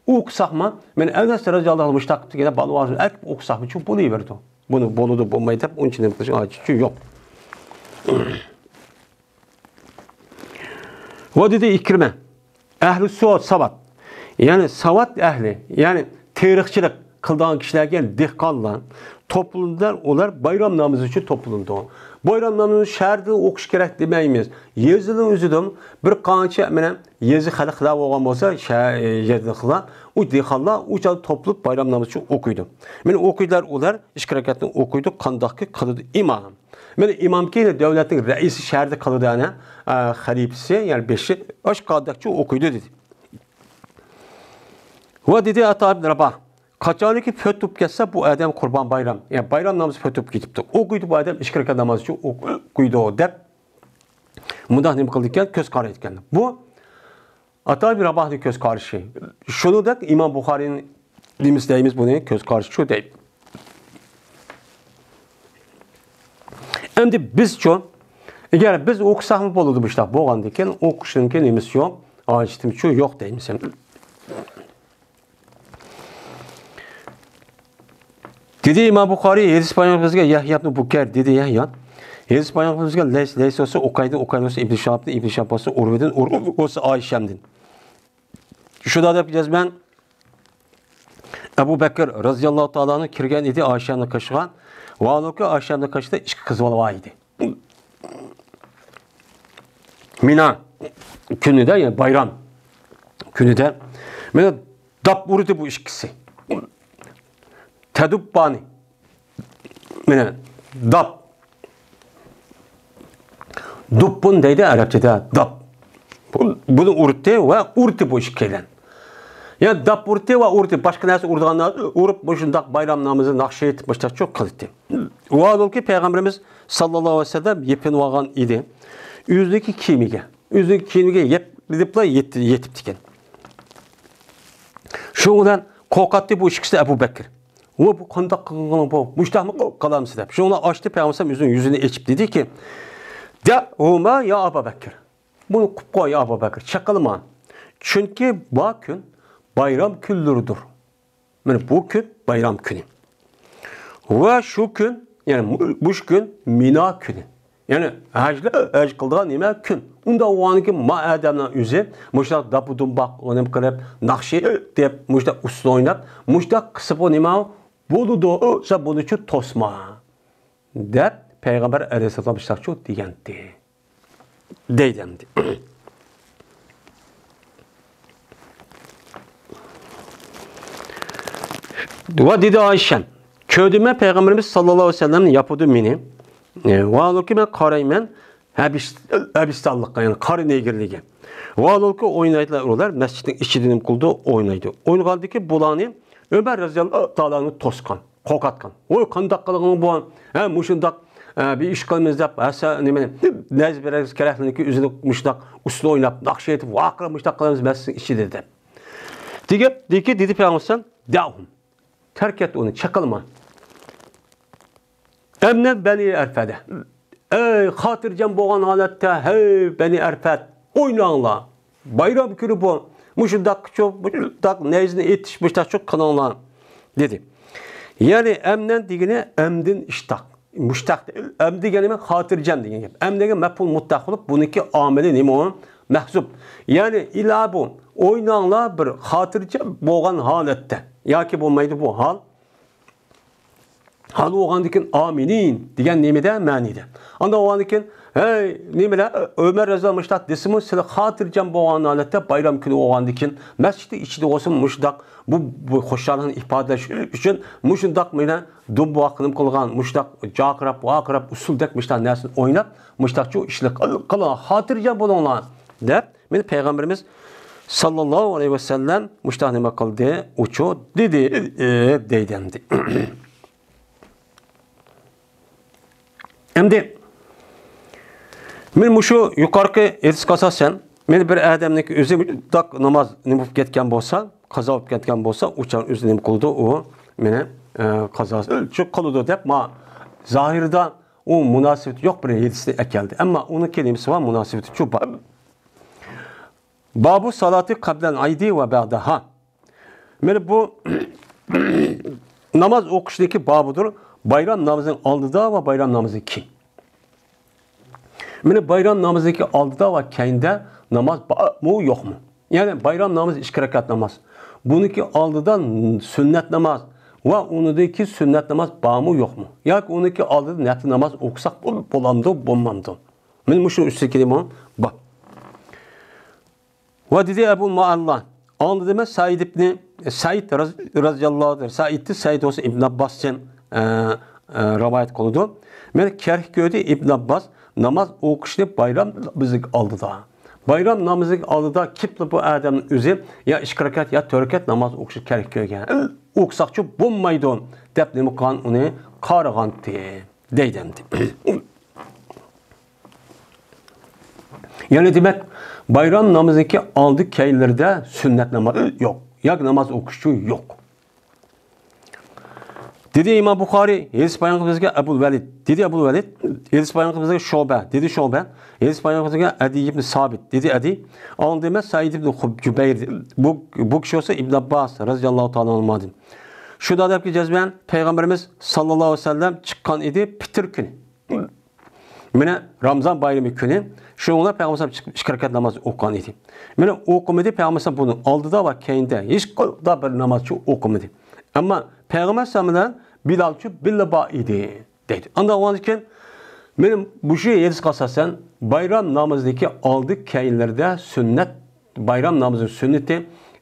ئوقۇساقمۇ، مانا ئەنەس رەزىياللاھۇ ئەنھۇ مۇشۇنداق قىپتۇ، يەنە بالا-ۋاقىت ئەكىپ ئوقۇساقمۇ، چۈنكى بولۇۋېرىدۇ. بۇنى بولىدۇ، بولمايدۇ دەپ ئۇنچە نېمە قىلىش ھاجىتى يوق. ۋە دېدى ئىكرىمە، ئەھلى سۇ ساۋات، يەنى ساۋات ئەھلى، يەنى تېرىقچىلىق قىلىدىغان كىشىلەرگە، يەنى دېھقانلار توپلىنىدۇ، ئۇلار بايرام نامىزى ئۈچۈن توپلىنىدۇ. بايرام نامىزىنى شەھەردىن ئوقۇش كېرەك دېمەيمىز، يېزىنىڭ ئۆزىدىن بىر قانچە مانا يېزا خەلقلەر بولغان بولسا، شەھەر، يېزا خەلقلەر، ئۇ دېھقانلار ئۇ چاغدا توپلىنىپ بايرام نامىزى ئۈچۈن ئوقۇيدۇ. مانا ئوقۇيدۇلار ئۇلار، ئىككى رەكەتنى ئوقۇيدۇ، قانداقكى قىلىدۇ ئىمام. مانا ئىمام كېيىن دۆلەتنىڭ رەئىسى شەھەردە قىلىدۇ، ئەنە، ئە، خەلىپىسى، يەنى بېشى ئاشۇ قانداقچە ئوقۇيدۇ دېدى. ۋە دېدى ئاتا ئىبن راباھ، قاچانكى پۈت بولۇپ كەتسە بۇ ئادەم قۇربان بايرام، يەنى بايرام نامىزى پۈت بولۇپ كېتىپتۇ، ئوقۇيدۇ بۇ ئادەم ئىككى رەكەت ناماز ئۈچۈن ئوقۇيدۇ دەپ مۇنداق نېمە قىلىدىكەن، كۆز قارايدىكەن. بۇ ئاتا ئىبن راباھنىڭ كۆز قارىشى. شۇنىڭدەك ئىمام بۇخارىنىڭ نېمىسى دەيمىز بۇنى، كۆز قارىشى شۇ دەيدۇ. ئەمدى بىزچۇ؟ ئەگەر بىز ئوقۇساقمۇ بولىدۇ مۇشۇنداق بولغاندىكىن، ئوقۇشنىڭكى نېمىسى يوق، ھاجىتىمىزچۇ يوق دەيمىز ئەمدى. دېدى ئىمام بۇخارىي، ھەدىس بايان قىلغان بىزگە يەھيا ئىبنى بۇكەير، دېدى يەھيا. ھەدىس بايان قىلغان بىزگە لەيس، لەيس بولسا ئۇقەيدىن، ئۇقەيدىن بولسا ئىبن شىھابتىن، ئىبن شىھاب بولسا ئۇرۋىدىن، ئۇرۋا بولسا ئائىشەمدىن. شۇنداق دەپ جەزمەن ئەبۇ بەكىر رەزىياللاھۇ تائالا ئەنھۇ كىرگەن ئىدى ئائىشەمنىڭ قېشىغا. ۋاھالۇكى ئائىشەمنىڭ قېشىدا ئىككى قىز بالا بار ئىدى. مىنا كۈنىدە، يەنى بايرام كۈنىدە مانا داپ ئۇردى بۇ ئىككىسى. تەدۇببانى. مانا داپ. دۇببۇن دەيدۇ ئەرەبچىدە، داپ. بۇ، بۇنى ئۇردى ۋە ئۇردى بۇ ئىككىيلەن. يەنى داپ ئۇردى ۋە ئۇردى. باشقا نەرسە ئۇرىدىغان نەرسە ئۇرۇپ، مۇشۇنداق بايرام نامىزى ناخشا ئېيتىپ، مۇشۇنداق چوق قىلىدۇ. ۋاھالۇكى پەيغەمبىرىمىز ساللاللاھۇ ئەلەيھى ۋەسەللەم يېپىنىۋالغان ئىدى. ئۆزىنىڭكى كىيىمىگە، ئۆزىنىڭكى كىيىمىگە يېپىنىپلا يېتىپتىكەن. شۇنىڭ بىلەن قورقاتتى بۇ ئىككىسى ئەبۇ بەكىر. ۋە بۇ قانداق قىلغىنىڭ بۇ؟ مۇشۇنداقمۇ قىلامسىز دەپ. شۇنىڭ بىلەن ئاچتى پەيغەمبەر ئۆزىنىڭ يۈزىنى ئېچىپ دېدىكى، دەئۇھۇما يا ئابا بەكىر. بۇنى قويۇپ قوي يا ئابا بەكىر. چېقىلما. چۈنكى بۇ كۈن بايرام كۈنلىرىدۇر. مانا بۇ كۈن بايرام كۈنى. ۋە شۇ كۈن، يەنى مۇ-، مۇشۇ كۈن مىنا كۈنى. يەنى ھەجلەر ھەج قىلىدىغان نېمە كۈن. ئۇنداق بولغاندىكىن ما ئادەمنىڭ ئۆزى مۇشۇنداق داپا دۇمباق ئۇنىم قىلىپ، ناخشا دەپ، مۇشۇنداق ئۇسسۇل ئويناپ، مۇشۇنداق قىلسا بۇ نېمە بولىدۇ؟ بولىدۇ، توسما. دەپ پەيغەمبەر ئەلەيھىسسالام شۇنداقچۇ دېگەنتى. دەيدۇ ئەمدى. ۋە دېدى ئائىشەم، كۆردۈم مەن پەيغەمبىرىمىز ساللاللاھۇ ئەلەيھى ۋەسەللەمنى ياپىدۇ مېنى. ۋاھالۇكى مەن قارايمەن ھەبىش-، ھەبىشىستانلىققا، يەنى قارا نېگىرلىككە. ۋاھالۇكى ئوينايدىلا ئۇلار مەسچىتنىڭ ئىچىدە نېمە قىلىدۇ؟ ئوينايدۇ. ئوينىغاندىكىن بۇلارنى ئۆمەر رەزىياللاھۇ تائالا ئانھۇ توسقان. قورقۇتقان. ۋوي، قانداق قىلغىن بۇ؟ ھە، مۇشۇنداق، ئە، بىر ئىش قىلىمىز دەپ، ھەسسە، نېمىنى، نەزبىرەز كەرەكلىكى ئۆزىنى مۇشۇنداق ئۇسسۇل ئويناپ، ناخشا ئېيتىپ، ۋارقىراپ مۇشۇنداق قىلىمىز مەسچىتنىڭ ئىچىدە دەپ. دېگەپ، دېدىكى، دېدى پەيغەمبەر، دەئۇھۇم. تەرك ئەت ئۇنى، چېقىلما. ئەمنەن بەنى ئەرفەدە. ئەي، خاتىرجەم بولغان ھالەتتە، ھەي، بەنى ئەرفەت، ئويناڭلار. بايرام كۈنى بۇ. مۇشۇنداق، مۇشۇنداق نەيزىنى ئېتىش، مۇشۇنداق قىلىڭلار، دېدى. يەنى ئەمنەن دېگىنى ئەمدىن ئىشتاق. مۇشتاق، ئەم دېگەن نېمە؟ خاتىرجەم دېگەن گەپ. ئەم دېگەن مەپئۇل مۇتلەق بولۇپ، بۇنىڭكى ئامىلى نېمە ئۇ؟ مەھزۇپ. يەنى ئىلا بۇ، ئويناڭلار بىر خاتىرجەم بولغان ھالەتتە. ياكى بولمايدۇ بۇ ھال. ھال بولغاندىكىن ئامىنىن دېگەن نېمىدە؟ مەنىدە. ئانداق بولغاندىكىن، ھەي، نېمىلەر، ئۆمەر رەزىياللاھۇ مۇشتاق دېسىمۇ، سىلەر خاتىرجەم بولغان ھالەتتە بايرام كۈنى بولغاندىكىن، مەسچىتنىڭ ئىچىدە بولسىمۇ مۇشۇنداق بۇ، بۇ خۇشاللىقنى ئىپادىلەش ئۈچۈن مۇشۇنداق مانا دۇمبىغا قىلىپ قىلغان، مۇشۇنداق جارقىراپ، ۋارقىراپ، ئۇسسۇلدەك مۇشۇنداق نەرسىنى ئويناپ، مۇشۇنداق شۇ ئىشنى قىل-، قىلىڭلار، خاتىرجەم بولۇڭلار، دەپ، مېنى پەيغەمبىرىمىز ساللاللاھۇ ئەلەيھى ۋەسەللەم مۇشۇنداق نېمە قىلدى، ئۇچۇ دېدى، ئى، دەيدۇ ئەمدى. ئەمدى مەن مۇشۇ يۇقىرىقى ھەدىسكە ئاساسەن، مەن بىر ئادەمنىڭكى ئۆزى مۇنداق ناماز نېمە بولۇپ كەتكەن بولسا، قازا بولۇپ كەتكەن بولسا، ئۇ چاغ ئۆزى نېمە قىلىدۇ، ئۇ مېنى، ئە، قازاسى شۇ قىلىدۇ دەپ، ما زاھىردا ئۇ مۇناسىۋىتى يوق بىر ھەدىسنى ئەكەلدى. ئەمما ئۇنىڭكى نېمىسى بار؟ مۇناسىۋىتى شۇ بار. بابۇ سالاتى قەبلەل ئەيدى ۋە بەئدەھا. مانا بۇ ناماز ئوقۇشنىڭكى بابىدۇر. بايرام نامىزىنىڭ ئالدىدا ۋە بايرام نامىزىنىڭ كېيىن. مانا بايرام نامىزىنىڭكى ئالدىدا ۋە كەينىدە ناماز بارمۇ، يوقمۇ؟ يەنى بايرام نامىزى ئىككى رەكەت ناماز. بۇنىڭكى ئالدىدا سۈننەت ناماز ۋە ئۇنىڭدىن كېيىن سۈننەت ناماز بارمۇ، يوقمۇ؟ ياكى ئۇنىڭكى ئالدىدا نەپلى ناماز ئوقۇساق بول-، بولامدۇ، بولمامدۇ؟ مانا مۇشۇ ئۈستىدىكى نېمە بار. ۋە دېدى ئەبۇل مۇئەللا، ئاڭلىدىم مەن سەئىد ئىبنى، سەئىد راز-، رازىياللاھۇ ئەنھۇ، سەئىدتىن، سەئىد بولسا ئىبن ئابباستىن، ئە، ئە، رىۋايەت قىلىدۇ. مەن كەرك كۆردى ئىبن ئابباس ناماز ئوقۇشنى بايرام نامىزىنىڭ ئالدىدا. بايرام نامىزىنىڭ ئالدىدا كېلىپلا بۇ ئادەمنىڭ ئۆزى يا ئىككى رەكەت يا تۆت رەكەت ناماز ئوقۇشنى كەرك كۆرگەن. ئوقۇساقچۇ بولمايدۇ دەپ نېمە قىلغان، ئۇنى قارىغانتى. دەيدۇ ئەمدى. يەنى دېمەك، بايرام نامىزىنىڭكى ئالدى كەينىلىرىدە سۈننەت ناماز يوق. ياكى ناماز ئوقۇشچۇ يوق. دېدى ئىمام بۇخارىي، ھەدىس بايان قىلغان بىزگە ئەبۇل ۋەلىد. دېدى ئەبۇل ۋەلىد، ھەدىس بايان قىلغان بىزگە شۇبە. دېدى شۇبە، ھەدىس بايان قىلغان بىزگە ئەدىي ئىبن سابىت. دېدى ئەدىي، ئاڭلىدىم مەن سەئىد ئىبن خۇب-، جۇبەير. بۇ، بۇ كىشى بولسا ئىبن ئابباس رازىياللاھۇ تائالا ئەنھۇمادىن. شۇ دادەپكە جەزمەن پەيغەمبىرىمىز ساللاللاھۇ ئەلەيھى ۋەسەللەم چىققان ئىدى پىتىر كۈنى. مانا رامزان بايرىمى كۈنى شۇنىڭ بىلەن پەيغەمبەر چىقىپ ئىككى رەكەت ناماز ئوقۇغان ئىدى. مانا ئوقۇمىدى پەيغەمبەر بۇنىڭ ئالدىدا ۋە كەينىدە ھېچقانداق بىر نامازچۇ ئوقۇمىدى. ئەمما پەيغەمبەر بىلەن بىلالچۇ بىللە بار ئىدى، دەيدۇ. ئانداق بولغاندىكىن، مانا مۇشۇ ھەدىسكە ئاساسەن، بايرام نامىزىدىكى ئالدى كەينىلىرىدە سۈننەت بايرام نامىزى سۈننىتى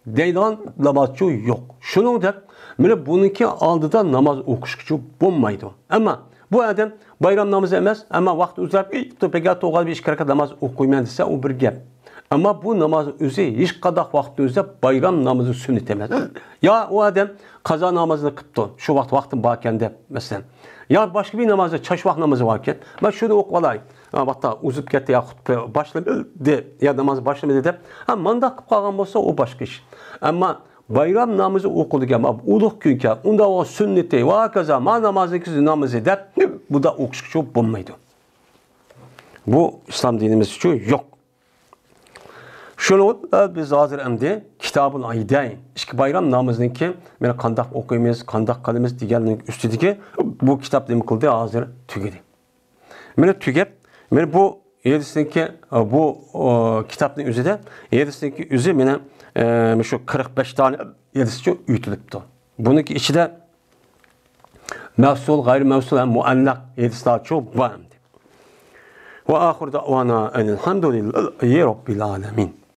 دەيدىغان نامازچۇ يوق. شۇنىڭدەك، مانا بۇنىڭكى ئالدىدا ناماز ئوقۇشقىچۇ بولمايدۇ. ئەمما بۇ ئادەم بايرام نامىزى ئەمەس، ئەمما ۋاقتى ئۇزاپ، بىكار تۇرغان بىر ئىككى رەكەت ناماز ئوقۇيمەن دېسە، ئۇ بىر گەپ. ئەمما بۇ ناماز ئۆزى ھېچقانداق ۋاقىتتا ئۆزى بايرام نامىزى سۈننىتى ئەمەس. يا ئۇ ئادەم قازا نامازىنى قىپتۇ، شۇ ۋاقىت ۋاقتىم باركەن دەپ، مەسىلەن. يا باشقا بىر نامازى، چاشماق نامىزى باركەن. مەن شۇنى ئوقۇپ ئالاي. ھە، ۋاقىتتا ئۇزۇپ كەتتى، يا خۇتبە باشلىدى، يا ناماز باشلىمىدى دەپ، ھە، مانداق قىلىپ قالغان بولسا، ئۇ باشقا ئىش. ئەمما بايرام نامىزى ئوقۇلىدىكەن، مانا ئۇلۇغ كۈنكەن، ئۇنداق بولغان سۈننىتى ۋە ھاكازا، ما نامازى، نامىزى دەپ، بۇنداق ئوقۇشقىچۇ بولمايدۇ. بۇ ئىسلام دىنىمىز ئۈچۈن يوق. شۇنىڭ بىلەن بىز ھازىر ئەمدى كىتابۇل ئىدەين، ئىككى بايرام نامىزىنىڭكى مانا قانداق ئوقۇيمىز، قانداق قىلىمىز دېگەننىڭ ئۈستىدىكى بۇ كىتاب نېمە قىلدى، ھازىر تۈگىدى. مانا تۈگەپ، مانا بۇ ھەدىسنىڭكى، بۇ، ئۇ، كىتابنىڭ ئۆزىدە، ھەدىسنىڭكى ئۆزى مانا، ئە، شۇ قىرىق بەش دانە ھەدىسچە ئۆتۈلۈپتۇ. بۇنىڭكى ئىچىدە مەۋسۇل، غەيرىي مەۋسۇل ھەم مۇئەللەق ھەدىسلەرچۇ بار ئەمدى. ۋە ئاخىر دەۋانا ئەنىل ھەمدۇلىللاھى رەببىل ئالەمىن.